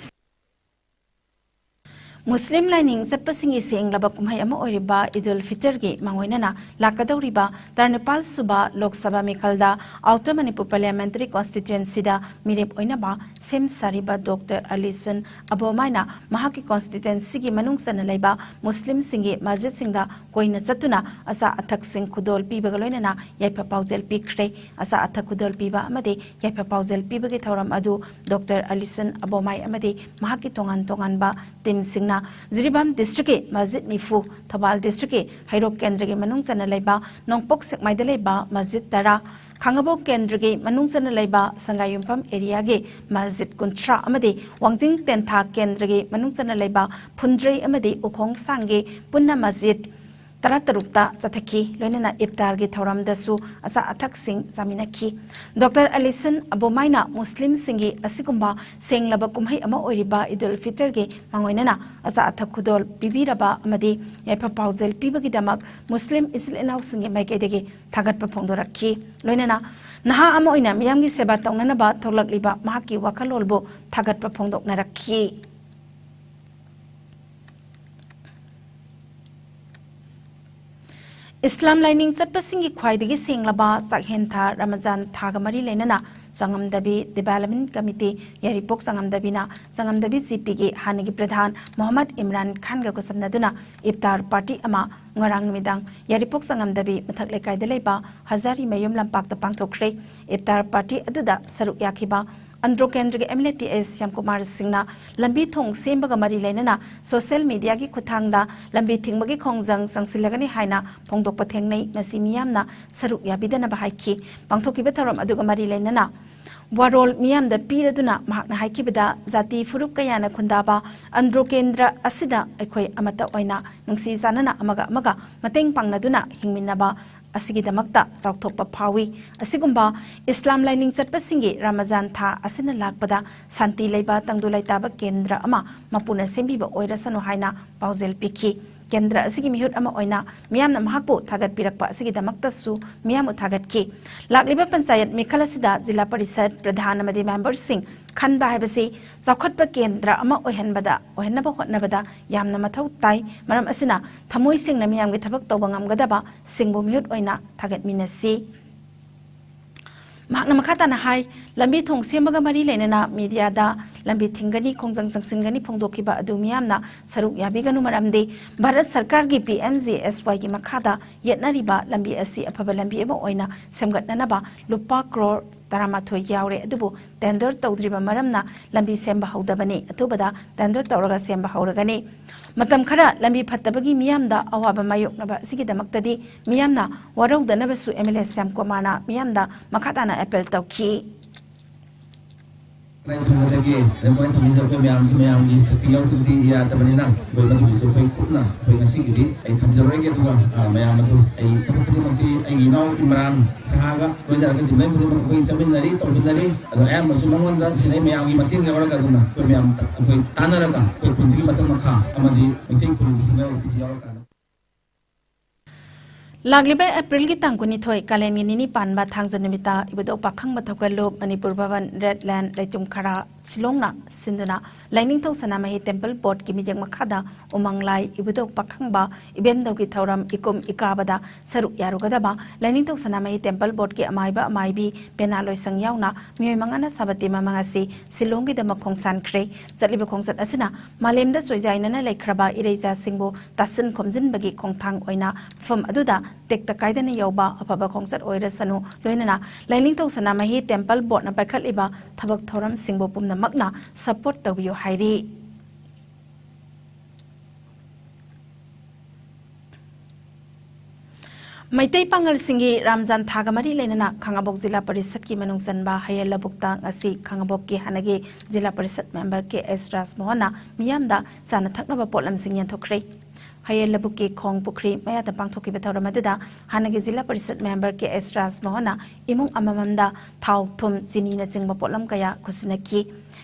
ꯃꯨꯁꯂꯤꯝ ꯂꯥꯏꯅꯤꯡ ꯆꯠꯄꯁꯤꯡꯒꯤ ꯁꯦꯡꯂꯕ ꯀꯨꯝꯍꯩ ꯑꯃ ꯑꯣꯏꯔꯤꯕ ꯏꯗꯨꯜ ꯐꯤꯇꯔꯒꯤ ꯃꯥꯡꯑꯣꯏꯅꯅ ꯂꯥꯛꯀꯗꯧꯔꯤꯕ ꯇꯔꯥꯅꯤꯄꯥꯜ ꯁꯨꯕ Lok Sabha ꯃꯤꯈꯜꯗ Outer Manipur Parliamentary Constituencyꯗ ꯃꯤꯔꯦꯞ ꯑꯣꯏꯅꯕ ꯁꯦꯝ ꯁꯥꯔꯤꯕ ꯗꯣꯛꯇꯔ ꯑꯂꯤꯁꯨꯟ ꯑꯕꯣꯃꯥꯏꯅ ꯃꯍꯥꯛꯀꯤ constituencyꯒꯤ ꯃꯅꯨꯡ ꯆꯟꯅ ꯂꯩꯕ ꯃꯨꯁꯂꯤꯝꯁꯤꯡꯒꯤ ꯃꯁꯖꯤꯗꯁꯤꯡꯗ ꯀꯣꯏꯅ ꯆꯠꯇꯨꯅ ꯑꯆꯥ ꯑꯊꯛꯁꯤꯡ ꯈꯨꯗꯣꯜ ꯄꯤꯕꯒ ꯂꯣꯏꯅꯅ ꯌꯥꯏꯐ ꯄꯥꯎꯖꯦꯜ ꯄꯤꯈ꯭ꯔꯦ꯫ ꯑꯆꯥ ꯑꯊꯛ ꯈꯨꯗꯣꯜ ꯄꯤꯕ ꯑꯃꯗꯤ ꯌꯥꯏꯐ ꯄꯥꯎꯖꯦꯜ ꯄꯤꯕꯒꯤ ꯊꯧꯔꯝ ꯑꯗꯨ ꯗꯣꯛꯇꯔ ꯑꯂꯤꯁꯟ ꯑꯕꯣꯃꯥꯏ ꯑꯃꯗꯤ ꯃꯍꯥꯛꯀꯤ ꯇꯣꯉꯥꯟ ꯇꯣꯉꯥꯟꯕ teamꯁꯤꯡꯅ ꯖꯤꯔꯤꯕꯥꯝ districtꯀꯤ ꯃꯁꯖꯤꯗ ꯅꯤꯐꯨ, ꯊꯧꯕꯥꯜ districtꯀꯤ ꯍꯩꯔꯣꯛ ꯀꯦꯟꯗ꯭ꯔꯒꯤ ꯃꯅꯨꯡ ꯆꯟꯅ ꯂꯩꯕ ꯅꯣꯡꯄꯣꯛ ꯁꯦꯛꯃꯥꯏꯗ ꯂꯩꯕ ꯃꯁꯖꯤꯗ ꯇꯔꯥ, ꯈꯥꯡꯉꯕꯣꯛ ꯀꯦꯟꯗ꯭ꯔꯒꯤ ꯃꯅꯨꯡ ꯆꯟꯅ ꯂꯩꯕ ꯁꯉꯥꯏꯌꯨꯝꯐꯝ areaꯒꯤ ꯃꯁꯖꯤꯗ ꯀꯨꯟꯊ꯭ꯔꯥ ꯑꯃꯗꯤ ꯋꯥꯡꯖꯤꯡ ꯇꯦꯟꯊꯥ ꯀꯦꯟꯗ꯭ꯔꯒꯤ ꯃꯅꯨꯡ ꯆꯟꯅ ꯂꯩꯕ ꯐꯨꯟꯗ꯭ꯔꯩ ꯑꯃꯗꯤ ꯎꯈꯣꯡ ꯁꯥꯡꯒꯤ ꯄꯨꯟꯅ ꯃꯁꯖꯤꯗ ꯇꯔꯥꯇꯔꯨꯛꯇ ꯆꯠꯊꯈꯤ꯫ ꯂꯣꯏꯅꯅ ꯏꯐꯇꯥꯔꯒꯤ ꯊꯧꯔꯝꯗꯁꯨ ꯑꯆꯥ ꯑꯊꯛꯁꯤꯡ ꯆꯥꯃꯤꯟꯅꯈꯤ꯫ ꯗꯣꯛꯇꯔ ꯑꯂꯤꯁꯟ ꯑꯕꯣꯃꯥꯏꯅ ꯃꯨꯁꯂꯤꯝꯁꯤꯡꯒꯤ ꯑꯁꯤꯒꯨꯝꯕ ꯁꯦꯡꯂꯕ ꯀꯨꯝꯍꯩ ꯑꯃ ꯑꯣꯏꯔꯤꯕ ꯏꯗꯨꯜ ꯐꯤꯇꯔꯒꯤ ꯃꯥꯡꯑꯣꯏꯅꯅ ꯑꯆꯥ ꯑꯊꯛ ꯈꯨꯗꯣꯜ ꯄꯤꯕꯤꯔꯕ ꯑꯃꯗꯤ ꯌꯥꯏꯐ ꯄꯥꯎꯖꯦꯜ ꯄꯤꯕꯒꯤꯗꯃꯛ ꯃꯨꯁꯂꯤꯝ ꯏꯆꯤꯜ ꯏꯅꯥꯎꯁꯤꯡꯒꯤ ꯃꯥꯏꯀꯩꯗꯒꯤ ꯊꯥꯒꯠꯄ ꯐꯣꯡꯗꯣꯔꯛꯈꯤ꯫ ꯂꯣꯏꯅꯅ ꯅꯍꯥ ꯑꯃ ꯑꯣꯏꯅ ꯃꯤꯌꯥꯝꯒꯤ ꯁꯦꯕꯥ ꯇꯧꯅꯅꯕ ꯊꯣꯛꯂꯛꯂꯤꯕ ꯃꯍꯥꯛꯀꯤ ꯋꯥꯈꯜꯂꯣꯟꯕꯨ ꯊꯥꯒꯠꯄ ꯐꯣꯡꯗꯣꯛꯅꯔꯛꯈꯤ꯫ ꯏꯁꯂꯥꯝ ꯂꯥꯏꯅꯤꯡ ꯆꯠꯄꯁꯤꯡꯒꯤ ꯈ꯭ꯋꯥꯏꯗꯒꯤ ꯁꯦꯡꯂꯕ ꯆꯥꯛꯍꯦꯟ ꯊꯥ ꯔꯃꯖꯥꯟ ꯊꯥꯒ ꯃꯔꯤ ꯂꯩꯅꯅ ꯆꯉꯝꯗꯕꯤ ꯗꯤꯕꯦꯂꯞꯃꯦꯟ ꯀꯃꯤꯇꯤ ꯌꯥꯏꯔꯤꯄꯣꯛ ꯆꯉꯝꯗꯕꯤꯅ ꯆꯉꯝꯗꯕꯤ ꯖꯤꯄꯤꯒꯤ ꯍꯥꯟꯅꯒꯤ ꯄ꯭ꯔꯙꯥꯟ ꯃꯣꯍꯝꯃꯗ ꯏꯝꯔꯥꯟ ꯈꯥꯟꯒ ꯈꯨꯠꯁꯝꯅꯗꯨꯅ ꯏꯐꯇꯥꯔ ꯄꯥꯔꯇꯤ ꯑꯃ ꯉꯔꯥꯡ ꯅꯨꯃꯤꯗꯥꯡ ꯌꯥꯏꯔꯤꯄꯣꯛ ꯆꯉꯝꯗꯕꯤ ꯃꯊꯛ ꯂꯩꯀꯥꯏꯗ ꯂꯩꯕ ꯍꯖꯥꯔꯤ ꯃꯌꯨꯝ ꯂꯝꯄꯥꯛꯇ ꯄꯥꯡꯊꯣꯛꯈ꯭ꯔꯦ꯫ ꯏꯐꯇꯥꯔ ꯄꯥꯔꯇꯤ ꯑꯗꯨꯗ ꯁꯔꯨꯛ ꯌꯥꯈꯤꯕ ꯑꯟꯗ꯭ꯔꯣ ꯀꯦꯟꯗ꯭ꯔꯒꯤ ꯑꯦꯝ ꯑꯦꯜ ꯑꯦ ꯇꯤ ꯑꯦꯁ ꯁ꯭ꯌꯥꯝꯀꯨꯃꯥꯔ ꯁꯤꯡꯅ ꯂꯝꯕꯤ ꯊꯣꯡ ꯁꯦꯝꯕꯒ ꯃꯔꯤ ꯂꯩꯅꯅ ꯁꯣꯁꯤꯌꯦꯜ ꯃꯤꯗꯤꯌꯥꯒꯤ ꯈꯨꯠꯊꯥꯡꯗ ꯂꯝꯕꯤ ꯊꯤꯡꯕꯒꯤ ꯈꯣꯡꯖꯪ ꯆꯪꯁꯤꯜꯂꯒꯅꯤ ꯍꯥꯏꯅ ꯐꯣꯡꯗꯣꯛꯄ ꯊꯦꯡꯅꯩ꯫ ꯃꯁꯤ ꯃꯤꯌꯥꯝꯅ ꯁꯔꯨꯛ ꯌꯥꯕꯤꯗꯅꯕ ꯍꯥꯏꯈꯤ꯫ ꯄꯥꯡꯊꯣꯛꯈꯤꯕ ꯊꯧꯔꯝ ꯑꯗꯨꯒ ꯃꯔꯤ ꯂꯩꯅꯅ ꯋꯥꯔꯣꯜ ꯃꯤꯌꯥꯝꯗ ꯄꯤꯔꯗꯨꯅ ꯃꯍꯥꯛꯅ ꯍꯥꯏꯈꯤꯕꯗ, ꯖꯥꯇꯤ ꯐꯨꯔꯨꯞ ꯀꯌꯥꯅ ꯈꯨꯟꯗꯥꯕ ꯑꯟꯗ꯭ꯔꯣ ꯀꯦꯟꯗ꯭ꯔ ꯑꯁꯤꯗ ꯑꯩꯈꯣꯏ ꯑꯃꯠꯇ ꯑꯣꯏꯅ ꯅꯨꯡꯁꯤ ꯆꯥꯟꯅꯅ ꯑꯃꯒ ꯑꯃꯒ ꯃꯇꯦꯡ ꯄꯥꯡꯅꯗꯨꯅ ꯍꯤꯡꯃꯤꯟꯅꯕ ꯑꯁꯤꯒꯤꯗꯃꯛꯇ ꯆꯥꯎꯊꯣꯛꯄ ꯐꯥꯎꯏ꯫ ꯑꯁꯤꯒꯨꯝꯕ ꯏꯁꯂꯥꯝ ꯂꯥꯏꯅꯤꯡ ꯆꯠꯄꯁꯤꯡꯒꯤ ꯔꯃꯖꯥꯟ ꯊꯥ ꯑꯁꯤꯅ ꯂꯥꯛꯄꯗ ꯁꯥꯟꯇꯤ ꯂꯩꯕ ꯇꯪꯗꯨ ꯂꯩꯇꯥꯕ ꯀꯦꯟꯗ꯭ꯔ ꯑꯃ ꯃꯄꯨꯅ ꯁꯦꯝꯕꯤꯕ ꯑꯣꯏꯔꯁꯅꯨ ꯍꯥꯏꯅ ꯄꯥꯎꯖꯦꯜ ꯄꯤꯈꯤ꯫ ꯀꯦꯟꯗ꯭ꯔ ꯑꯁꯤꯒꯤ ꯃꯤꯍꯨꯠ ꯑꯃ ꯑꯣꯏꯅ ꯃꯤꯌꯥꯝꯅ ꯃꯍꯥꯛꯄꯨ ꯊꯥꯒꯠꯄꯤꯔꯛꯄ ꯑꯁꯤꯒꯤꯗꯃꯛꯇꯁꯨ ꯃꯤꯌꯥꯝꯕꯨ ꯊꯥꯒꯠꯈꯤ꯫ ꯂꯥꯛꯂꯤꯕ ꯄꯟꯆꯥꯌꯠ ꯃꯤꯈꯜ ꯑꯁꯤꯗ ꯖꯤꯂꯥ ꯄꯔꯤꯁꯠ ꯄ꯭ꯔꯙꯥꯟ ꯑꯃꯗꯤ ꯃꯦꯝꯕꯔꯁꯤꯡ ꯈꯟꯕ ꯍꯥꯏꯕꯁꯤ ꯆꯥꯎꯈꯠꯄ ꯀꯦꯟꯗ꯭ꯔ ꯑꯃ ꯑꯣꯏꯍꯟꯕꯗ, ꯑꯣꯏꯍꯟꯅꯕ ꯍꯣꯠꯅꯕꯗ ꯌꯥꯝꯅ ꯃꯊꯧ ꯇꯥꯏ꯫ ꯃꯔꯝ ꯑꯁꯤꯅ ꯊꯃꯣꯏ ꯁꯦꯡꯅ ꯃꯤꯌꯥꯝꯒꯤ ꯊꯕꯛ ꯇꯧꯕ ꯉꯝꯒꯗꯕ ꯁꯤꯡꯕꯨ ꯃꯤꯍꯨꯠ ꯑꯣꯏꯅ ꯊꯥꯒꯠꯃꯤꯟꯅꯁꯤ꯫ ꯃꯍꯥꯛꯅ ꯃꯈꯥ ꯇꯥꯅ ꯍꯥꯏ, ꯂꯝꯕꯤ ꯊꯣꯡ ꯁꯦꯝꯕꯒ ꯃꯔꯤ ꯂꯩꯅꯅ ꯃꯤꯗꯤꯌꯥꯗ ꯂꯝꯕꯤ ꯊꯤꯡꯒꯅꯤ, ꯈꯣꯡꯖꯪ ꯆꯪꯁꯤꯟꯒꯅꯤ ꯐꯣꯡꯗꯣꯛꯈꯤꯕ ꯑꯗꯨ ꯃꯤꯌꯥꯝꯅ ꯁꯔꯨꯛ ꯌꯥꯕꯤꯒꯅꯨ, ꯃꯔꯝꯗꯤ ꯚꯥꯔꯠ ꯁꯔꯀꯥꯔꯒꯤ ꯄꯤ ꯑꯦꯝ ꯖꯤ ꯑꯦꯁ ꯋꯥꯏꯒꯤ ꯃꯈꯥꯗ ꯌꯦꯠꯅꯔꯤꯕ ꯂꯝꯕꯤ ꯑꯁꯤ ꯑꯐꯕ ꯂꯝꯕꯤ ꯑꯃ ꯑꯣꯏꯅ ꯁꯦꯝꯒꯠꯅꯅꯕ ꯂꯨꯄꯥ ꯀ꯭ꯔꯣꯔ ꯇꯔꯥꯃꯥꯊꯣꯏ ꯌꯥꯎꯔꯦ, ꯑꯗꯨꯕꯨ ꯇꯦꯟꯗꯔ ꯇꯧꯗ꯭ꯔꯤꯕ ꯃꯔꯝꯅ ꯂꯝꯕꯤ ꯁꯦꯝꯕ ꯍꯧꯗꯕꯅꯤ꯫ ꯑꯊꯨꯕꯗ ꯇꯦꯟꯗꯔ ꯇꯧꯔꯒ ꯁꯦꯝꯕ ꯍꯧꯔꯒꯅꯤ꯫ ꯃꯇꯝ ꯈꯔ ꯂꯝꯕꯤ ꯐꯠꯇꯕꯒꯤ ꯃꯤꯌꯥꯝꯗ ꯑꯋꯥꯕ ꯃꯥꯌꯣꯛꯅꯕ ꯑꯁꯤꯒꯤꯗꯃꯛꯇꯗꯤ ꯃꯤꯌꯥꯝꯅ ꯋꯥꯔꯧꯗꯅꯕꯁꯨ ꯑꯦꯝ ꯑꯦꯜ ꯑꯦ ꯁ꯭ꯌꯥꯝ ꯀꯨꯃꯥꯔꯅ ꯃꯤꯌꯥꯝꯗ ꯃꯈꯥ ꯇꯥꯅ ꯑꯦꯄꯦꯜ ꯇꯧꯈꯤ꯫ ꯑꯩ ꯊꯝꯖꯔꯒꯦ꯫ ꯑꯗꯨꯃꯥꯏꯅ ꯊꯝꯕꯤꯁꯦ ꯑꯩꯈꯣꯏ ꯃꯌꯥꯝꯁꯨ ꯃꯌꯥꯝꯒꯤ ꯁꯛꯇꯤ ꯌꯥꯎꯗ꯭ꯔꯗꯤ ꯌꯥꯗꯕꯅꯤꯅ ꯑꯩꯈꯣꯏ ꯃꯗꯨꯒꯤꯁꯨ ꯑꯩꯈꯣꯏ ꯀꯨꯞꯅ ꯑꯩꯈꯣꯏ ꯉꯁꯤꯒꯤꯗꯤ ꯑꯩ ꯊꯝꯖꯔꯣꯏꯒꯦ꯫ ꯑꯗꯨꯒ, ꯑ, ꯃꯌꯥꯝ ꯑꯗꯨ ꯑꯩ ꯊꯕꯛ ꯈꯨꯗꯤꯡꯃꯛꯇꯤ ꯑꯩꯒꯤ ꯏꯅꯥꯎ ꯏꯝꯔꯥꯟ ꯁꯍꯥꯒ ꯂꯣꯏꯅꯔꯒ ꯗꯤꯄꯥꯔꯠꯃꯦꯟ ꯈꯨꯗꯤꯡꯃꯛ ꯑꯩꯈꯣꯏ ꯆꯠꯃꯤꯟꯅꯔꯤ, ꯇꯧꯃꯤꯟꯅꯔꯤ꯫ ꯑꯗꯣ ꯑꯌꯥꯝꯕꯁꯨ ꯃꯉꯣꯟꯗ ꯁꯤꯗꯩ ꯃꯌꯥꯝꯒꯤ ꯃꯇꯦꯡ ꯌꯥꯎꯔꯒ ꯑꯗꯨꯅ ꯑꯩꯈꯣꯏ ꯃꯌꯥꯝ ꯑꯩꯈꯣꯏ ꯇꯥꯟꯅꯔꯒ ꯑꯩꯈꯣꯏ ꯈꯨꯟꯁꯤꯒꯤ ꯃꯊꯛ ꯃꯈꯥ ꯑꯃꯗꯤ ꯃꯩꯇꯩ ꯈꯨꯜꯒꯤ ꯁꯤꯡꯅ ꯑꯣꯐꯤꯁ ꯌꯥꯎꯔꯀꯥꯟꯗ ꯂꯥꯛꯂꯤꯕ ꯑꯦꯄ꯭ꯔꯤꯜꯒꯤ ꯇꯥꯡ ꯀꯨꯟꯅꯤꯊꯣꯏ, ꯀꯥꯂꯦꯟꯒꯤ ꯅꯤꯅꯤ ꯄꯥꯟꯕ ꯊꯥꯡꯖ ꯅꯨꯃꯤꯠꯇ ꯏꯕꯨꯙꯧ ꯄꯥꯈꯪꯕ ꯊꯧꯒꯜꯂꯨꯞ ꯃꯅꯤꯄꯨꯔ ꯚꯕꯟ, ꯔꯦꯗ ꯂꯦꯟ, ꯂꯩꯇꯨꯝ ꯈꯔ, ꯁꯤꯂꯣꯡꯅ ꯁꯤꯟꯗꯨꯅ ꯂꯥꯏꯅꯤꯡꯊꯧ ꯁꯅꯥꯃꯍꯤ ꯇꯦꯝꯄꯜ ꯕꯣꯔꯗꯀꯤ ꯃꯤꯠꯌꯦꯡ ꯃꯈꯥꯗ ꯎꯃꯪ ꯂꯥꯏ ꯏꯕꯨꯙꯧ ꯄꯥꯈꯪꯕ ꯏꯕꯦꯟꯗꯧꯒꯤ ꯊꯧꯔꯝ ꯏꯀꯨꯝ ꯏꯀꯥꯕꯗ ꯁꯔꯨꯛ ꯌꯥꯔꯨꯒꯗꯕ ꯂꯥꯏꯅꯤꯡꯊꯧ ꯁꯅꯥꯃꯍꯤ ꯇꯦꯝꯄꯜ ꯕꯣꯔꯗꯀꯤ ꯑꯃꯥꯏꯕ ꯑꯃꯥꯏꯕꯤ ꯄꯦꯅꯥ ꯂꯣꯏꯁꯪ ꯌꯥꯎꯅ ꯃꯤꯑꯣꯏ ꯃꯉꯥꯅ ꯁꯥꯕ ꯇꯤꯝ ꯑꯃ ꯉꯁꯤ ꯁꯤꯂꯣꯡꯒꯤꯗꯃꯛ ꯈꯣꯡꯁꯥꯟꯈ꯭ꯔꯦ꯫ ꯆꯠꯂꯤꯕ ꯈꯣꯡꯆꯠ ꯑꯁꯤꯅ ꯃꯥꯂꯦꯝꯗ ꯆꯣꯏꯖꯥꯏꯅꯅ ꯂꯩꯈ꯭ꯔꯕ ꯏꯔꯩꯆꯥꯁꯤꯡꯕꯨ ꯇꯥꯁꯤꯟ ꯈꯣꯝꯖꯤꯟꯕꯒꯤ ꯈꯣꯡꯊꯥꯡ ꯑꯣꯏꯅ ꯃꯐꯝ ꯑꯗꯨꯗ ꯇꯦꯛꯇ ꯀꯥꯏꯗꯅ ꯌꯧꯕ ꯑꯐꯕ ꯈꯣꯡꯆꯠ ꯑꯣꯏꯔꯁꯅꯨ, ꯂꯣꯏꯅꯅ ꯂꯥꯏꯅꯤꯡꯊꯧ ꯁꯅꯥꯃꯍꯤ ꯇꯦꯝꯄꯜ ꯕꯣꯔꯗꯅ ꯄꯥꯏꯈꯠꯂꯤꯕ ꯊꯕꯛ ꯊꯧꯔꯝꯁꯤꯡꯕꯨ ꯄꯨꯝꯅꯃꯛꯅ ꯁꯄꯣꯔꯠ ꯇꯧꯕꯤꯌꯨ ꯍꯥꯏꯔꯤ꯫ ꯃꯩꯇꯩ ꯄꯥꯉꯜꯁꯤꯡꯒꯤ ꯔꯥꯝꯖꯥꯟ ꯊꯥꯒ ꯃꯔꯤ ꯂꯩꯅꯅ ꯈꯥꯉꯕꯣꯛ ꯖꯤꯂꯥ ꯄꯔꯤꯁꯠꯀꯤ ꯃꯅꯨꯡ ꯆꯟꯕ ꯍꯌꯦꯜ ꯂꯧꯕꯨꯛꯇ ꯉꯁꯤ ꯈꯥꯉꯕꯣꯛꯀꯤ ꯍꯥꯟꯅꯒꯤ ꯖꯤꯂꯥ ꯄꯔꯤꯁꯠ ꯃꯦꯝꯕꯔ ꯀꯦ ꯑꯦꯁ ꯔꯥꯖꯃꯣꯍꯟꯅ ꯃꯤꯌꯥꯝꯗ ꯆꯥꯅ ꯊꯛꯅꯕ ꯄꯣꯠꯂꯝꯁꯤꯡ ꯌꯦꯟꯊꯣꯛꯈ꯭ꯔꯦ꯫ ꯍꯌꯦꯜ ꯂꯧꯕꯨꯛꯀꯤ ꯈꯣꯡ ꯄꯨꯈ꯭ꯔꯤ ꯃꯌꯥꯗ ꯄꯥꯡꯊꯣꯛꯈꯤꯕ ꯊꯧꯔꯝ ꯑꯗꯨꯗ ꯍꯥꯟꯅꯒꯤ ꯖꯤꯂꯥ ꯄꯔꯤꯁꯠ ꯃꯦꯝꯕꯔ ꯀꯦ ꯑꯦꯁ ꯔꯥꯖꯃꯣꯍꯟꯅ ꯏꯃꯨꯡ ꯑꯃꯃꯝꯗ ꯊꯥꯎ, ꯊꯨꯝ, ꯆꯤꯅꯤꯅꯆꯤꯡꯕ ꯄꯣꯠꯂꯝ ꯀꯌꯥ ꯈꯨꯠꯁꯤꯟꯅꯈꯤ꯫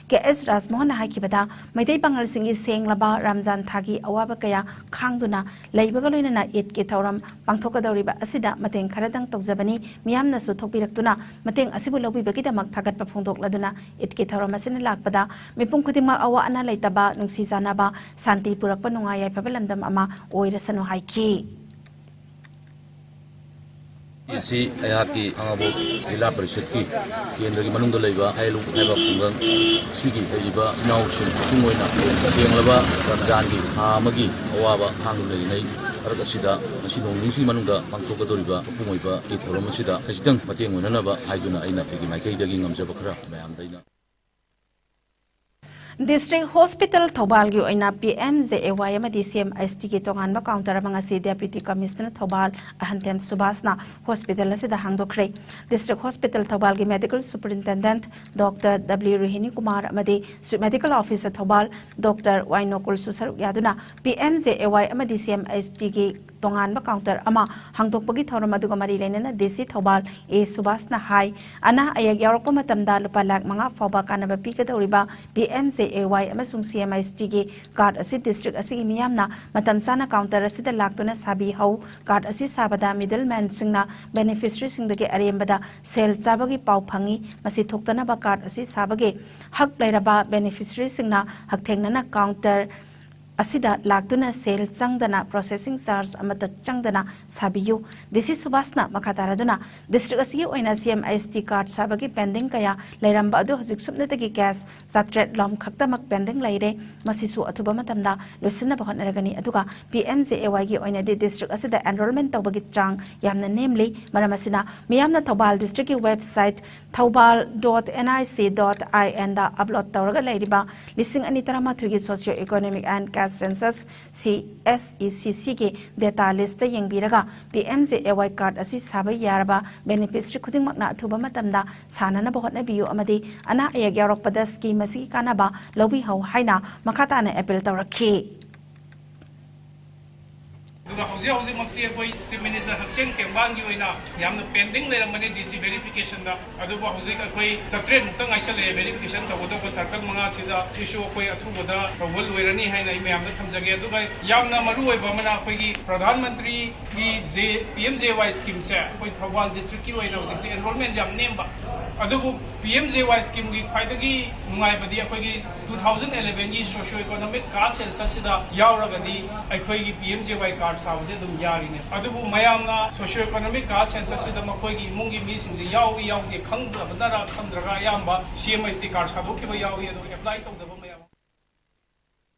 ꯀꯦ ꯑꯦꯁ ꯔꯥꯖꯃꯣꯍꯟꯅ ꯍꯥꯏꯈꯤꯕꯗ, ꯃꯩꯇꯩ ꯄꯥꯉꯜꯁꯤꯡꯒꯤ ꯁꯦꯡꯂꯕ ꯔꯥꯝꯖꯥꯟ ꯊꯥꯒꯤ ꯑꯋꯥꯕ ꯀꯌꯥ ꯈꯥꯡꯗꯨꯅ ꯂꯩꯕꯒ ꯂꯣꯏꯅꯅ ꯏꯗꯀꯤ ꯊꯧꯔꯝ ꯄꯥꯡꯊꯣꯛꯀꯗꯧꯔꯤꯕ ꯑꯁꯤꯗ ꯃꯇꯦꯡ ꯈꯔꯗꯪ ꯇꯧꯖꯕꯅꯤ꯫ ꯃꯤꯌꯥꯝꯅꯁꯨ ꯊꯣꯛꯄꯤꯔꯛꯇꯨꯅ ꯃꯇꯦꯡ ꯑꯁꯤꯕꯨ ꯂꯧꯕꯤꯕꯒꯤꯗꯃꯛ ꯊꯥꯒꯠꯄ ꯐꯣꯡꯗꯣꯛꯂꯗꯨꯅ ꯏꯗꯀꯤ ꯊꯧꯔꯝ ꯑꯁꯤꯅ ꯂꯥꯛꯄꯗ ꯃꯤꯄꯨꯝ ꯈꯨꯗꯤꯡꯃꯛ ꯑꯋꯥ ꯑꯅꯥ ꯂꯩꯇꯕ, ꯅꯨꯡꯁꯤ ꯆꯥꯟꯅꯕ, ꯁꯥꯟꯇꯤ ꯄꯨꯔꯛꯄ, ꯅꯨꯡꯉꯥꯏ ꯌꯥꯏꯐꯕ ꯂꯝꯗꯝ ꯑꯃ ꯑꯣꯏꯔꯁꯅꯨ ꯍꯥꯏꯈꯤ꯫ ꯑꯁꯤ ꯑꯩꯍꯥꯛꯀꯤ ꯈꯥꯉꯕꯣꯛ ꯖꯤꯂꯥ ꯄꯔꯤꯁꯠꯀꯤ ꯀꯦꯟꯗ꯭ꯔꯒꯤ ꯃꯅꯨꯡꯗ ꯂꯩꯕ ꯍꯌꯦꯜ ꯂꯧꯕꯨꯛ ꯍꯥꯏꯕ ꯈꯨꯡꯒꯪ ꯑꯁꯤꯒꯤ ꯂꯩꯔꯤꯕ ꯏꯆꯤꯟ ꯏꯅꯥꯎꯁꯤꯡ ꯃꯄꯨꯡ ꯑꯣꯏꯅ ꯁꯦꯡꯂꯕ ꯔꯝꯖꯥꯟꯒꯤ ꯊꯥ ꯑꯃꯒꯤ ꯑꯋꯥꯕ ꯈꯥꯡꯗꯨꯅ ꯂꯩꯔꯤꯉꯩ ꯃꯔꯛ ꯑꯁꯤꯗ ꯉꯁꯤ ꯅꯣꯡ ꯅꯤꯅꯤꯁꯤꯒꯤ ꯃꯅꯨꯡꯗ ꯄꯥꯡꯊꯣꯛꯀꯗꯧꯔꯤꯕ ꯃꯄꯨꯡ ꯑꯣꯏꯕ ꯏꯗꯀꯤ ꯊꯧꯔꯝ ꯑꯁꯤꯗ ꯈꯖꯤꯛꯇꯪ ꯃꯇꯦꯡ ꯑꯣꯏꯅꯅꯕ ꯍꯥꯏꯗꯨꯅ ꯑꯩꯅ ꯑꯩꯒꯤ ꯃꯥꯏꯀꯩꯗꯒꯤ ꯉꯝꯖꯕ ꯈꯔ ꯃꯌꯥꯝꯗ ꯑꯩꯅ District Hospital ꯊꯧꯕꯥꯜꯒꯤ ꯑꯣꯏꯅ P M J A Y ꯑꯃꯗꯤ C M H T ꯒꯤ ꯇꯣꯉꯥꯟꯕ counter ꯑꯃ ꯉꯁꯤ Deputy Commissioner ꯊꯧꯕꯥꯜ ꯑꯍꯟꯊꯦꯝ ꯁꯨꯕꯥꯁꯅ hospital ꯑꯁꯤꯗ ꯍꯥꯡꯗꯣꯛꯈ꯭ꯔꯦ꯫ District Hospital ꯊꯧꯕꯥꯜꯒꯤ Medical Superintendent Doctor W ꯔꯣꯍꯤꯅꯤ Kumar ꯑꯃꯗꯤ Chief Medical Officer Thoubal Doctor ꯋꯥꯏꯅꯣꯀꯨꯜꯁꯨ ꯁꯔꯨꯛ ꯌꯥꯗꯨꯅ P M J A Y ꯑꯃꯗꯤ C M H T ꯒꯤ ꯇꯣꯉꯥꯟꯕ counter ꯑꯃ ꯍꯥꯡꯗꯣꯛꯄꯒꯤ ꯊꯧꯔꯝ ꯑꯗꯨꯒ ꯃꯔꯤ ꯂꯩꯅꯅ D C ꯊꯧꯕꯥꯜ A ꯁꯨꯕꯥꯁꯅ ꯍꯥꯏ, ꯑꯅꯥ ꯑꯌꯦꯛ ꯌꯥꯎꯔꯛꯄ ꯃꯇꯝꯗ ꯂꯨꯄꯥ ꯂꯥꯈ ꯃꯉꯥ ꯐꯥꯎꯕ ꯀꯥꯟꯅꯕ ꯄꯤꯒꯗꯧꯔꯤꯕ P M J A Y ꯑꯃꯁꯨꯡ C M H T ꯒꯤ card ꯑꯁꯤ district ꯑꯁꯤꯒꯤ ꯃꯤꯌꯥꯝꯅ ꯃꯇꯝ ꯆꯥꯅ counter ꯑꯁꯤꯗ ꯂꯥꯛꯇꯨꯅ ꯁꯥꯕꯤꯍꯧ꯫ Card ꯑꯁꯤ ꯁꯥꯕꯗ middleman ꯁꯤꯡꯅ beneficiary ꯁꯤꯡꯗꯒꯤ ꯑꯔꯦꯝꯕꯗ ꯁꯦꯜ ꯆꯥꯕꯒꯤ ꯄꯥꯎ ꯐꯪꯏ꯫ ꯃꯁꯤ ꯊꯣꯛꯇꯅꯕ card ꯑꯁꯤ ꯁꯥꯕꯒꯤ ꯍꯛ ꯂꯩꯔꯕ beneficiary ꯁꯤꯡꯅ ꯍꯛꯊꯦꯡꯅꯅ counter ꯑꯁꯤꯗ ꯂꯥꯛꯇꯨꯅ ꯁꯦꯜ ꯆꯪꯗꯅ processing charge ꯑꯃꯠꯇ ꯆꯪꯗꯅ ꯁꯥꯕꯤꯌꯨ꯫ D C ꯁꯨꯕꯥꯁꯅ ꯃꯈꯥ ꯇꯥꯔꯗꯨꯅ district ꯑꯁꯤꯒꯤ ꯑꯣꯏꯅ C M H T card ꯁꯥꯕꯒꯤ pending ꯀꯌꯥ ꯂꯩꯔꯝꯕ ꯑꯗꯨ ꯍꯧꯖꯤꯛ ꯁꯨꯞꯅꯇꯒꯤ cash ꯆꯥꯇ꯭ꯔꯦꯠ ꯂꯣꯝ ꯈꯛꯇꯃꯛ pending ꯂꯩꯔꯦ꯫ ꯃꯁꯤꯁꯨ ꯑꯊꯨꯕ ꯃꯇꯝꯗ ꯂꯣꯏꯁꯤꯟꯅꯕ ꯍꯣꯠꯅꯔꯒꯅꯤ꯫ ꯑꯗꯨꯒ P M J A Y ꯒꯤ ꯑꯣꯏꯅꯗꯤ district ꯑꯁꯤꯗ enrollment ꯇꯧꯕꯒꯤ ꯆꯥꯡ ꯌꯥꯝꯅ ꯅꯦꯝꯂꯤ꯫ ꯃꯔꯝ ꯑꯁꯤꯅ ꯃꯤꯌꯥꯝꯅ ꯊꯧꯕꯥꯜ district ꯀꯤ website thoubal dot nic dot in the upload ꯇꯧꯔꯒ ꯂꯩꯔꯤꯕ ꯂꯤꯁꯤꯡ ꯑꯅꯤ ꯇꯔꯥꯃꯥꯊꯣꯏꯒꯤ Socio Economic and Caste Census, C S E C C ꯒꯤ data list ꯇ ꯌꯦꯡꯕꯤꯔꯒ P M J A Y card ꯑꯁꯤ ꯁꯥꯕ ꯌꯥꯔꯕ beneficiary ꯈꯨꯗꯤꯡꯃꯛꯅ ꯑꯊꯨꯕ ꯃꯇꯝꯗ ꯁꯥꯅꯅꯕ ꯍꯣꯠꯅꯕꯤꯌꯨ ꯑꯃꯗꯤ ꯑꯅꯥ ꯑꯌꯦꯛ ꯌꯥꯎꯔꯛꯄꯗ scheme ꯑꯁꯤꯒꯤ ꯀꯥꯟꯅꯕ ꯂꯧꯕꯤꯍꯧ ꯍꯥꯏꯅ ꯃꯈꯥ ꯇꯥꯅ appeal ꯇꯧꯔꯛꯈꯤ꯫ ꯑꯗꯨꯒ ꯍꯧꯖꯤꯛ ꯍꯧꯖꯤꯛꯃꯛꯁꯤ ꯑꯩꯈꯣꯏ Chief Minister ꯍꯛꯁꯦꯜ ꯇꯦꯡꯕꯥꯡꯒꯤ ꯑꯣꯏꯅ ꯌꯥꯝꯅ pending ꯂꯩꯔꯝꯕꯅꯤ D C verification ꯗ꯫ ꯑꯗꯨꯕꯨ ꯍꯧꯖꯤꯛ ꯑꯩꯈꯣꯏ ꯆꯥꯇ꯭ꯔꯦꯠ ꯃꯨꯛꯇ ꯉꯥꯏꯁꯜꯂꯛꯑꯦ verification ꯇꯧꯒꯗꯧꯕ circle ꯃꯉꯥꯁꯤꯗ꯫ ꯁꯤꯁꯨ ꯑꯩꯈꯣꯏ ꯑꯊꯨꯕꯗ ꯇꯧꯕ ꯂꯣꯏꯔꯅꯤ ꯍꯥꯏꯅ ꯑꯩ ꯃꯌꯥꯝꯗ ꯊꯝꯖꯒꯦ꯫ ꯑꯗꯨꯒ ꯌꯥꯝꯅ ꯃꯔꯨ ꯑꯣꯏꯕ ꯑꯃꯅ ꯑꯩꯈꯣꯏꯒꯤ ꯄ꯭ꯔꯙꯥꯟ ꯃꯟꯇ꯭ꯔꯤꯒꯤ J-, P M J Y scheme ꯁꯦ ꯑꯩꯈꯣꯏ ꯊꯧꯕꯥꯜ district ꯀꯤ ꯑꯣꯏꯅ ꯍꯧꯖꯤꯛꯁꯦ enrollment ꯌꯥꯝ ꯅꯦꯝꯕ꯫ ꯑꯗꯨꯕꯨ P M J Y scheme ꯒꯤ ꯈ꯭ꯋꯥꯏꯗꯒꯤ ꯅꯨꯡꯉꯥꯏꯕꯗꯤ ꯑꯩꯈꯣꯏꯒꯤ two thousand eleven ꯒꯤ Socio Economic Caste Census ꯁꯤꯗ ꯌꯥꯎꯔꯒꯗꯤ ꯑꯩꯈꯣꯏꯒꯤ P M J Y card ꯁꯥꯕꯁꯦ ꯑꯗꯨꯝ ꯌꯥꯔꯤꯅꯦ꯫ ꯑꯗꯨꯕꯨ ꯃꯌꯥꯝꯅ Socio Economic Caste Census ꯁꯤꯗ ꯃꯈꯣꯏꯒꯤ ꯏꯃꯨꯡꯒꯤ ꯃꯤꯁꯤꯡꯁꯦ ꯌꯥꯎꯏ ꯌꯥꯎꯗꯦ ꯈꯪꯗꯕꯅꯔ ꯈꯪꯗ꯭ꯔꯒ ꯑꯌꯥꯝꯕ C M H T card ꯁꯥꯗꯣꯛꯈꯤꯕ ꯌꯥꯎꯏ, ꯑꯗꯨꯒ apply ꯇꯧꯗꯕ ꯃꯌꯥꯝ꯫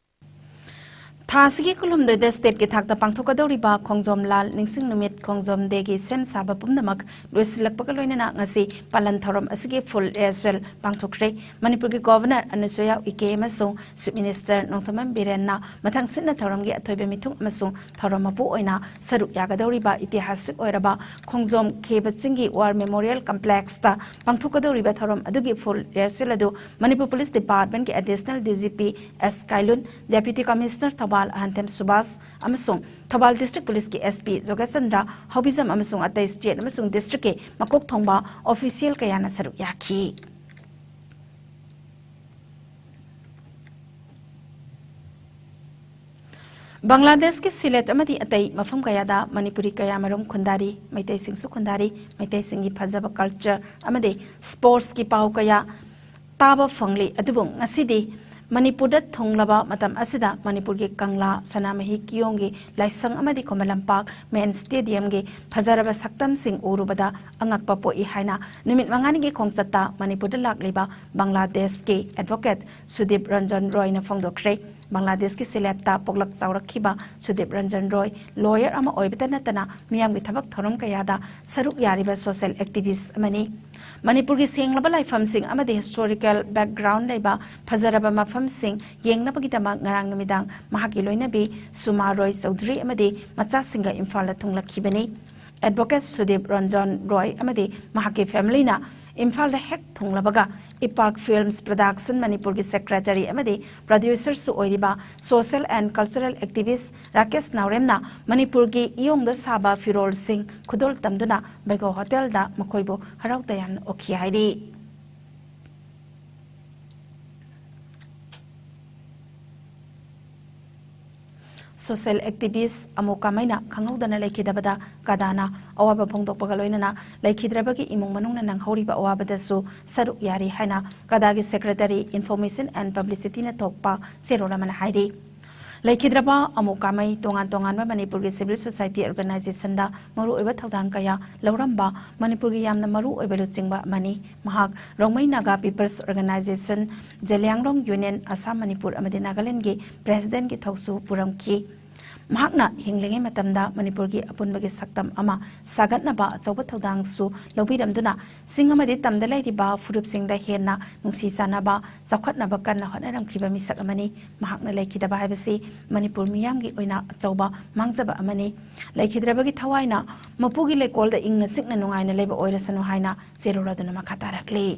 ꯊꯥ ꯑꯁꯤꯒꯤ ꯀꯨꯟꯍꯨꯝꯗꯣꯏꯗ ꯁ꯭ꯇꯦꯠꯀꯤ ꯊꯥꯛꯇ ꯄꯥꯡꯊꯣꯛꯀꯗꯧꯔꯤꯕ ꯈꯣꯡꯖꯣꯝ ꯂꯥꯜ ꯅꯤꯡꯁꯤꯡ ꯅꯨꯃꯤꯠ, ꯈꯣꯡꯖꯣꯝ ꯗꯦꯒꯤ ꯁꯦꯝ ꯁꯥꯕ ꯄꯨꯝꯅꯃꯛ ꯂꯣꯏꯁꯤꯜꯂꯛꯄꯒ ꯂꯣꯏꯅꯅ ꯉꯁꯤ ꯄꯥꯂꯟ ꯊꯧꯔꯝ ꯑꯁꯤꯒꯤ ꯐꯨꯜ ꯔꯤꯍꯔꯁꯦꯜ ꯄꯥꯡꯊꯣꯛꯈ꯭ꯔꯦ꯫ ꯃꯅꯤꯄꯨꯔꯒꯤ ꯒꯣꯚꯔꯅꯔ ꯑꯅꯁꯨꯌꯥ ꯎꯏꯀꯦ ꯑꯃꯁꯨꯡ ꯆꯤꯐ ꯃꯤꯅꯤꯁꯇꯔ ꯅꯣꯡꯊꯣꯝꯕꯝ ꯕꯤꯔꯦꯟꯅ ꯃꯊꯪ ꯁꯤꯠꯅ ꯊꯧꯔꯝꯒꯤ ꯑꯊꯣꯏꯕ ꯃꯤꯊꯨꯡ ꯑꯃꯁꯨꯡ ꯊꯧꯔꯝ ꯃꯄꯨ ꯑꯣꯏꯅ ꯁꯔꯨꯛ ꯌꯥꯒꯗꯧꯔꯤꯕ ꯏꯇꯤꯍꯥꯁꯤꯛ ꯑꯣꯏꯔꯕ ꯈꯣꯡꯖꯣꯝ ꯈꯦꯕ ꯆꯤꯡꯒꯤ ꯋꯥꯔ ꯃꯦꯃꯣꯔꯤꯌꯦꯜ ꯀꯝꯄ꯭ꯂꯦꯛꯁꯇ ꯄꯥꯡꯊꯣꯛꯀꯗꯧꯔꯤꯕ ꯊꯧꯔꯝ ꯑꯗꯨꯒꯤ ꯐꯨꯜ ꯔꯤꯍꯔꯁꯦꯜ ꯑꯗꯨ ꯃꯅꯤꯄꯨꯔ ꯄꯨꯂꯤꯁ ꯗꯤꯄꯥꯔꯠꯃꯦꯟꯠꯀꯤ additional D G P S Kailun, deputy commissioner Thoubal Ahanthem Subash ꯑꯃꯁꯨꯡ ꯊꯧꯕꯥꯜ ꯗꯤꯁꯇ꯭ꯔꯤꯛ ꯄꯨꯂꯤꯁꯀꯤ ꯑꯦꯁ ꯄꯤ ꯖꯣꯒꯦꯁ ꯆꯟꯗ꯭ꯔ ꯍꯥꯎꯕꯤꯖꯝ ꯑꯃꯁꯨꯡ ꯑꯇꯩ ꯁ꯭ꯇꯦꯠ ꯑꯃꯁꯨꯡ ꯗꯤꯁꯇ꯭ꯔꯤꯛꯀꯤ ꯃꯀꯣꯛ ꯊꯣꯡꯕ ꯑꯣꯐꯤꯁꯤꯌꯦꯜ ꯀꯌꯥꯅ ꯁꯔꯨꯛ ꯌꯥꯈꯤ꯫ ꯕꯪꯒ꯭ꯂꯥꯗꯦꯁꯀꯤ ꯁꯤꯂꯦꯠ ꯑꯃꯗꯤ ꯑꯇꯩ ꯃꯐꯝ ꯀꯌꯥꯗ ꯃꯅꯤꯄꯨꯔꯤ ꯀꯌꯥꯃꯔꯨꯝ ꯈꯨꯟꯗꯥꯔꯤ꯫ ꯃꯩꯇꯩꯁꯤꯡꯁꯨ ꯈꯨꯟꯗꯥꯔꯤ꯫ ꯃꯩꯇꯩꯁꯤꯡꯒꯤ ꯐꯖꯕ ꯀꯜꯆꯔ ꯑꯃꯗꯤ ꯁ꯭ꯄꯣꯔꯠꯁꯀꯤ ꯄꯥꯎ ꯀꯌꯥ ꯇꯥꯕ ꯐꯪꯂꯤ꯫ ꯑꯗꯨꯕꯨ ꯉꯁꯤꯗꯤ ꯃꯅꯤꯄꯨꯔꯗ ꯊꯨꯡꯂꯕ ꯃꯇꯝ ꯑꯁꯤꯗ ꯃꯅꯤꯄꯨꯔꯒꯤ ꯀꯪꯂꯥ, ꯁꯅꯥꯃꯍꯤ ꯀꯤꯌꯣꯡꯒꯤ ꯂꯥꯏꯁꯪ ꯑꯃꯗꯤ ꯈꯨꯃꯟ ꯂꯝꯄꯥꯛ ꯃꯦꯟ ꯁ꯭ꯇꯦꯗꯤꯌꯝꯒꯤ ꯐꯖꯔꯕ ꯁꯛꯇꯝꯁꯤꯡ ꯎꯔꯨꯕꯗ ꯑꯉꯛꯄ ꯄꯣꯛꯏ ꯍꯥꯏꯅ ꯅꯨꯃꯤꯠ ꯃꯉꯥꯅꯤꯒꯤ ꯈꯣꯡꯆꯠꯇ ꯃꯅꯤꯄꯨꯔꯗ ꯂꯥꯛꯂꯤꯕ ꯕꯪꯒ꯭ꯂꯥꯗꯦꯁꯀꯤ ꯑꯦꯗꯚꯣꯀꯦꯠ ꯁꯨꯗꯤꯞ ꯔꯟꯖꯟ ꯔꯣꯏꯅ ꯐꯣꯡꯗꯣꯛꯈ꯭ꯔꯦ꯫ ꯕꯪꯒ꯭ꯂꯥꯗꯦꯁꯀꯤ ꯁꯤꯂꯦꯠꯇ ꯄꯣꯛꯂꯛ ꯆꯥꯎꯔꯛꯈꯤꯕ ꯁꯨꯗꯤꯞ ꯔꯟꯖꯟ ꯔꯣꯏ ꯂꯣꯌꯔ ꯑꯃ ꯑꯣꯏꯕꯇ ꯅꯠꯇꯅ ꯃꯤꯌꯥꯝꯒꯤ ꯊꯕꯛ ꯊꯧꯔꯝ ꯀꯌꯥꯗ ꯁꯔꯨꯛ ꯌꯥꯔꯤꯕ ꯁꯣꯁꯤꯌꯦꯜ ꯑꯦꯛꯇꯤꯚꯤꯁ ꯑꯃꯅꯤ꯫ ꯃꯅꯤꯄꯨꯔꯒꯤ ꯁꯦꯡꯂꯕ ꯂꯥꯏꯐꯝꯁꯤꯡ ꯑꯃꯗꯤ ꯍꯤꯁꯇꯣꯔꯤꯀꯦꯜ ꯕꯦꯛꯒ꯭ꯔꯥꯎꯟ ꯂꯩꯕ ꯐꯖꯔꯕ ꯃꯐꯝꯁꯤꯡ ꯌꯦꯡꯅꯕꯒꯤꯗꯃꯛ ꯉꯔꯥꯡ ꯅꯨꯃꯤꯗꯥꯡ ꯃꯍꯥꯛꯀꯤ ꯂꯣꯏꯅꯕꯤ ꯁꯨꯃꯥ ꯔꯣꯏ ꯆꯧꯙꯨꯔꯤ ꯑꯃꯗꯤ ꯃꯆꯥꯁꯤꯡꯒ ꯏꯝꯐꯥꯜꯗ ꯊꯨꯡꯂꯛꯈꯤꯕꯅꯤ꯫ ꯑꯦꯗꯚꯣꯀꯦꯠ ꯁꯨꯗꯤꯞ ꯔꯟꯖꯟ ꯔꯣꯏ ꯑꯃꯗꯤ ꯃꯍꯥꯛꯀꯤ ꯐꯦꯃꯤꯂꯤꯅ ꯏꯝꯐꯥꯜꯗ ꯍꯦꯛ ꯊꯨꯡꯂꯕꯒ ꯏꯄꯥꯛ ꯐꯤꯜꯝꯁ ꯄ꯭ꯔꯗꯛꯁꯟ ꯃꯅꯤꯄꯨꯔꯒꯤ ꯁꯦꯀ꯭ꯔꯦꯇꯔꯤ ꯑꯃꯗꯤ ꯄ꯭ꯔꯗ꯭ꯌꯨꯁꯔꯁꯨ ꯑꯣꯏꯔꯤꯕ ꯁꯣꯁꯤꯌꯦꯜ ꯑꯦꯟ ꯀꯜꯆꯔꯦꯜ ꯑꯦꯛꯇꯤꯚꯤꯁ ꯔꯥꯀꯦꯁ ꯅꯥꯎꯔꯦꯝꯅ ꯃꯅꯤꯄꯨꯔꯒꯤ ꯏꯌꯣꯡꯗ ꯁꯥꯕ ꯐꯤꯔꯣꯜꯁꯤꯡ ꯈꯨꯗꯣꯜ ꯇꯝꯗꯨꯅ ꯕꯩꯒꯣ ꯍꯣꯇꯦꯜꯗ ꯃꯈꯣꯏꯕꯨ ꯍꯔꯥꯎ ꯇꯌꯥꯝꯅ ꯑꯣꯛꯈꯤ ꯍꯥꯏꯔꯤ꯫ ꯁꯣꯁꯤꯌꯦꯜ ꯑꯦꯛꯇꯤꯚꯤꯁ ꯑꯃꯨ ꯀꯥꯃꯩꯅ ꯈꯪꯍꯧꯗꯅ ꯂꯩꯈꯤꯗꯕꯗ ꯀꯗꯥꯅ ꯑꯋꯥꯕ ꯐꯣꯡꯗꯣꯛꯄꯒ ꯂꯣꯏꯅꯅ ꯂꯩꯈꯤꯗ꯭ꯔꯕꯒꯤ ꯏꯃꯨꯡ ꯃꯅꯨꯡꯅ ꯅꯪꯍꯧꯔꯤꯕ ꯑꯋꯥꯕꯗꯁꯨ ꯁꯔꯨꯛ ꯌꯥꯔꯤ ꯍꯥꯏꯅ ꯀꯗꯥꯒꯤ ꯁꯦꯀ꯭ꯔꯦꯇꯔꯤ ꯏꯟꯐꯣꯔꯃꯦꯁꯟ ꯑꯦꯟ ꯄꯕ꯭ꯂꯤꯁꯤꯇꯤꯅ ꯊꯣꯛꯄ ꯆꯦꯔꯣꯜ ꯑꯃꯅ ꯍꯥꯏꯔꯤ꯫ ꯂꯩꯈꯤꯗ꯭ꯔꯕ ꯑꯃꯨ ꯀꯥꯃꯩ ꯇꯣꯉꯥꯟ ꯇꯣꯉꯥꯟꯕ ꯃꯅꯤꯄꯨꯔꯒꯤ civil society organizationꯗ ꯃꯔꯨꯑꯣꯏꯕ ꯊꯧꯗꯥꯡ ꯀꯌꯥ ꯂꯧꯔꯝꯕ ꯃꯅꯤꯄꯨꯔꯒꯤ ꯌꯥꯝꯅ ꯃꯔꯨꯑꯣꯏꯕ ꯂꯨꯆꯤꯡꯕ ꯑꯃꯅꯤ꯫ ꯃꯍꯥꯛ Rongmei Naga People's Organisation, Zeliangrong Union, Assam, Manipur ꯑꯃꯗꯤ ꯅꯥꯒꯥꯂꯦꯟꯗꯒꯤ presidentꯀꯤ ꯊꯧꯁꯨ ꯄꯨꯔꯝꯈꯤ꯫ ꯃꯍꯥꯛꯅ ꯍꯤꯡꯂꯤꯉꯩ ꯃꯇꯝꯗ ꯃꯅꯤꯄꯨꯔꯒꯤ ꯑꯄꯨꯟꯕꯒꯤ ꯁꯛꯇꯝ ꯑꯃ ꯁꯥꯒꯠꯅꯕ ꯑꯆꯧꯕ ꯊꯧꯗꯥꯡꯁꯨ ꯂꯧꯕꯤꯔꯝꯗꯨꯅ ꯆꯤꯡ ꯑꯃꯗꯤ ꯇꯝꯗ ꯂꯩꯔꯤꯕ ꯐꯨꯔꯨꯞꯁꯤꯡꯗ ꯍꯦꯟꯅ ꯅꯨꯡꯁꯤ ꯆꯥꯟꯅꯕ, ꯆꯥꯎꯈꯠꯅꯕ ꯀꯟꯅ ꯍꯣꯠꯅꯔꯝꯈꯤꯕ ꯃꯤꯁꯛ ꯑꯃꯅꯤ꯫ ꯃꯍꯥꯛꯅ ꯂꯩꯈꯤꯗꯕ ꯍꯥꯏꯕꯁꯤ ꯃꯅꯤꯄꯨꯔ ꯃꯤꯌꯥꯝꯒꯤ ꯑꯣꯏꯅ ꯑꯆꯧꯕ ꯃꯥꯡꯖꯕ ꯑꯃꯅꯤ꯫ ꯂꯩꯈꯤꯗ꯭ꯔꯕꯒꯤ ꯊꯋꯥꯏꯅ ꯃꯄꯨꯒꯤ ꯂꯩꯀꯣꯜꯗ ꯏꯪꯅ ꯆꯤꯛꯅ ꯅꯨꯡꯉꯥꯏꯅ ꯂꯩꯕ ꯑꯣꯏꯔꯁꯅꯨ ꯍꯥꯏꯅ ꯆꯦꯔꯣꯜ ꯑꯗꯨꯅ ꯃꯈꯥ ꯇꯥꯔꯛꯂꯤ꯫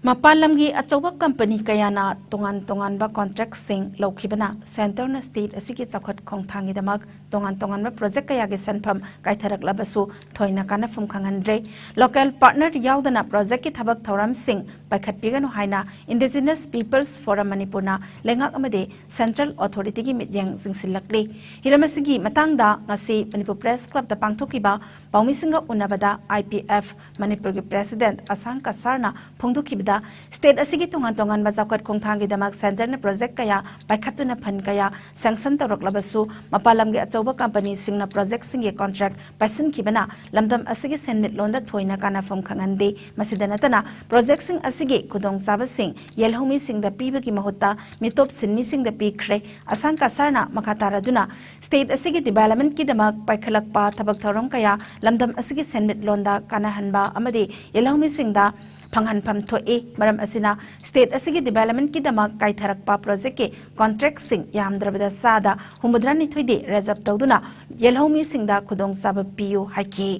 ꯃꯄꯥꯟ ꯂꯝꯒꯤ ꯑꯆꯧꯕ company ꯀꯌꯥꯅ ꯇꯣꯉꯥꯟ ꯇꯣꯉꯥꯟꯕ contractꯁꯤꯡ ꯂꯧꯈꯤꯕꯅ centreꯅ state ꯑꯁꯤꯒꯤ ꯆꯥꯎꯈꯠ ꯈꯣꯡꯊꯥꯡꯒꯤꯗꯃꯛ ꯇꯣꯉꯥꯟ ꯇꯣꯉꯥꯟꯕ project ꯀꯌꯥꯒꯤ ꯁꯦꯟꯐꯝ ꯀꯥꯏꯊꯔꯛꯂꯕꯁꯨ ꯊꯣꯏꯅ ꯀꯥꯟꯅꯐꯝ ꯈꯪꯍꯟꯗ꯭ꯔꯦ꯫ Local partner ꯌꯥꯎꯗꯅ projectꯀꯤ ꯊꯕꯛ ꯊꯧꯔꯝꯁꯤꯡ ꯄꯥꯏꯈꯠꯄꯤꯒꯅꯨ ꯍꯥꯏꯅ Indigenous Peoples Forum ꯃꯅꯤꯄꯨꯔꯅ ꯂꯩꯉꯥꯛ ꯑꯃꯗꯤ central authorityꯒꯤ ꯃꯤꯠꯌꯦꯡ ꯆꯤꯡꯁꯤꯜꯂꯛꯂꯤ꯫ ꯍꯤꯔꯝ ꯑꯁꯤꯒꯤ ꯃꯇꯥꯡꯗ ꯉꯁꯤ ꯃꯅꯤꯄꯨꯔ Press Clubꯇ ꯄꯥꯡꯊꯣꯛꯈꯤꯕ ꯄꯥꯎꯃꯤꯁꯤꯡꯒ ꯎꯅꯕꯗ IPF ꯃꯅꯤꯄꯨꯔꯒꯤ president ꯑꯁꯥꯡ ꯀꯁꯥꯔꯅ ꯐꯣꯡꯗꯣꯛꯈꯤꯕꯗ, state ꯑꯁꯤꯒꯤ ꯇꯣꯉꯥꯟ ꯇꯣꯉꯥꯟꯕ ꯆꯥꯎꯈꯠ ꯈꯣꯡꯊꯥꯡꯒꯤꯗꯃꯛ centreꯅ project ꯀꯌꯥ ꯄꯥꯏꯈꯠꯇꯨꯅ fund ꯀꯌꯥ sanction ꯇꯧꯔꯛꯂꯕꯁꯨ, ꯃꯄꯥꯟ ꯂꯝꯒꯤ ꯑꯆꯧꯕ companyꯁꯤꯡꯅ projectꯁꯤꯡꯒꯤ contract ꯄꯥꯏꯁꯤꯟꯈꯤꯕꯅ ꯂꯝꯗꯝ ꯑꯁꯤꯒꯤ ꯁꯦꯟꯃꯤꯠꯂꯣꯟꯗ ꯊꯣꯏꯅ ꯀꯥꯟꯅꯐꯝ ꯈꯪꯍꯟꯗꯦ꯫ ꯃꯁꯤꯗ ꯅꯠꯇꯅ, projectꯁꯤꯡ ꯑꯁꯤꯒꯤ ꯈꯨꯗꯣꯡꯆꯥꯕꯁꯤꯡ ꯌꯦꯜꯍꯧꯃꯤꯁꯤꯡꯗ ꯄꯤꯕꯒꯤ ꯃꯍꯨꯠꯇ ꯃꯤꯇꯣꯞ ꯁꯤꯟꯃꯤꯁꯤꯡꯗ ꯄꯤꯈ꯭ꯔꯦ꯫ ꯑꯁꯥꯡ ꯀꯁꯥꯔꯅ ꯃꯈꯥ ꯇꯥꯔꯗꯨꯅ, state ꯑꯁꯤꯒꯤ developmentꯀꯤꯗꯃꯛ ꯄꯥꯏꯈꯠꯂꯛꯄ ꯊꯕꯛ ꯊꯧꯔꯝ ꯀꯌꯥ ꯂꯝꯗꯝ ꯑꯁꯤꯒꯤ ꯁꯦꯟꯃꯤꯠꯂꯣꯟꯗ ꯀꯥꯟꯅꯍꯟꯕ ꯑꯃꯗꯤ ꯌꯦꯜꯍꯧꯃꯤꯁꯤꯡꯗ ꯐꯪꯍꯟꯐꯝ ꯊꯣꯛꯏ꯫ ꯃꯔꯝ ꯑꯁꯤꯅ, state ꯑꯁꯤꯒꯤ developmentꯀꯤꯗꯃꯛ ꯀꯥꯏꯊꯔꯛꯄ projectꯀꯤ contractꯁꯤꯡ ꯌꯥꯝꯗ꯭ꯔꯕꯗ ꯆꯥꯗ ꯍꯨꯝꯐꯨꯇꯔꯥꯅꯤꯊꯣꯏꯗꯤ reserve ꯇꯧꯗꯨꯅ ꯌꯦꯜꯍꯧꯃꯤꯁꯤꯡꯗ ꯈꯨꯗꯣꯡꯆꯥꯕ ꯄꯤꯌꯨ ꯍꯥꯏꯈꯤ꯫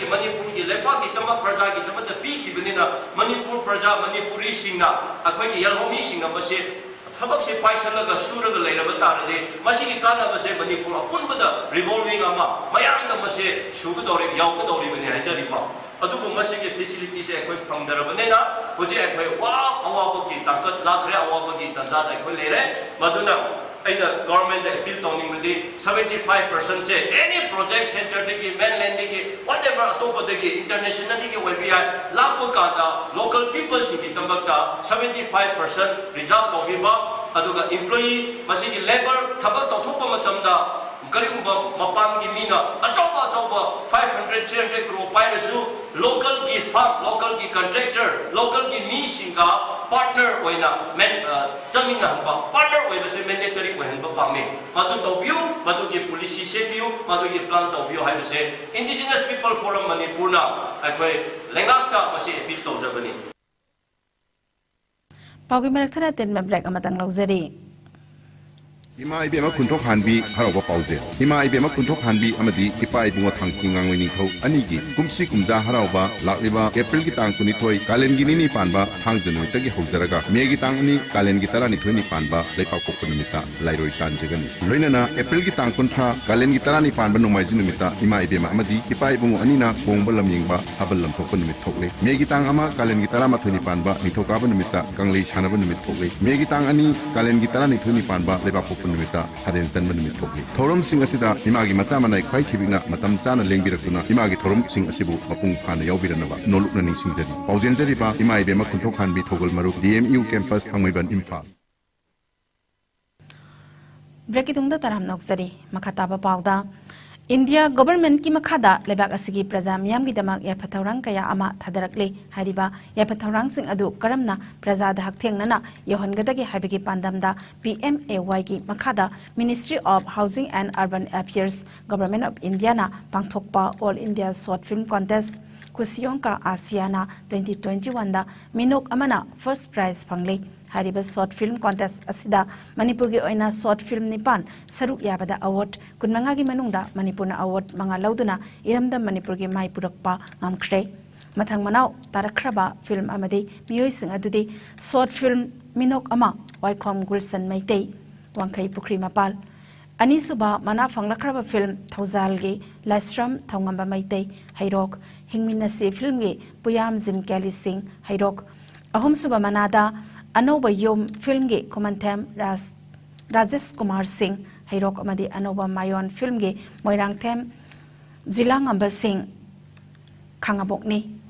ꯃꯅꯤꯄꯨꯔꯒꯤ ꯂꯩꯄꯥꯛꯀꯤꯗꯃꯛ, ꯄ꯭ꯔꯖꯥꯒꯤꯗꯃꯛꯇ ꯄꯤꯈꯤꯕꯅꯤꯅ, ꯃꯅꯤꯄꯨꯔ ꯄ꯭ꯔꯖꯥ, ꯃꯅꯤꯄꯨꯔꯤꯁꯤꯡꯅ, ꯑꯩꯈꯣꯏꯒꯤ ꯌꯦꯜꯍꯧꯃꯤꯁꯤꯡꯅ ꯃꯁꯤ ꯊꯕꯛꯁꯦ ꯄꯥꯏꯁꯜꯂꯒ ꯁꯨꯔꯒ ꯂꯩꯔꯕ ꯇꯥꯔꯗꯤ, ꯃꯁꯤꯒꯤ ꯀꯥꯟꯅꯕꯁꯦ ꯃꯅꯤꯄꯨꯔ ꯑꯄꯨꯟꯕꯗ revolving ꯑꯃ ꯃꯌꯥꯝꯅ ꯃꯁꯦ ꯁꯨꯒꯗꯧꯔꯤ-, ꯌꯥꯎꯒꯗꯧꯔꯤꯕꯅꯤ ꯍꯥꯏꯖꯔꯤꯀꯣ꯫ ꯑꯗꯨꯕꯨ ꯃꯁꯤꯒꯤ facilityꯁꯦ ꯑꯩꯈꯣꯏ ꯐꯪꯗ꯭ꯔꯕꯅꯤꯅ, ꯍꯧꯖꯤꯛ ꯑꯩꯈꯣꯏ ꯋꯥ-, ꯑꯋꯥꯕꯒꯤ ꯇꯥꯡꯀꯛ ꯂꯥꯛꯈ꯭ꯔꯦ, ꯑꯋꯥꯕꯒꯤ ꯇꯥꯟꯖꯥꯗ ꯑꯩꯈꯣꯏ ꯂꯩꯔꯦ꯫ ꯃꯗꯨꯅ ꯑꯩꯅ ꯒꯣꯚꯔꯟꯃꯦꯟꯗ ꯑꯦꯄꯤꯜ ꯇꯧꯅꯤꯡꯕꯗꯤ seventy five percentꯁꯦ any project centreꯗꯒꯤ, mainlandꯗꯒꯤ, whatever, ꯑꯇꯣꯞꯄꯗꯒꯤ, internationalꯗꯒꯤ ꯑꯣꯏꯕ ꯌꯥꯏ, ꯂꯥꯛꯄ ꯀꯥꯟꯗ local peopleꯁꯤꯡꯒꯤꯗꯃꯛꯇ seventy five percent reserve ꯇꯧꯕꯤꯕ, ꯑꯗꯨꯒ employee, ꯃꯁꯤꯒꯤ labour ꯊꯕꯛ ꯇꯧꯊꯣꯛꯄ ꯃꯇꯝꯗ ꯀꯔꯤꯒꯨꯝꯕ ꯃꯄꯥꯟꯒꯤ ꯃꯤꯅ ꯑꯆꯧꯕ ꯑꯆꯧꯕ five hundred, three hundred crore ꯄꯥꯏꯔꯁꯨ, localꯒꯤ firm, localꯒꯤ contractor, localꯒꯤ ꯃꯤꯁꯤꯡꯒ partner ꯑꯣꯏꯅ ꯆꯠꯃꯤꯟꯅꯍꯟꯕ, partner ꯑꯣꯏꯕꯁꯦ mandatory ꯑꯣꯏꯍꯟꯕ ꯄꯥꯝꯃꯤ꯫ ꯃꯗꯨ ꯇꯧꯕꯤꯌꯨ, ꯃꯗꯨꯒꯤ policy ꯁꯦꯝꯕꯤꯌꯨ, ꯃꯗꯨꯒꯤ plan ꯇꯧꯕꯤꯌꯨ ꯍꯥꯏꯕꯁꯦ Indigenous People Forum ꯃꯅꯤꯄꯨꯔꯅ ꯑꯩꯈꯣꯏ ꯂꯩꯉꯥꯛꯇ ꯃꯁꯤ ꯑꯦꯄꯤꯜ ꯇꯧꯖꯕꯅꯤ꯫ ꯄꯥꯎꯒꯤ ꯃꯔꯛ ꯊꯠꯅ ꯇꯦꯟꯕ ꯕ꯭ꯔꯦꯛ ꯑꯃꯇꯪ ꯂꯧꯖꯔꯤ꯫ ꯏꯃꯥ ꯏꯕꯦꯝꯃ ꯈꯨꯟꯊꯣꯛ ꯍꯥꯟꯕꯤ ꯍꯔꯥꯎꯕ ꯄꯥꯎꯖꯦꯜ꯫ ꯏꯃꯥ ꯏꯕꯦꯝꯃ ꯈꯨꯟꯊꯣꯛ ꯍꯥꯟꯕꯤ ꯑꯃꯗꯤ ꯏꯄꯥ ꯏꯕꯨꯡꯉꯣ ꯊꯥꯡꯆꯤꯡ ꯉꯥꯡꯉꯣꯏ ꯅꯤꯡꯊꯧ ꯑꯅꯤꯒꯤ ꯀꯨꯝꯁꯤ ꯀꯨꯝꯖꯥ ꯍꯔꯥꯎꯕ ꯂꯥꯛꯂꯤꯕ ꯑꯦꯄ꯭ꯔꯤꯜꯒꯤ ꯇꯥꯡ ꯀꯨꯟꯅꯤꯊꯣꯏ ꯀꯥꯂꯦꯟꯒꯤ ꯅꯤꯅꯤ ꯄꯥꯟꯕ ꯊꯥꯡꯖ ꯅꯨꯃꯤꯠꯇꯒꯤ ꯍꯧꯖꯔꯒ ꯃꯦꯒꯤ ꯇꯥꯡ ꯑꯅꯤ ꯀꯥꯂꯦꯟꯒꯤ ꯇꯔꯥꯅꯤꯊꯣꯏꯅꯤ ꯄꯥꯟꯕ ꯂꯩꯄꯥꯛꯄꯣꯛꯄ ꯅꯨꯃꯤꯠꯇ ꯂꯥꯏꯔꯣꯏ ꯇꯥꯟꯖꯒꯅꯤ꯫ ꯂꯣꯏꯅꯅ ꯑꯦꯄ꯭ꯔꯤꯜꯒꯤ ꯇꯥꯡ ꯀꯨꯟꯊ꯭ꯔꯥ ꯀꯥꯂꯦꯟꯒꯤ ꯇꯔꯥꯅꯤ ꯄꯥꯟꯕ ꯅꯣꯡꯃꯥꯏꯖꯤꯡ ꯅꯨꯃꯤꯠꯇ ꯏꯃꯥ ꯏꯕꯦꯝꯃ ꯑꯃꯗꯤ ꯏꯄꯥ ꯏꯕꯨꯡꯉꯣ ꯑꯅꯤꯅ ꯀꯣꯡꯕ ꯂꯝꯌꯦꯡꯕ ꯁꯥꯕꯜ ꯂꯝꯊꯣꯛꯄ ꯅꯨꯃꯤꯠ ꯊꯣꯛꯂꯦ꯫ ꯃꯦꯒꯤ ꯇꯥꯡ ꯑꯃ ꯀꯥꯂꯦꯟꯒꯤ ꯇꯔꯥꯃꯥꯊꯣꯏꯅꯤ ꯄꯥꯟꯕ ꯅꯤꯡꯊꯧꯀꯥꯕ ꯅꯨꯃꯤꯠꯇ ꯀꯪꯂꯩ ꯁꯥꯟꯅꯕ ꯅꯨꯃꯤꯠ ꯊꯣꯛꯂꯦ꯫ ꯃꯦꯒꯤ ꯇꯥꯡ ꯑꯅꯤ ꯀꯥꯂꯦꯟꯒꯤ ꯇꯔꯥꯅꯤꯊꯣꯏꯅꯤ ꯄꯥꯟꯕ ꯂꯩꯕꯥꯛꯄꯣꯛꯄ ꯅꯨꯃꯤꯠꯇ ꯁꯥꯔꯦꯟ ꯆꯟꯕ ꯅꯨꯃꯤꯠ ꯊꯣꯛꯂꯤ꯫ ꯊꯧꯔꯝꯁꯤꯡ ꯑꯁꯤꯗ ꯏꯃꯥꯒꯤ ꯃꯆꯥ ꯃꯅꯥꯏ ꯈ꯭ꯋꯥꯏ ꯈꯤꯕꯤꯛꯅ ꯃꯇꯝ ꯆꯥꯅ ꯂꯦꯡꯕꯤꯔꯛꯇꯨꯅ ꯏꯃꯥꯒꯤ ꯊꯧꯔꯝꯁꯤꯡ ꯑꯁꯤꯕꯨ ꯃꯄꯨꯡ ꯐꯥꯅ ꯌꯥꯎꯕꯤꯔꯅꯕ ꯅꯣꯂꯨꯛꯅ ꯅꯤꯡꯁꯤꯡꯖꯔꯤ꯫ ꯄꯥꯎꯖꯦꯟꯖꯔꯤꯕ ꯏꯃꯥ ꯏꯕꯦꯝꯃ ꯈꯨꯟꯊꯣꯛ ꯍꯥꯟꯕꯤ ꯊꯧꯒꯜ ꯃꯔꯨꯞ, D M U campus, ꯊꯥꯡꯃꯩꯕꯟ, ꯏꯝꯐꯥꯜ꯫ ꯕ꯭ꯔꯦꯛꯀꯤ ꯇꯨꯡꯗ ꯇꯔꯥꯝꯅ ꯑꯣꯛꯆꯔꯤ꯫ ꯃꯈꯥ ꯇꯥꯕ ꯄꯥꯎꯗ, ꯏꯟꯗꯤꯌꯥ ꯒꯣꯚꯔꯟꯃꯦꯟꯠꯀꯤ ꯃꯈꯥꯗ ꯂꯩꯕꯥꯛ ꯑꯁꯤꯒꯤ ꯄ꯭ꯔꯖꯥ ꯃꯤꯌꯥꯝꯒꯤꯗꯃꯛ ꯌꯥꯏꯐ ꯊꯧꯔꯥꯡ ꯀꯌꯥ ꯑꯃ ꯊꯥꯗꯔꯛꯂꯤ꯫ ꯍꯥꯏꯔꯤꯕ ꯌꯥꯏꯐ ꯊꯧꯔꯥꯡꯁꯤꯡ ꯑꯗꯨ ꯀꯔꯝꯅ ꯄ꯭ꯔꯖꯥꯗ ꯍꯛꯊꯦꯡꯅꯅ ꯌꯧꯍꯟꯒꯗꯒꯦ ꯍꯥꯏꯕꯒꯤ ꯄꯥꯟꯗꯝꯗ P M A Yꯒꯤ ꯃꯈꯥꯗ Ministry of Housing and Urban Affairs, Government of Indiaꯅ ꯄꯥꯡꯊꯣꯛꯄ All India Short Film Contest ꯈꯨꯁꯤꯌꯣꯡ ꯀꯥ ꯑꯥꯁꯤꯌꯥꯅ twenty twenty oneꯗ ꯃꯤꯅꯣꯛ ꯑꯃꯅ first prize ꯐꯪꯂꯤ꯫ ꯍꯥꯏꯔꯤꯕ short film contest ꯑꯁꯤꯗ ꯃꯅꯤꯄꯨꯔꯒꯤ ꯑꯣꯏꯅ short film ꯅꯤꯄꯥꯟ ꯁꯔꯨꯛ ꯌꯥꯕꯗ award ꯀꯨꯟꯃꯉꯥꯒꯤ ꯃꯅꯨꯡꯗ ꯃꯅꯤꯄꯨꯔꯅ award ꯃꯉꯥ ꯂꯧꯗꯨꯅ ꯏꯔꯝꯗꯝ ꯃꯅꯤꯄꯨꯔꯒꯤ ꯃꯥꯏ ꯄꯨꯔꯛꯄ ꯉꯝꯈ꯭ꯔꯦ꯫ ꯃꯊꯪ ꯃꯅꯥꯎ ꯇꯥꯔꯛꯈ꯭ꯔꯕ film ꯑꯃꯗꯤ ꯃꯤꯑꯣꯏꯁꯤꯡ ꯑꯗꯨꯗꯤ short film ꯃꯤꯅꯣꯛ ꯑꯃ, ꯋꯥꯏꯈꯣꯝ ꯒꯨꯜꯁꯟ ꯃꯩꯇꯩ, ꯋꯥꯡꯈꯩ ꯄꯨꯈ꯭ꯔꯤ ꯃꯄꯥꯜ꯫ ꯑꯅꯤꯁꯨꯕ ꯃꯅꯥ ꯐꯪꯂꯛꯈ꯭ꯔꯕ film ꯊꯧꯖꯥꯜꯒꯤ ꯂꯥꯏꯁ꯭ꯔꯝ ꯊꯧꯉꯝꯕ ꯃꯩꯇꯩ, ꯍꯩꯔꯣꯛ, ꯍꯤꯡꯃꯤꯟꯅꯁꯤ filmꯒꯤ ꯄꯨꯌꯥꯝ ꯖꯤꯝ ꯀꯦꯂꯤ ꯁꯤꯡ, ꯍꯩꯔꯣꯛ꯫ ꯑꯍꯨꯝꯁꯨꯕ ꯃꯅꯥꯗ ꯑꯅꯧꯕ ꯌꯨꯝ filmꯒꯤ ꯈꯨꯃꯟꯊꯦꯝ ꯔꯥꯖ ꯔꯥꯖꯦꯁ ꯀꯨꯃꯥꯔ ꯁꯤꯡ, ꯍꯩꯔꯣꯛ ꯑꯃꯗꯤ ꯑꯅꯧꯕ ꯃꯌꯣꯟ ꯐꯤꯜꯝꯒꯤ ꯃꯣꯏꯔꯥꯡꯊꯦꯝ ꯖꯤꯂꯥꯉꯝꯕ ꯁꯤꯡ ꯈꯥꯉꯕꯣꯛꯅꯤ꯫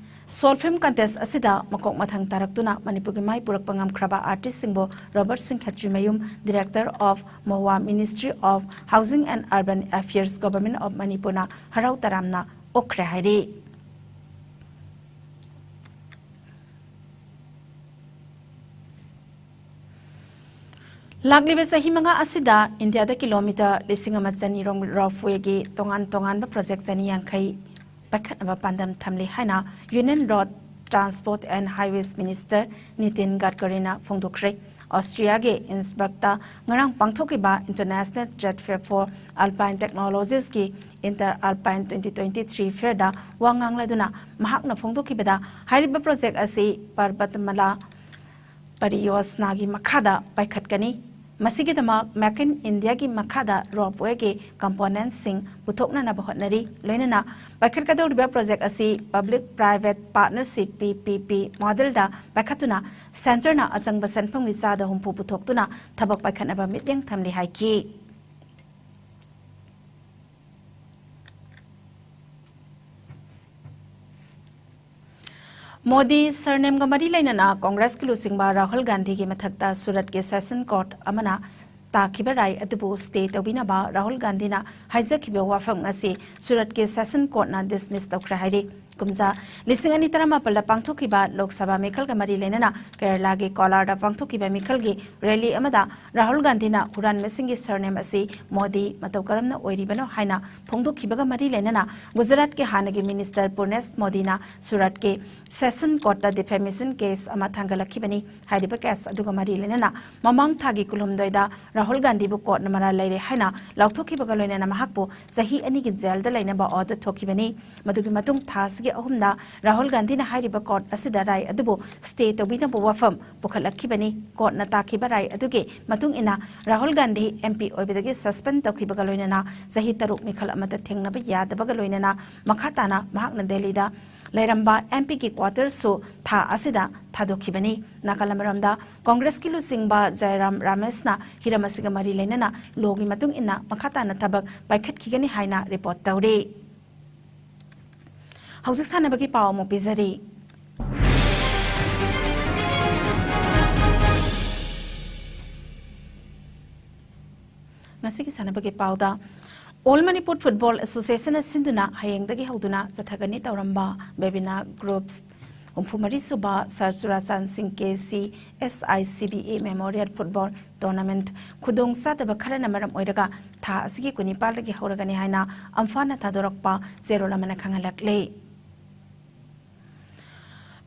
ꯁꯣꯔꯠ ꯐꯤꯜꯝ ꯀꯟꯇꯦꯁ ꯑꯁꯤꯗ ꯃꯀꯣꯛ ꯃꯊꯪ ꯇꯥꯔꯛꯇꯨꯅ ꯃꯅꯤꯄꯨꯔꯒꯤ ꯃꯥꯏ ꯄꯨꯔꯛꯄ ꯉꯝꯈ꯭ꯔꯕ ꯑꯥꯔꯇꯤꯁꯁꯤꯡꯕꯨ ꯔꯣꯕꯔꯠ ꯁꯤꯡ ꯈꯦꯇ꯭ꯔꯤꯃꯌꯨꯝ, Director of ꯃꯣꯋꯥ, Ministry of Housing and Urban Affairs, Government of ꯃꯅꯤꯄꯨꯔꯅ ꯍꯔꯥꯎ ꯇꯔꯥꯝꯅ ꯑꯣꯛꯈ꯭ꯔꯦ ꯍꯥꯏꯔꯤ꯫ ꯂꯥꯛꯂꯤꯕ ꯆꯍꯤ ꯃꯉꯥ ꯑꯁꯤꯗ ꯏꯟꯗꯤꯌꯥꯗ ꯀꯤꯂꯣꯃꯤꯇꯔ ꯂꯤꯁꯤꯡ ꯑꯃ ꯆꯅꯤ ꯔꯣꯝ ꯔꯣꯞꯋꯦꯒꯤ ꯇꯣꯉꯥꯟ ꯇꯣꯉꯥꯟꯕ ꯄ꯭ꯔꯣꯖꯦꯛ ꯆꯅꯤ ꯌꯥꯡꯈꯩ ꯄꯥꯏꯈꯠꯅꯕ ꯄꯥꯟꯗꯝ ꯊꯝꯂꯤ ꯍꯥꯏꯅ Union Road Transport and Highways Minister Nitin ꯒꯗꯀꯔꯤꯅ ꯐꯣꯡꯗꯣꯛꯈ꯭ꯔꯦ꯫ ꯑꯣꯁꯇ꯭ꯔꯤꯌꯥꯒꯤ ꯏꯟꯁꯕꯔꯛꯇ ꯉꯔꯥꯡ ꯄꯥꯡꯊꯣꯛꯈꯤꯕ International Trade Fair for Alpine Technologiesꯀꯤ Inter Alpine twenty twenty-three Fairꯗ ꯋꯥ ꯉꯥꯡꯂꯗꯨꯅ ꯃꯍꯥꯛꯅ ꯐꯣꯡꯗꯣꯛꯈꯤꯕꯗ, ꯍꯥꯏꯔꯤꯕ ꯄ꯭ꯔꯣꯖꯦꯛ ꯑꯁꯤ ꯄꯔꯕꯠꯃꯂꯥ ꯄꯔꯤꯌꯣꯖꯅꯥꯒꯤ ꯃꯈꯥꯗ ꯄꯥꯏꯈꯠꯀꯅꯤ꯫ ꯃꯁꯤꯒꯤꯗꯃꯛ Make in Indiaꯒꯤ ꯃꯈꯥꯗ ꯔꯣꯞꯋꯦꯒꯤ ꯀꯝꯄꯣꯅꯦꯟꯠꯁꯤꯡ ꯄꯨꯊꯣꯛꯅꯅꯕ ꯍꯣꯠꯅꯔꯤ꯫ ꯂꯣꯏꯅꯅ ꯄꯥꯏꯈꯠꯀꯗꯧꯔꯤꯕ ꯄ꯭ꯔꯣꯖꯦꯛ ꯑꯁꯤ Public Private Partnership, P P P, ꯃꯣꯗꯦꯜꯗ ꯄꯥꯏꯈꯠꯇꯨꯅ ꯁꯦꯟꯇꯔꯅ ꯑꯆꯪꯕ ꯁꯦꯟꯐꯝꯒꯤ ꯆꯥꯗ ꯍꯨꯝꯐꯨ ꯄꯨꯊꯣꯛꯇꯨꯅ ꯊꯕꯛ ꯄꯥꯏꯈꯠꯅꯕ ꯃꯤꯠꯌꯦꯡ ꯊꯝꯂꯤ ꯍꯥꯏꯈꯤ꯫ ꯃꯣꯗꯤ ꯁꯔꯅꯦꯝꯒ ꯃꯔꯤ ꯂꯩꯅꯅ ꯀꯣꯡꯒ꯭ꯔꯦꯁꯀꯤ ꯂꯨꯆꯤꯡꯕ ꯔꯥꯍꯨꯜ ꯒꯥꯟꯙꯤꯒꯤ ꯃꯊꯛꯇ ꯁꯨꯔꯠꯀꯤ ꯁꯦꯁꯟ ꯀꯣꯔꯠ ꯑꯃꯅ ꯇꯥꯈꯤꯕ ꯔꯥꯏ ꯑꯗꯨꯕꯨ ꯁ꯭ꯇꯦ ꯇꯧꯕꯤꯅꯕ ꯔꯥꯍꯨꯜ ꯒꯥꯟꯙꯤꯅ ꯍꯥꯏꯖꯈꯤꯕ ꯋꯥꯐꯝ ꯑꯁꯤ ꯁꯨꯔꯠꯀꯤ ꯁꯦꯁꯟ ꯀꯣꯔꯠꯅ ꯗꯤꯁꯃꯤꯁ ꯇꯧꯈ꯭ꯔꯦ ꯍꯥꯏꯔꯤ꯫ ꯀꯨꯝꯖꯥ ꯂꯤꯁꯤꯡ ꯑꯅꯤ ꯇꯔꯥꯃꯥꯄꯜꯗ ꯄꯥꯡꯊꯣꯛꯈꯤꯕ ꯂꯣꯛ ꯁꯚꯥ ꯃꯤꯈꯜꯒ ꯃꯔꯤ ꯂꯩꯅꯅ ꯀꯦꯔꯂꯥꯒꯤ ꯀꯣꯂꯥꯔꯗ ꯄꯥꯡꯊꯣꯛꯈꯤꯕ ꯃꯤꯈꯜꯒꯤ ꯔꯦꯂꯤ ꯑꯃꯗ ꯔꯥꯍꯨꯜ ꯒꯥꯟꯙꯤꯅ ꯍꯨꯔꯥꯟꯕꯁꯤꯡꯒꯤ ꯁꯔꯅꯦꯝ ꯑꯁꯤ ꯃꯣꯗꯤ ꯃꯇꯧ ꯀꯔꯝꯅ ꯑꯣꯏꯔꯤꯕꯅꯣ ꯍꯥꯏꯅ ꯐꯣꯡꯗꯣꯛꯈꯤꯕꯒ ꯃꯔꯤ ꯂꯩꯅꯅ ꯒꯨꯖꯔꯥꯠꯀꯤ ꯍꯥꯟꯅꯒꯤ ꯃꯤꯅꯤꯁꯇꯔ ꯄꯨꯔꯅꯦꯁ ꯃꯣꯗꯤꯅ ꯁꯨꯔꯠꯀꯤ ꯁꯦꯁꯟ ꯀꯣꯔꯠꯇ ꯗꯤꯐꯦꯃꯦꯁꯟ ꯀꯦꯁ ꯑꯃ ꯊꯥꯡꯒꯠꯂꯛꯈꯤꯕꯅꯤ꯫ ꯍꯥꯏꯔꯤꯕ ꯀꯦꯁ ꯑꯗꯨꯒ ꯃꯔꯤ ꯂꯩꯅꯅ ꯃꯃꯥꯡ ꯊꯥꯒꯤ ꯀꯨꯟꯍꯨꯝꯗꯣꯏꯗ ꯔꯥꯍꯨꯜ ꯒꯥꯟꯙꯤꯕꯨ ꯀꯣꯔꯠꯅ ꯃꯔꯥꯜ ꯂꯩꯔꯦ ꯍꯥꯏꯅ ꯂꯥꯎꯊꯣꯛꯈꯤꯕꯒ ꯂꯣꯏꯅꯅ ꯃꯍꯥꯛꯄꯨ ꯆꯍꯤ ꯑꯅꯤꯒꯤ ꯖꯦꯜꯗ ꯂꯩꯅꯕ ꯑꯣꯔꯗꯔ ꯊꯣꯛꯈꯤꯕꯅꯤ꯫ ꯃꯗꯨꯒꯤ ꯃꯇꯨꯡ ꯊꯥ ꯑꯁꯤꯒꯤ ꯑꯍꯨꯝꯗ ꯔꯥꯍꯨꯜ ꯒꯥꯟꯙꯤꯅ ꯍꯥꯏꯔꯤꯕ ꯀꯣꯔꯠ ꯑꯁꯤꯗ ꯔꯥꯏ ꯑꯗꯨꯕꯨ ꯁ꯭ꯇꯦ ꯇꯧꯕꯤꯅꯕ ꯋꯥꯐꯝ ꯄꯨꯈꯠꯂꯛꯈꯤꯕꯅꯤ꯫ ꯀꯣꯔꯠꯅ ꯇꯥꯈꯤꯕ ꯔꯥꯏ ꯑꯗꯨꯒꯤ ꯃꯇꯨꯡ ꯏꯟꯅ ꯔꯥꯍꯨꯜ ꯒꯥꯟꯙꯤ ꯑꯦꯝ ꯄꯤ ꯑꯣꯏꯕꯗꯒꯤ ꯁꯁꯄꯦꯟ ꯇꯧꯈꯤꯕꯒ ꯂꯣꯏꯅꯅ ꯆꯍꯤ ꯇꯔꯨꯛ ꯃꯤꯈꯜ ꯑꯃꯠꯇ ꯊꯦꯡꯅꯕ ꯌꯥꯗꯕꯒ ꯂꯣꯏꯅꯅ ꯃꯈꯥ ꯇꯥꯅ ꯃꯍꯥꯛꯅ ꯗꯦꯜꯂꯤꯗ ꯂꯩꯔꯝꯕ ꯑꯦꯝ ꯄꯤꯒꯤ ꯀ꯭ꯋꯥꯇꯔꯁꯨ ꯊꯥ ꯑꯁꯤꯗ ꯊꯥꯗꯣꯛꯈꯤꯕꯅꯤ꯫ ꯅꯥꯀꯜ ꯑꯃꯔꯣꯝꯗ ꯀꯣꯡꯒ꯭ꯔꯦꯁꯀꯤ ꯂꯨꯆꯤꯡꯕ ꯖꯌꯔꯥꯝ ꯔꯥꯃꯦꯁꯅ ꯍꯤꯔꯝ ꯑꯁꯤꯒ ꯃꯔꯤ ꯂꯩꯅꯅ ꯂꯣꯒꯤ ꯃꯇꯨꯡ ꯏꯟꯅ ꯃꯈꯥ ꯇꯥꯅ ꯊꯕꯛ ꯄꯥꯏꯈꯠꯈꯤꯒꯅꯤ ꯍꯥꯏꯅ ꯔꯤꯄꯣꯔꯠ ꯇꯧꯔꯤ꯫ ꯍꯧꯖꯤꯛ ꯁꯥꯟꯅꯕꯒꯤ ꯄꯥꯎ ꯑꯃꯨꯛ ꯄꯤꯖꯔꯤ꯫ ꯉꯁꯤꯒꯤ ꯁꯥꯟꯅꯕꯒꯤ ꯄꯥꯎꯗ, ꯑꯣꯜ ꯃꯅꯤꯄꯨꯔ ꯐꯨꯠꯕꯣꯜ ꯑꯦꯁꯣꯁꯤꯌꯦꯁꯟꯅ ꯁꯤꯟꯗꯨꯅ ꯍꯌꯦꯡꯗꯒꯤ ꯍꯧꯗꯨꯅ ꯆꯠꯊꯒꯅꯤ ꯇꯧꯔꯝꯕ ꯕꯦꯕꯤꯅꯥ ꯒ꯭ꯔꯨꯞꯁ ꯍꯨꯝꯐꯨ ꯃꯔꯤ ꯁꯨꯕ ꯁꯥꯔ ꯆꯨꯔꯥꯆꯥꯟ ꯁꯤꯡ K C S I C B A memorial football tournament ꯈꯨꯗꯣꯡꯆꯥꯗꯕ ꯈꯔꯅ ꯃꯔꯝ ꯑꯣꯏꯔꯒ ꯊꯥ ꯑꯁꯤꯒꯤ ꯀꯨꯟꯅꯤꯄꯥꯜꯗꯒꯤ ꯍꯧꯔꯒꯅꯤ ꯍꯥꯏꯅ ꯑꯝꯐꯥꯅ ꯊꯥꯗꯣꯔꯛꯄ ꯆꯦꯔꯣꯜ ꯑꯃꯅ ꯈꯪꯍꯜꯂꯛꯂꯤ꯫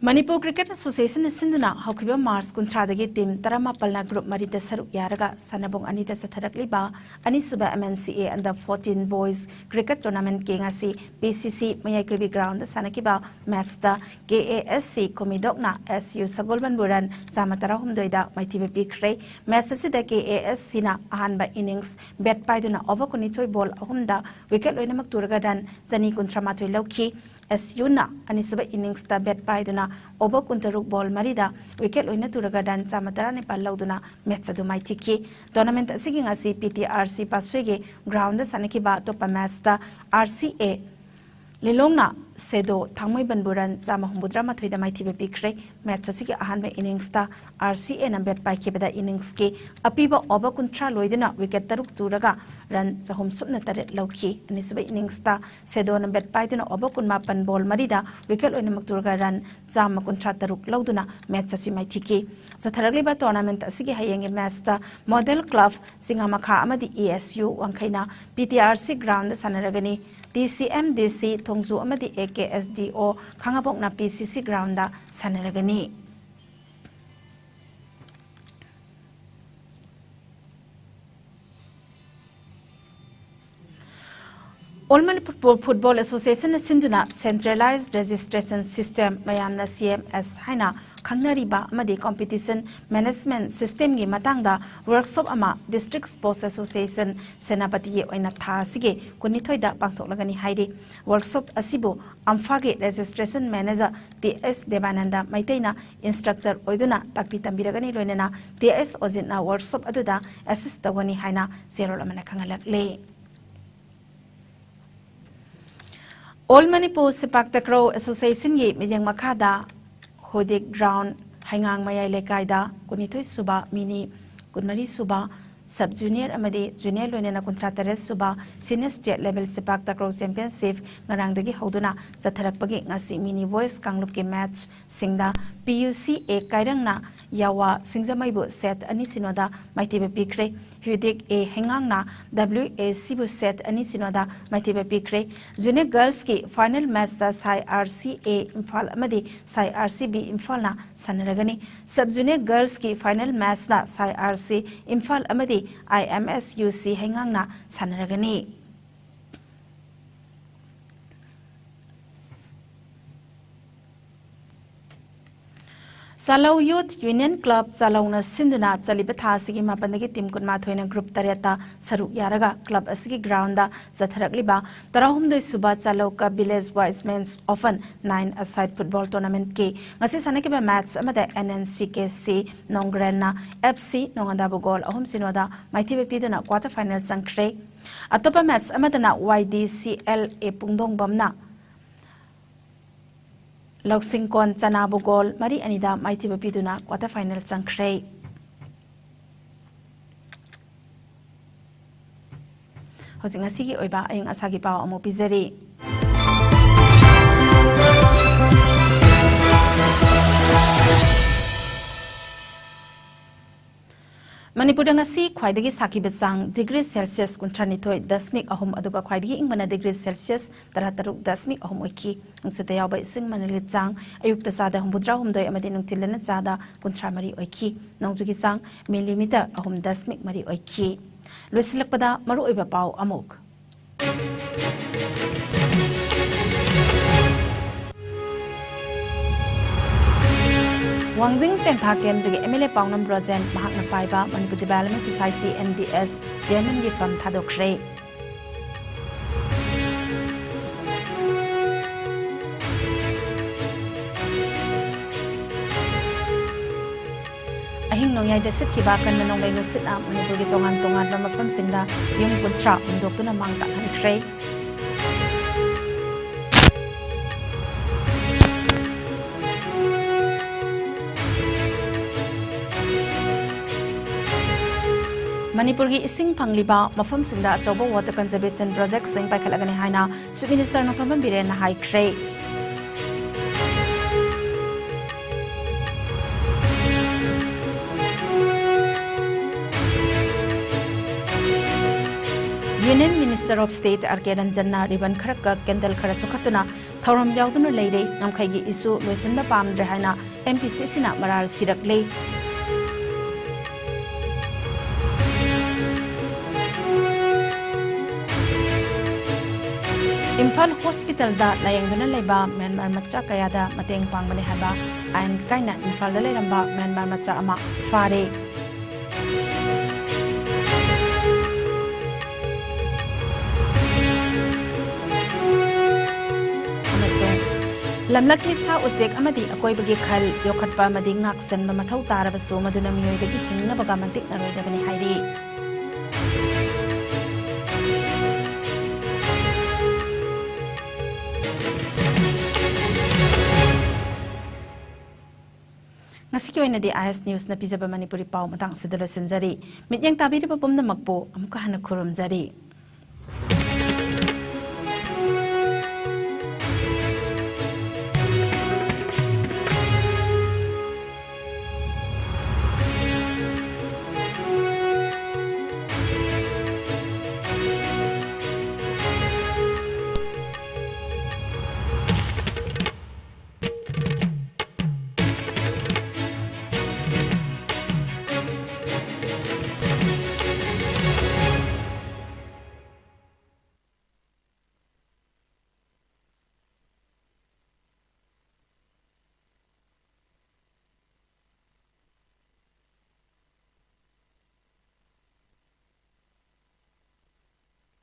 ꯃꯅꯤꯄꯨꯔ ꯀ꯭ꯔꯤꯀꯦꯠ ꯑꯦꯁꯣꯁꯤꯌꯦꯁꯟꯅ ꯁꯤꯟꯗꯨꯅ ꯍꯧꯈꯤꯕ ꯃꯥꯔꯆ ꯀꯨꯟꯊ꯭ꯔꯥꯗꯒꯤ ꯇꯤꯝ ꯇꯔꯥꯃꯥꯄꯜꯅ ꯒ꯭ꯔꯨꯞ ꯃꯔꯤꯗ ꯁꯔꯨꯛ ꯌꯥꯔꯒ ꯁꯥꯟꯅꯕꯨꯡ ꯑꯅꯤꯗ ꯆꯠꯊꯔꯛꯂꯤꯕ ꯑꯅꯤꯁꯨꯕ ꯑꯦꯝ ꯑꯦꯟ ꯁꯤ ꯑꯦ ꯑꯟꯗꯔ ꯐꯣꯔꯇꯤꯟ ꯕꯣꯏꯁ ꯀ꯭ꯔꯤꯀꯦꯠ ꯇꯣꯔꯅꯥꯃꯦꯟꯠꯀꯤ ꯉꯁꯤ ꯄꯤ ꯁꯤ ꯁꯤ ꯃꯌꯥꯏꯀꯣꯏꯕꯤ ꯒ꯭ꯔꯥꯎꯟꯗ ꯁꯥꯟꯅꯈꯤꯕ ꯃꯦꯠꯆꯇ K A S C ꯀꯨꯝꯃꯤꯗꯣꯛꯅ S U ꯁꯒꯣꯜꯕꯟꯕꯨ run ꯆꯥꯝꯃ ꯇꯔꯥꯍꯨꯝꯗꯣꯏꯗ ꯃꯥꯏꯊꯤꯕ ꯄꯤꯈ꯭ꯔꯦ꯫ ꯃꯦꯠꯆ ꯑꯁꯤꯗ ꯀꯦ ꯑꯦ ꯑꯦꯁ ꯁꯤꯅ ꯑꯍꯥꯟꯕ ꯏꯅꯤꯡꯁ ꯕꯦꯠ ꯄꯥꯏꯗꯨꯅ ꯑꯣꯚꯔ ꯀꯨꯟꯅꯤꯊꯣꯏ ꯕꯣꯜ ꯑꯍꯨꯝꯗ ꯋꯤꯀꯦꯠ ꯂꯣꯏꯅꯃꯛ ꯇꯨꯔꯒ ꯔꯟ ꯆꯅꯤ ꯀꯨꯟꯊ꯭ꯔꯥ ꯃꯥꯊꯣꯏ ꯂꯧꯈꯤ꯫ ꯑꯦꯁ ꯌꯨꯅ ꯑꯅꯤꯁꯨꯕ ꯏꯅꯤꯡꯁꯇ ꯕꯦꯠ ꯄꯥꯏꯗꯨꯅ ꯑꯣꯚꯔ ꯀꯨꯟꯇꯔꯨꯛ ꯕꯣꯜ ꯃꯔꯤꯗ ꯋꯤꯀꯦꯠ ꯂꯣꯏꯅ ꯇꯨꯔꯒ ꯔꯟ ꯆꯥꯝꯃ ꯇꯔꯥꯅꯤꯄꯥꯜ ꯂꯧꯗꯨꯅ ꯃꯦꯠꯆ ꯑꯗꯨ ꯃꯥꯏꯊꯤꯈꯤ꯫ ꯇꯣꯔꯅꯥꯃꯦꯟꯠ ꯑꯁꯤꯒꯤ ꯉꯁꯤ ꯄꯤ ꯇꯤ ꯑꯥꯔ ꯁꯤ ꯄꯥꯁꯣꯏꯒꯤ ꯒ꯭ꯔꯥꯎꯟꯗ ꯁꯥꯟꯅꯈꯤꯕ ꯑꯇꯣꯞꯄ ꯃꯦꯠꯆꯇ ꯑꯥꯔ ꯁꯤ ꯑꯦ ꯂꯤꯂꯣꯡꯅ ꯁꯦꯗꯣ ꯊꯥꯡꯃꯩꯕꯟꯕꯨ ꯔꯟ ꯆꯥꯝꯃ ꯍꯨꯝꯐꯨꯇꯔꯥ ꯃꯥꯊꯣꯏꯗ ꯃꯥꯏꯊꯤꯕ ꯄꯤꯈ꯭ꯔꯦ꯫ ꯃꯦꯠꯆ ꯑꯁꯤꯒꯤ ꯑꯍꯥꯟꯕ ꯏꯅꯤꯡꯁꯇ ꯑꯥꯔ ꯁꯤ ꯑꯦꯅ ꯕꯦꯠ ꯄꯥꯏꯈꯤꯕꯗ ꯏꯅꯤꯡꯁꯀꯤ ꯑꯄꯤꯕ ꯑꯣꯚꯔ ꯀꯨꯟꯊ꯭ꯔꯥ ꯂꯣꯏꯗꯨꯅ ꯋꯤꯀꯦꯠ ꯇꯔꯨꯛ ꯇꯨꯔꯒ ꯔꯟ ꯆꯍꯨꯝ ꯁꯨꯞꯅ ꯇꯔꯦꯠ ꯂꯧꯈꯤ꯫ ꯑꯅꯤꯁꯨꯕ ꯏꯅꯤꯡꯁꯇ ꯁꯦꯗꯣꯅ ꯕꯦꯠ ꯄꯥꯏꯗꯨꯅ ꯑꯣꯚꯔ ꯀꯨꯟꯃꯥꯄꯟ ꯕꯣꯜ ꯃꯔꯤꯗ ꯋꯤꯀꯦꯠ ꯂꯣꯏꯅꯃꯛ ꯇꯨꯔꯒ ꯔꯟ ꯆꯥꯝꯃ ꯀꯨꯟꯊ꯭ꯔꯥ ꯇꯔꯨꯛ ꯂꯧꯗꯨꯅ ꯃꯦꯠꯆ ꯑꯁꯤ ꯃꯥꯏꯊꯤꯈꯤ꯫ ꯆꯠꯊꯔꯛꯂꯤꯕ ꯇꯣꯔꯅꯥꯃꯦꯟꯠ ꯑꯁꯤꯒꯤ ꯍꯌꯦꯡꯒꯤ ꯃꯦꯠꯆꯇ ꯃꯣꯗꯦꯜ ꯀ꯭ꯂꯕ ꯆꯤꯡꯉꯥꯃꯈꯥ ꯑꯃꯗꯤ ꯏ ꯑꯦꯁ ꯌꯨ ꯋꯥꯡꯈꯩꯅ P T R C ground ꯁꯥꯟꯅꯔꯒꯅꯤ꯫ T C M D C Thongju ꯑꯃꯗꯤ ꯑꯦ ꯀꯦ ꯑꯦꯁ ꯗꯤ ꯑꯣ ꯈꯥꯉꯕꯣꯛꯅ ꯄꯤ ꯁꯤ ꯁꯤ ground ꯁꯥꯟꯅꯔꯒꯅꯤ꯫ All Manipur Football Association ꯅ ꯁꯤꯟꯗꯨꯅ centralized registration system, ꯃꯌꯥꯝꯅ C M S ꯍꯥꯏꯅ ꯈꯪꯅꯔꯤꯕ, ꯑꯃꯗꯤ competition management system ꯒꯤ ꯃꯇꯥꯡꯗ workshop ꯑꯃ District Sports Association ꯁꯦꯅꯥꯄꯇꯤꯒꯤ ꯑꯣꯏꯅ ꯊꯥ ꯑꯁꯤꯒꯤ ꯀꯨꯟꯅꯤꯊꯣꯏꯗ ꯄꯥꯡꯊꯣꯛꯂꯒꯅꯤ ꯍꯥꯏꯔꯤ꯫ Workshop ꯑꯁꯤꯕꯨ ꯑꯝꯐꯥꯒꯤ registration manager T S ꯗꯦꯕꯥꯅꯟꯗ ꯃꯩꯇꯩꯅ instructor ꯑꯣꯏꯗꯨꯅ ꯇꯥꯛꯄꯤ ꯇꯝꯕꯤꯔꯒꯅꯤ꯫ ꯂꯣꯏꯅꯅ T S ꯑꯣꯖꯤꯠꯅ workshop ꯑꯗꯨꯗ assist ꯇꯧꯒꯅꯤ ꯍꯥꯏꯅ ꯆꯦꯔꯣꯜ ꯑꯃꯅ ꯈꯪꯍꯜꯂꯛꯂꯤ꯫ All Manipur Sepak Takraw Association ꯒꯤ ꯃꯤꯠꯌꯦꯡ ꯃꯈꯥꯗ ꯍꯨꯗꯤꯛ ground, ꯍꯩꯉꯥꯡ ꯃꯌꯥꯏ ꯂꯩꯀꯥꯏꯗ ꯀꯨꯟꯅꯤꯊꯣꯏ ꯁꯨꯕ mini, ꯀꯨꯟꯃꯔꯤ ꯁꯨꯕ sub junior ꯑꯃꯗꯤ junior, ꯂꯣꯏꯅꯅ ꯀꯨꯟꯊ꯭ꯔꯥ ꯇꯔꯦꯠ ꯁꯨꯕ senior state level ꯁꯦꯄꯥꯛ takraw championship ꯉꯔꯥꯡꯗꯒꯤ ꯍꯧꯗꯨꯅ ꯆꯠꯊꯔꯛꯄꯒꯤ ꯉꯁꯤ mini boys ꯀꯥꯡꯂꯨꯞꯀꯤ match ꯁꯤꯡꯗ P U C A ꯀꯥꯏꯔꯪꯅ ꯌꯥꯋꯥ ꯁꯤꯡꯖꯃꯩꯕꯨ set ꯑꯅꯤ ꯁꯤꯅꯣꯗ ꯃꯥꯏꯊꯤꯕ ꯄꯤꯈ꯭ꯔꯦ꯫ ꯍ꯭ꯌꯨꯗꯤꯛ A ꯍꯩꯉꯥꯡꯅ W A C ꯕꯨ set ꯑꯅꯤ ꯁꯤꯅꯣꯗ ꯃꯥꯏꯊꯤꯕ ꯄꯤꯈ꯭ꯔꯦ꯫ Junior girls ꯀꯤ final match ꯇ ꯁꯥꯏ R C A ꯏꯝꯐꯥꯜ ꯑꯃꯗꯤ ꯁꯥꯏ R C B ꯏꯝꯐꯥꯜꯅ ꯁꯥꯟꯅꯔꯒꯅꯤ꯫ Sub junior girls ꯀꯤ final match ꯇ ꯁꯥꯏ R C ꯏꯝꯐꯥꯜ ꯑꯃꯗꯤ I M S U C ꯍꯩꯉꯥꯡꯅ ꯁꯥꯟꯅꯔꯒꯅꯤ꯫ Chalou Youth Union Club ꯆꯥꯂꯧꯅ ꯁꯤꯟꯗꯨꯅ ꯆꯠꯂꯤꯕ ꯊꯥ ꯑꯁꯤꯒꯤ ꯃꯥꯄꯟꯗꯒꯤ team ꯀꯨꯟꯃꯥꯊꯣꯏꯅ group ꯇꯔꯦꯠꯇ ꯁꯔꯨꯛ ꯌꯥꯔꯒ club ꯑꯁꯤꯒꯤ ground ꯗ ꯆꯠꯊꯔꯛꯂꯤꯕ ꯇꯔꯥꯍꯨꯝꯗꯣꯏ ꯁꯨꯕ ꯆꯥꯂꯧ Cup Village Wise Men's Open nine a side football tournament ꯀꯤ ꯉꯁꯤ ꯁꯥꯟꯅꯈꯤꯕ match ꯑꯃꯗ N N C K C ꯅꯣꯡꯒ꯭ꯔꯦꯟꯅ F C ꯅꯣꯡꯉꯥꯟꯗꯥꯕꯨ goal ꯑꯍꯨꯝ ꯁꯤꯅꯣꯗ ꯃꯥꯏꯊꯤꯕ ꯄꯤꯗꯨꯅ quarter final ꯆꯪꯈ꯭ꯔꯦ꯫ ꯑꯇꯣꯞꯄ match ꯑꯃꯗꯅ Y D C L A ꯄꯨꯡꯗꯣꯡꯕꯝꯅ ꯂꯧꯁꯤꯡꯀꯣꯟ ꯆꯅꯥꯕꯨ goal ꯃꯔꯤ ꯑꯅꯤꯗ ꯃꯥꯏꯊꯤꯕ ꯄꯤꯗꯨꯅ quarter final ꯆꯪꯈ꯭ꯔꯦ꯫ ꯍꯧꯖꯤꯛ ꯉꯁꯤꯒꯤ ꯑꯣꯏꯕ ꯑꯏꯪ ꯑꯁꯥꯒꯤ ꯄꯥꯎ ꯑꯃꯨꯛ ꯄꯤꯖꯔꯤ꯫ ꯃꯅꯤꯄꯨꯔꯗ ꯉꯁꯤ ꯈ꯭ꯋꯥꯏꯗꯒꯤ ꯁꯥꯈꯤꯕ ꯆꯥꯡ degree Celsius ꯀꯨꯟꯊ꯭ꯔꯥꯅꯤꯊꯣꯏ ꯗꯁꯃꯤꯛ ꯑꯍꯨꯝ, ꯑꯗꯨꯒ ꯈ꯭ꯋꯥꯏꯗꯒꯤ ꯏꯪꯕꯅ degree Celsius ꯇꯔꯥꯇꯔꯨꯛ ꯗꯁꯃꯤꯛ ꯑꯍꯨꯝ ꯑꯣꯏꯈꯤ꯫ ꯅꯨꯡꯁꯤꯠꯇ ꯌꯥꯎꯕ ꯏꯁꯤꯡ ꯃꯅꯤꯂꯤꯠ ꯆꯥꯡ ꯑꯌꯨꯛꯇ ꯆꯥꯗ ꯍꯨꯝꯐꯨꯇꯔꯥꯍꯨꯝꯗꯣꯏ ꯑꯃꯗꯤ ꯅꯨꯡꯊꯤꯜꯗꯅ ꯆꯥꯗ ꯀꯨꯟꯊ꯭ꯔꯥ ꯃꯔꯤ ꯑꯣꯏꯈꯤ꯫ ꯅꯣꯡꯖꯨꯒꯤ ꯆꯥꯡ millimeter ꯑꯍꯨꯝ ꯗꯁꯃꯤꯛ ꯃꯔꯤ ꯑꯣꯏꯈꯤ꯫ ꯂꯣꯏꯁꯤꯜꯂꯛꯄꯗ ꯃꯔꯨꯑꯣꯏꯕ ꯄꯥꯎ ꯑꯃꯨꯛ꯫ ꯋꯥꯡꯖꯤꯡ ꯇꯦꯟꯊꯥ ꯀꯦꯟꯗ꯭ꯔꯒꯤ M L A ꯄꯥꯎꯅꯝ ꯕ꯭ꯔꯣꯖꯦꯟ ꯃꯍꯥꯛꯅ ꯄꯥꯏꯕ Manipur development society, M D S, ꯆꯤꯌꯔꯃꯦꯟꯒꯤ ꯐꯝ ꯊꯥꯗꯣꯛꯈ꯭ꯔꯦ꯫ ꯑꯍꯤꯡ ꯅꯣꯡꯌꯥꯏꯗ ꯁꯤꯠꯈꯤꯕ ꯀꯟꯕ ꯅꯣꯡꯂꯩ ꯅꯨꯡꯁꯤꯠꯅ ꯃꯅꯤꯄꯨꯔꯒꯤ ꯇꯣꯉꯥꯟ ꯇꯣꯉꯥꯟꯕ ꯃꯐꯝꯁꯤꯡꯗ ꯌꯨꯝ ꯀꯨꯟꯊ꯭ꯔꯥ ꯍꯨꯝꯗꯣꯛꯇꯨꯅ ꯃꯥꯡ ꯇꯥꯛꯍꯟꯈ꯭ꯔꯦ꯫ ꯃꯅꯤꯄꯨꯔꯒꯤ ꯏꯁꯤꯡ ꯐꯪꯂꯤꯕ ꯃꯐꯝꯁꯤꯡꯗ ꯑꯆꯧꯕ water conservation projectꯁꯤꯡ ꯄꯥꯏꯈꯠꯂꯒꯅꯤ ꯍꯥꯏꯅ Chief Minister ꯅꯣꯡꯊꯣꯝꯕꯝ ꯕꯤꯔꯦꯟꯅ ꯍꯥꯏꯈ꯭ꯔꯦ꯫ Union Minister of State R K ꯔꯟꯖꯟꯅ ribbon ꯈꯔ ꯀꯛ, candle ꯈꯔ ꯆꯨꯈꯠꯇꯨꯅ ꯊꯧꯔꯝ ꯌꯥꯎꯗꯨꯅ ꯂꯩꯔꯦ꯫ ꯉꯝꯈꯩꯒꯤ issue ꯂꯣꯏꯁꯤꯟꯕ ꯄꯥꯝꯗ꯭ꯔꯦ ꯍꯥꯏꯅ M P C Cꯅ ꯃꯔꯥꯜ ꯁꯤꯔꯛꯂꯦ꯫ ꯏꯝꯐꯥꯜ ꯍꯣꯁꯄꯤꯇꯥꯜꯗ ꯂꯥꯌꯦꯡꯗꯨꯅ ꯂꯩꯕ ꯃ꯭ꯌꯥꯟꯃꯥꯔ ꯃꯆꯥ ꯀꯌꯥꯗ ꯃꯇꯦꯡ ꯄꯥꯡꯕꯅꯤ ꯍꯥꯏꯕ ꯑꯥꯏꯟ ꯀꯥꯏꯅ ꯏꯝꯐꯥꯜꯗ ꯂꯩꯔꯝꯕ ꯃ꯭ꯌꯥꯟꯃꯥꯔ ꯃꯆꯥ ꯑꯃ ꯐꯥꯔꯦ꯫ ꯑꯃꯁꯨꯡ ꯂꯝꯂꯛꯀꯤ ꯁꯥ ꯎꯆꯦꯛ ꯑꯃꯗꯤ ꯑꯀꯣꯏꯕꯒꯤ ꯈꯜ ꯌꯣꯛꯈꯠꯄ ꯑꯃꯗꯤ ꯉꯥꯛꯁꯦꯟꯕ ꯃꯊꯧ ꯇꯥꯔꯕꯁꯨ, ꯃꯗꯨꯅ ꯃꯤꯑꯣꯏꯕꯒꯤ ꯍꯤꯡꯅꯕꯒ ꯃꯟꯇꯤꯛꯅꯔꯣꯏꯗꯕꯅꯤ ꯍꯥꯏꯔꯤ꯫ ꯉꯁꯤꯒꯤ ꯑꯣꯏꯅꯗꯤ I S Newsꯅ ꯄꯤꯖꯕ ꯃꯅꯤꯄꯨꯔꯤ ꯄꯥꯎ ꯃꯇꯥꯡ ꯑꯁꯤꯗ ꯂꯣꯏꯁꯤꯟꯖꯔꯤ꯫ ꯃꯤꯠꯌꯦꯡ ꯇꯥꯕꯤꯔꯤꯕ ꯄꯨꯝꯅꯃꯛꯄꯨ ꯑꯃꯨꯛꯀ ꯍꯟꯅ ꯈꯨꯔꯨꯝꯖꯔꯤ꯫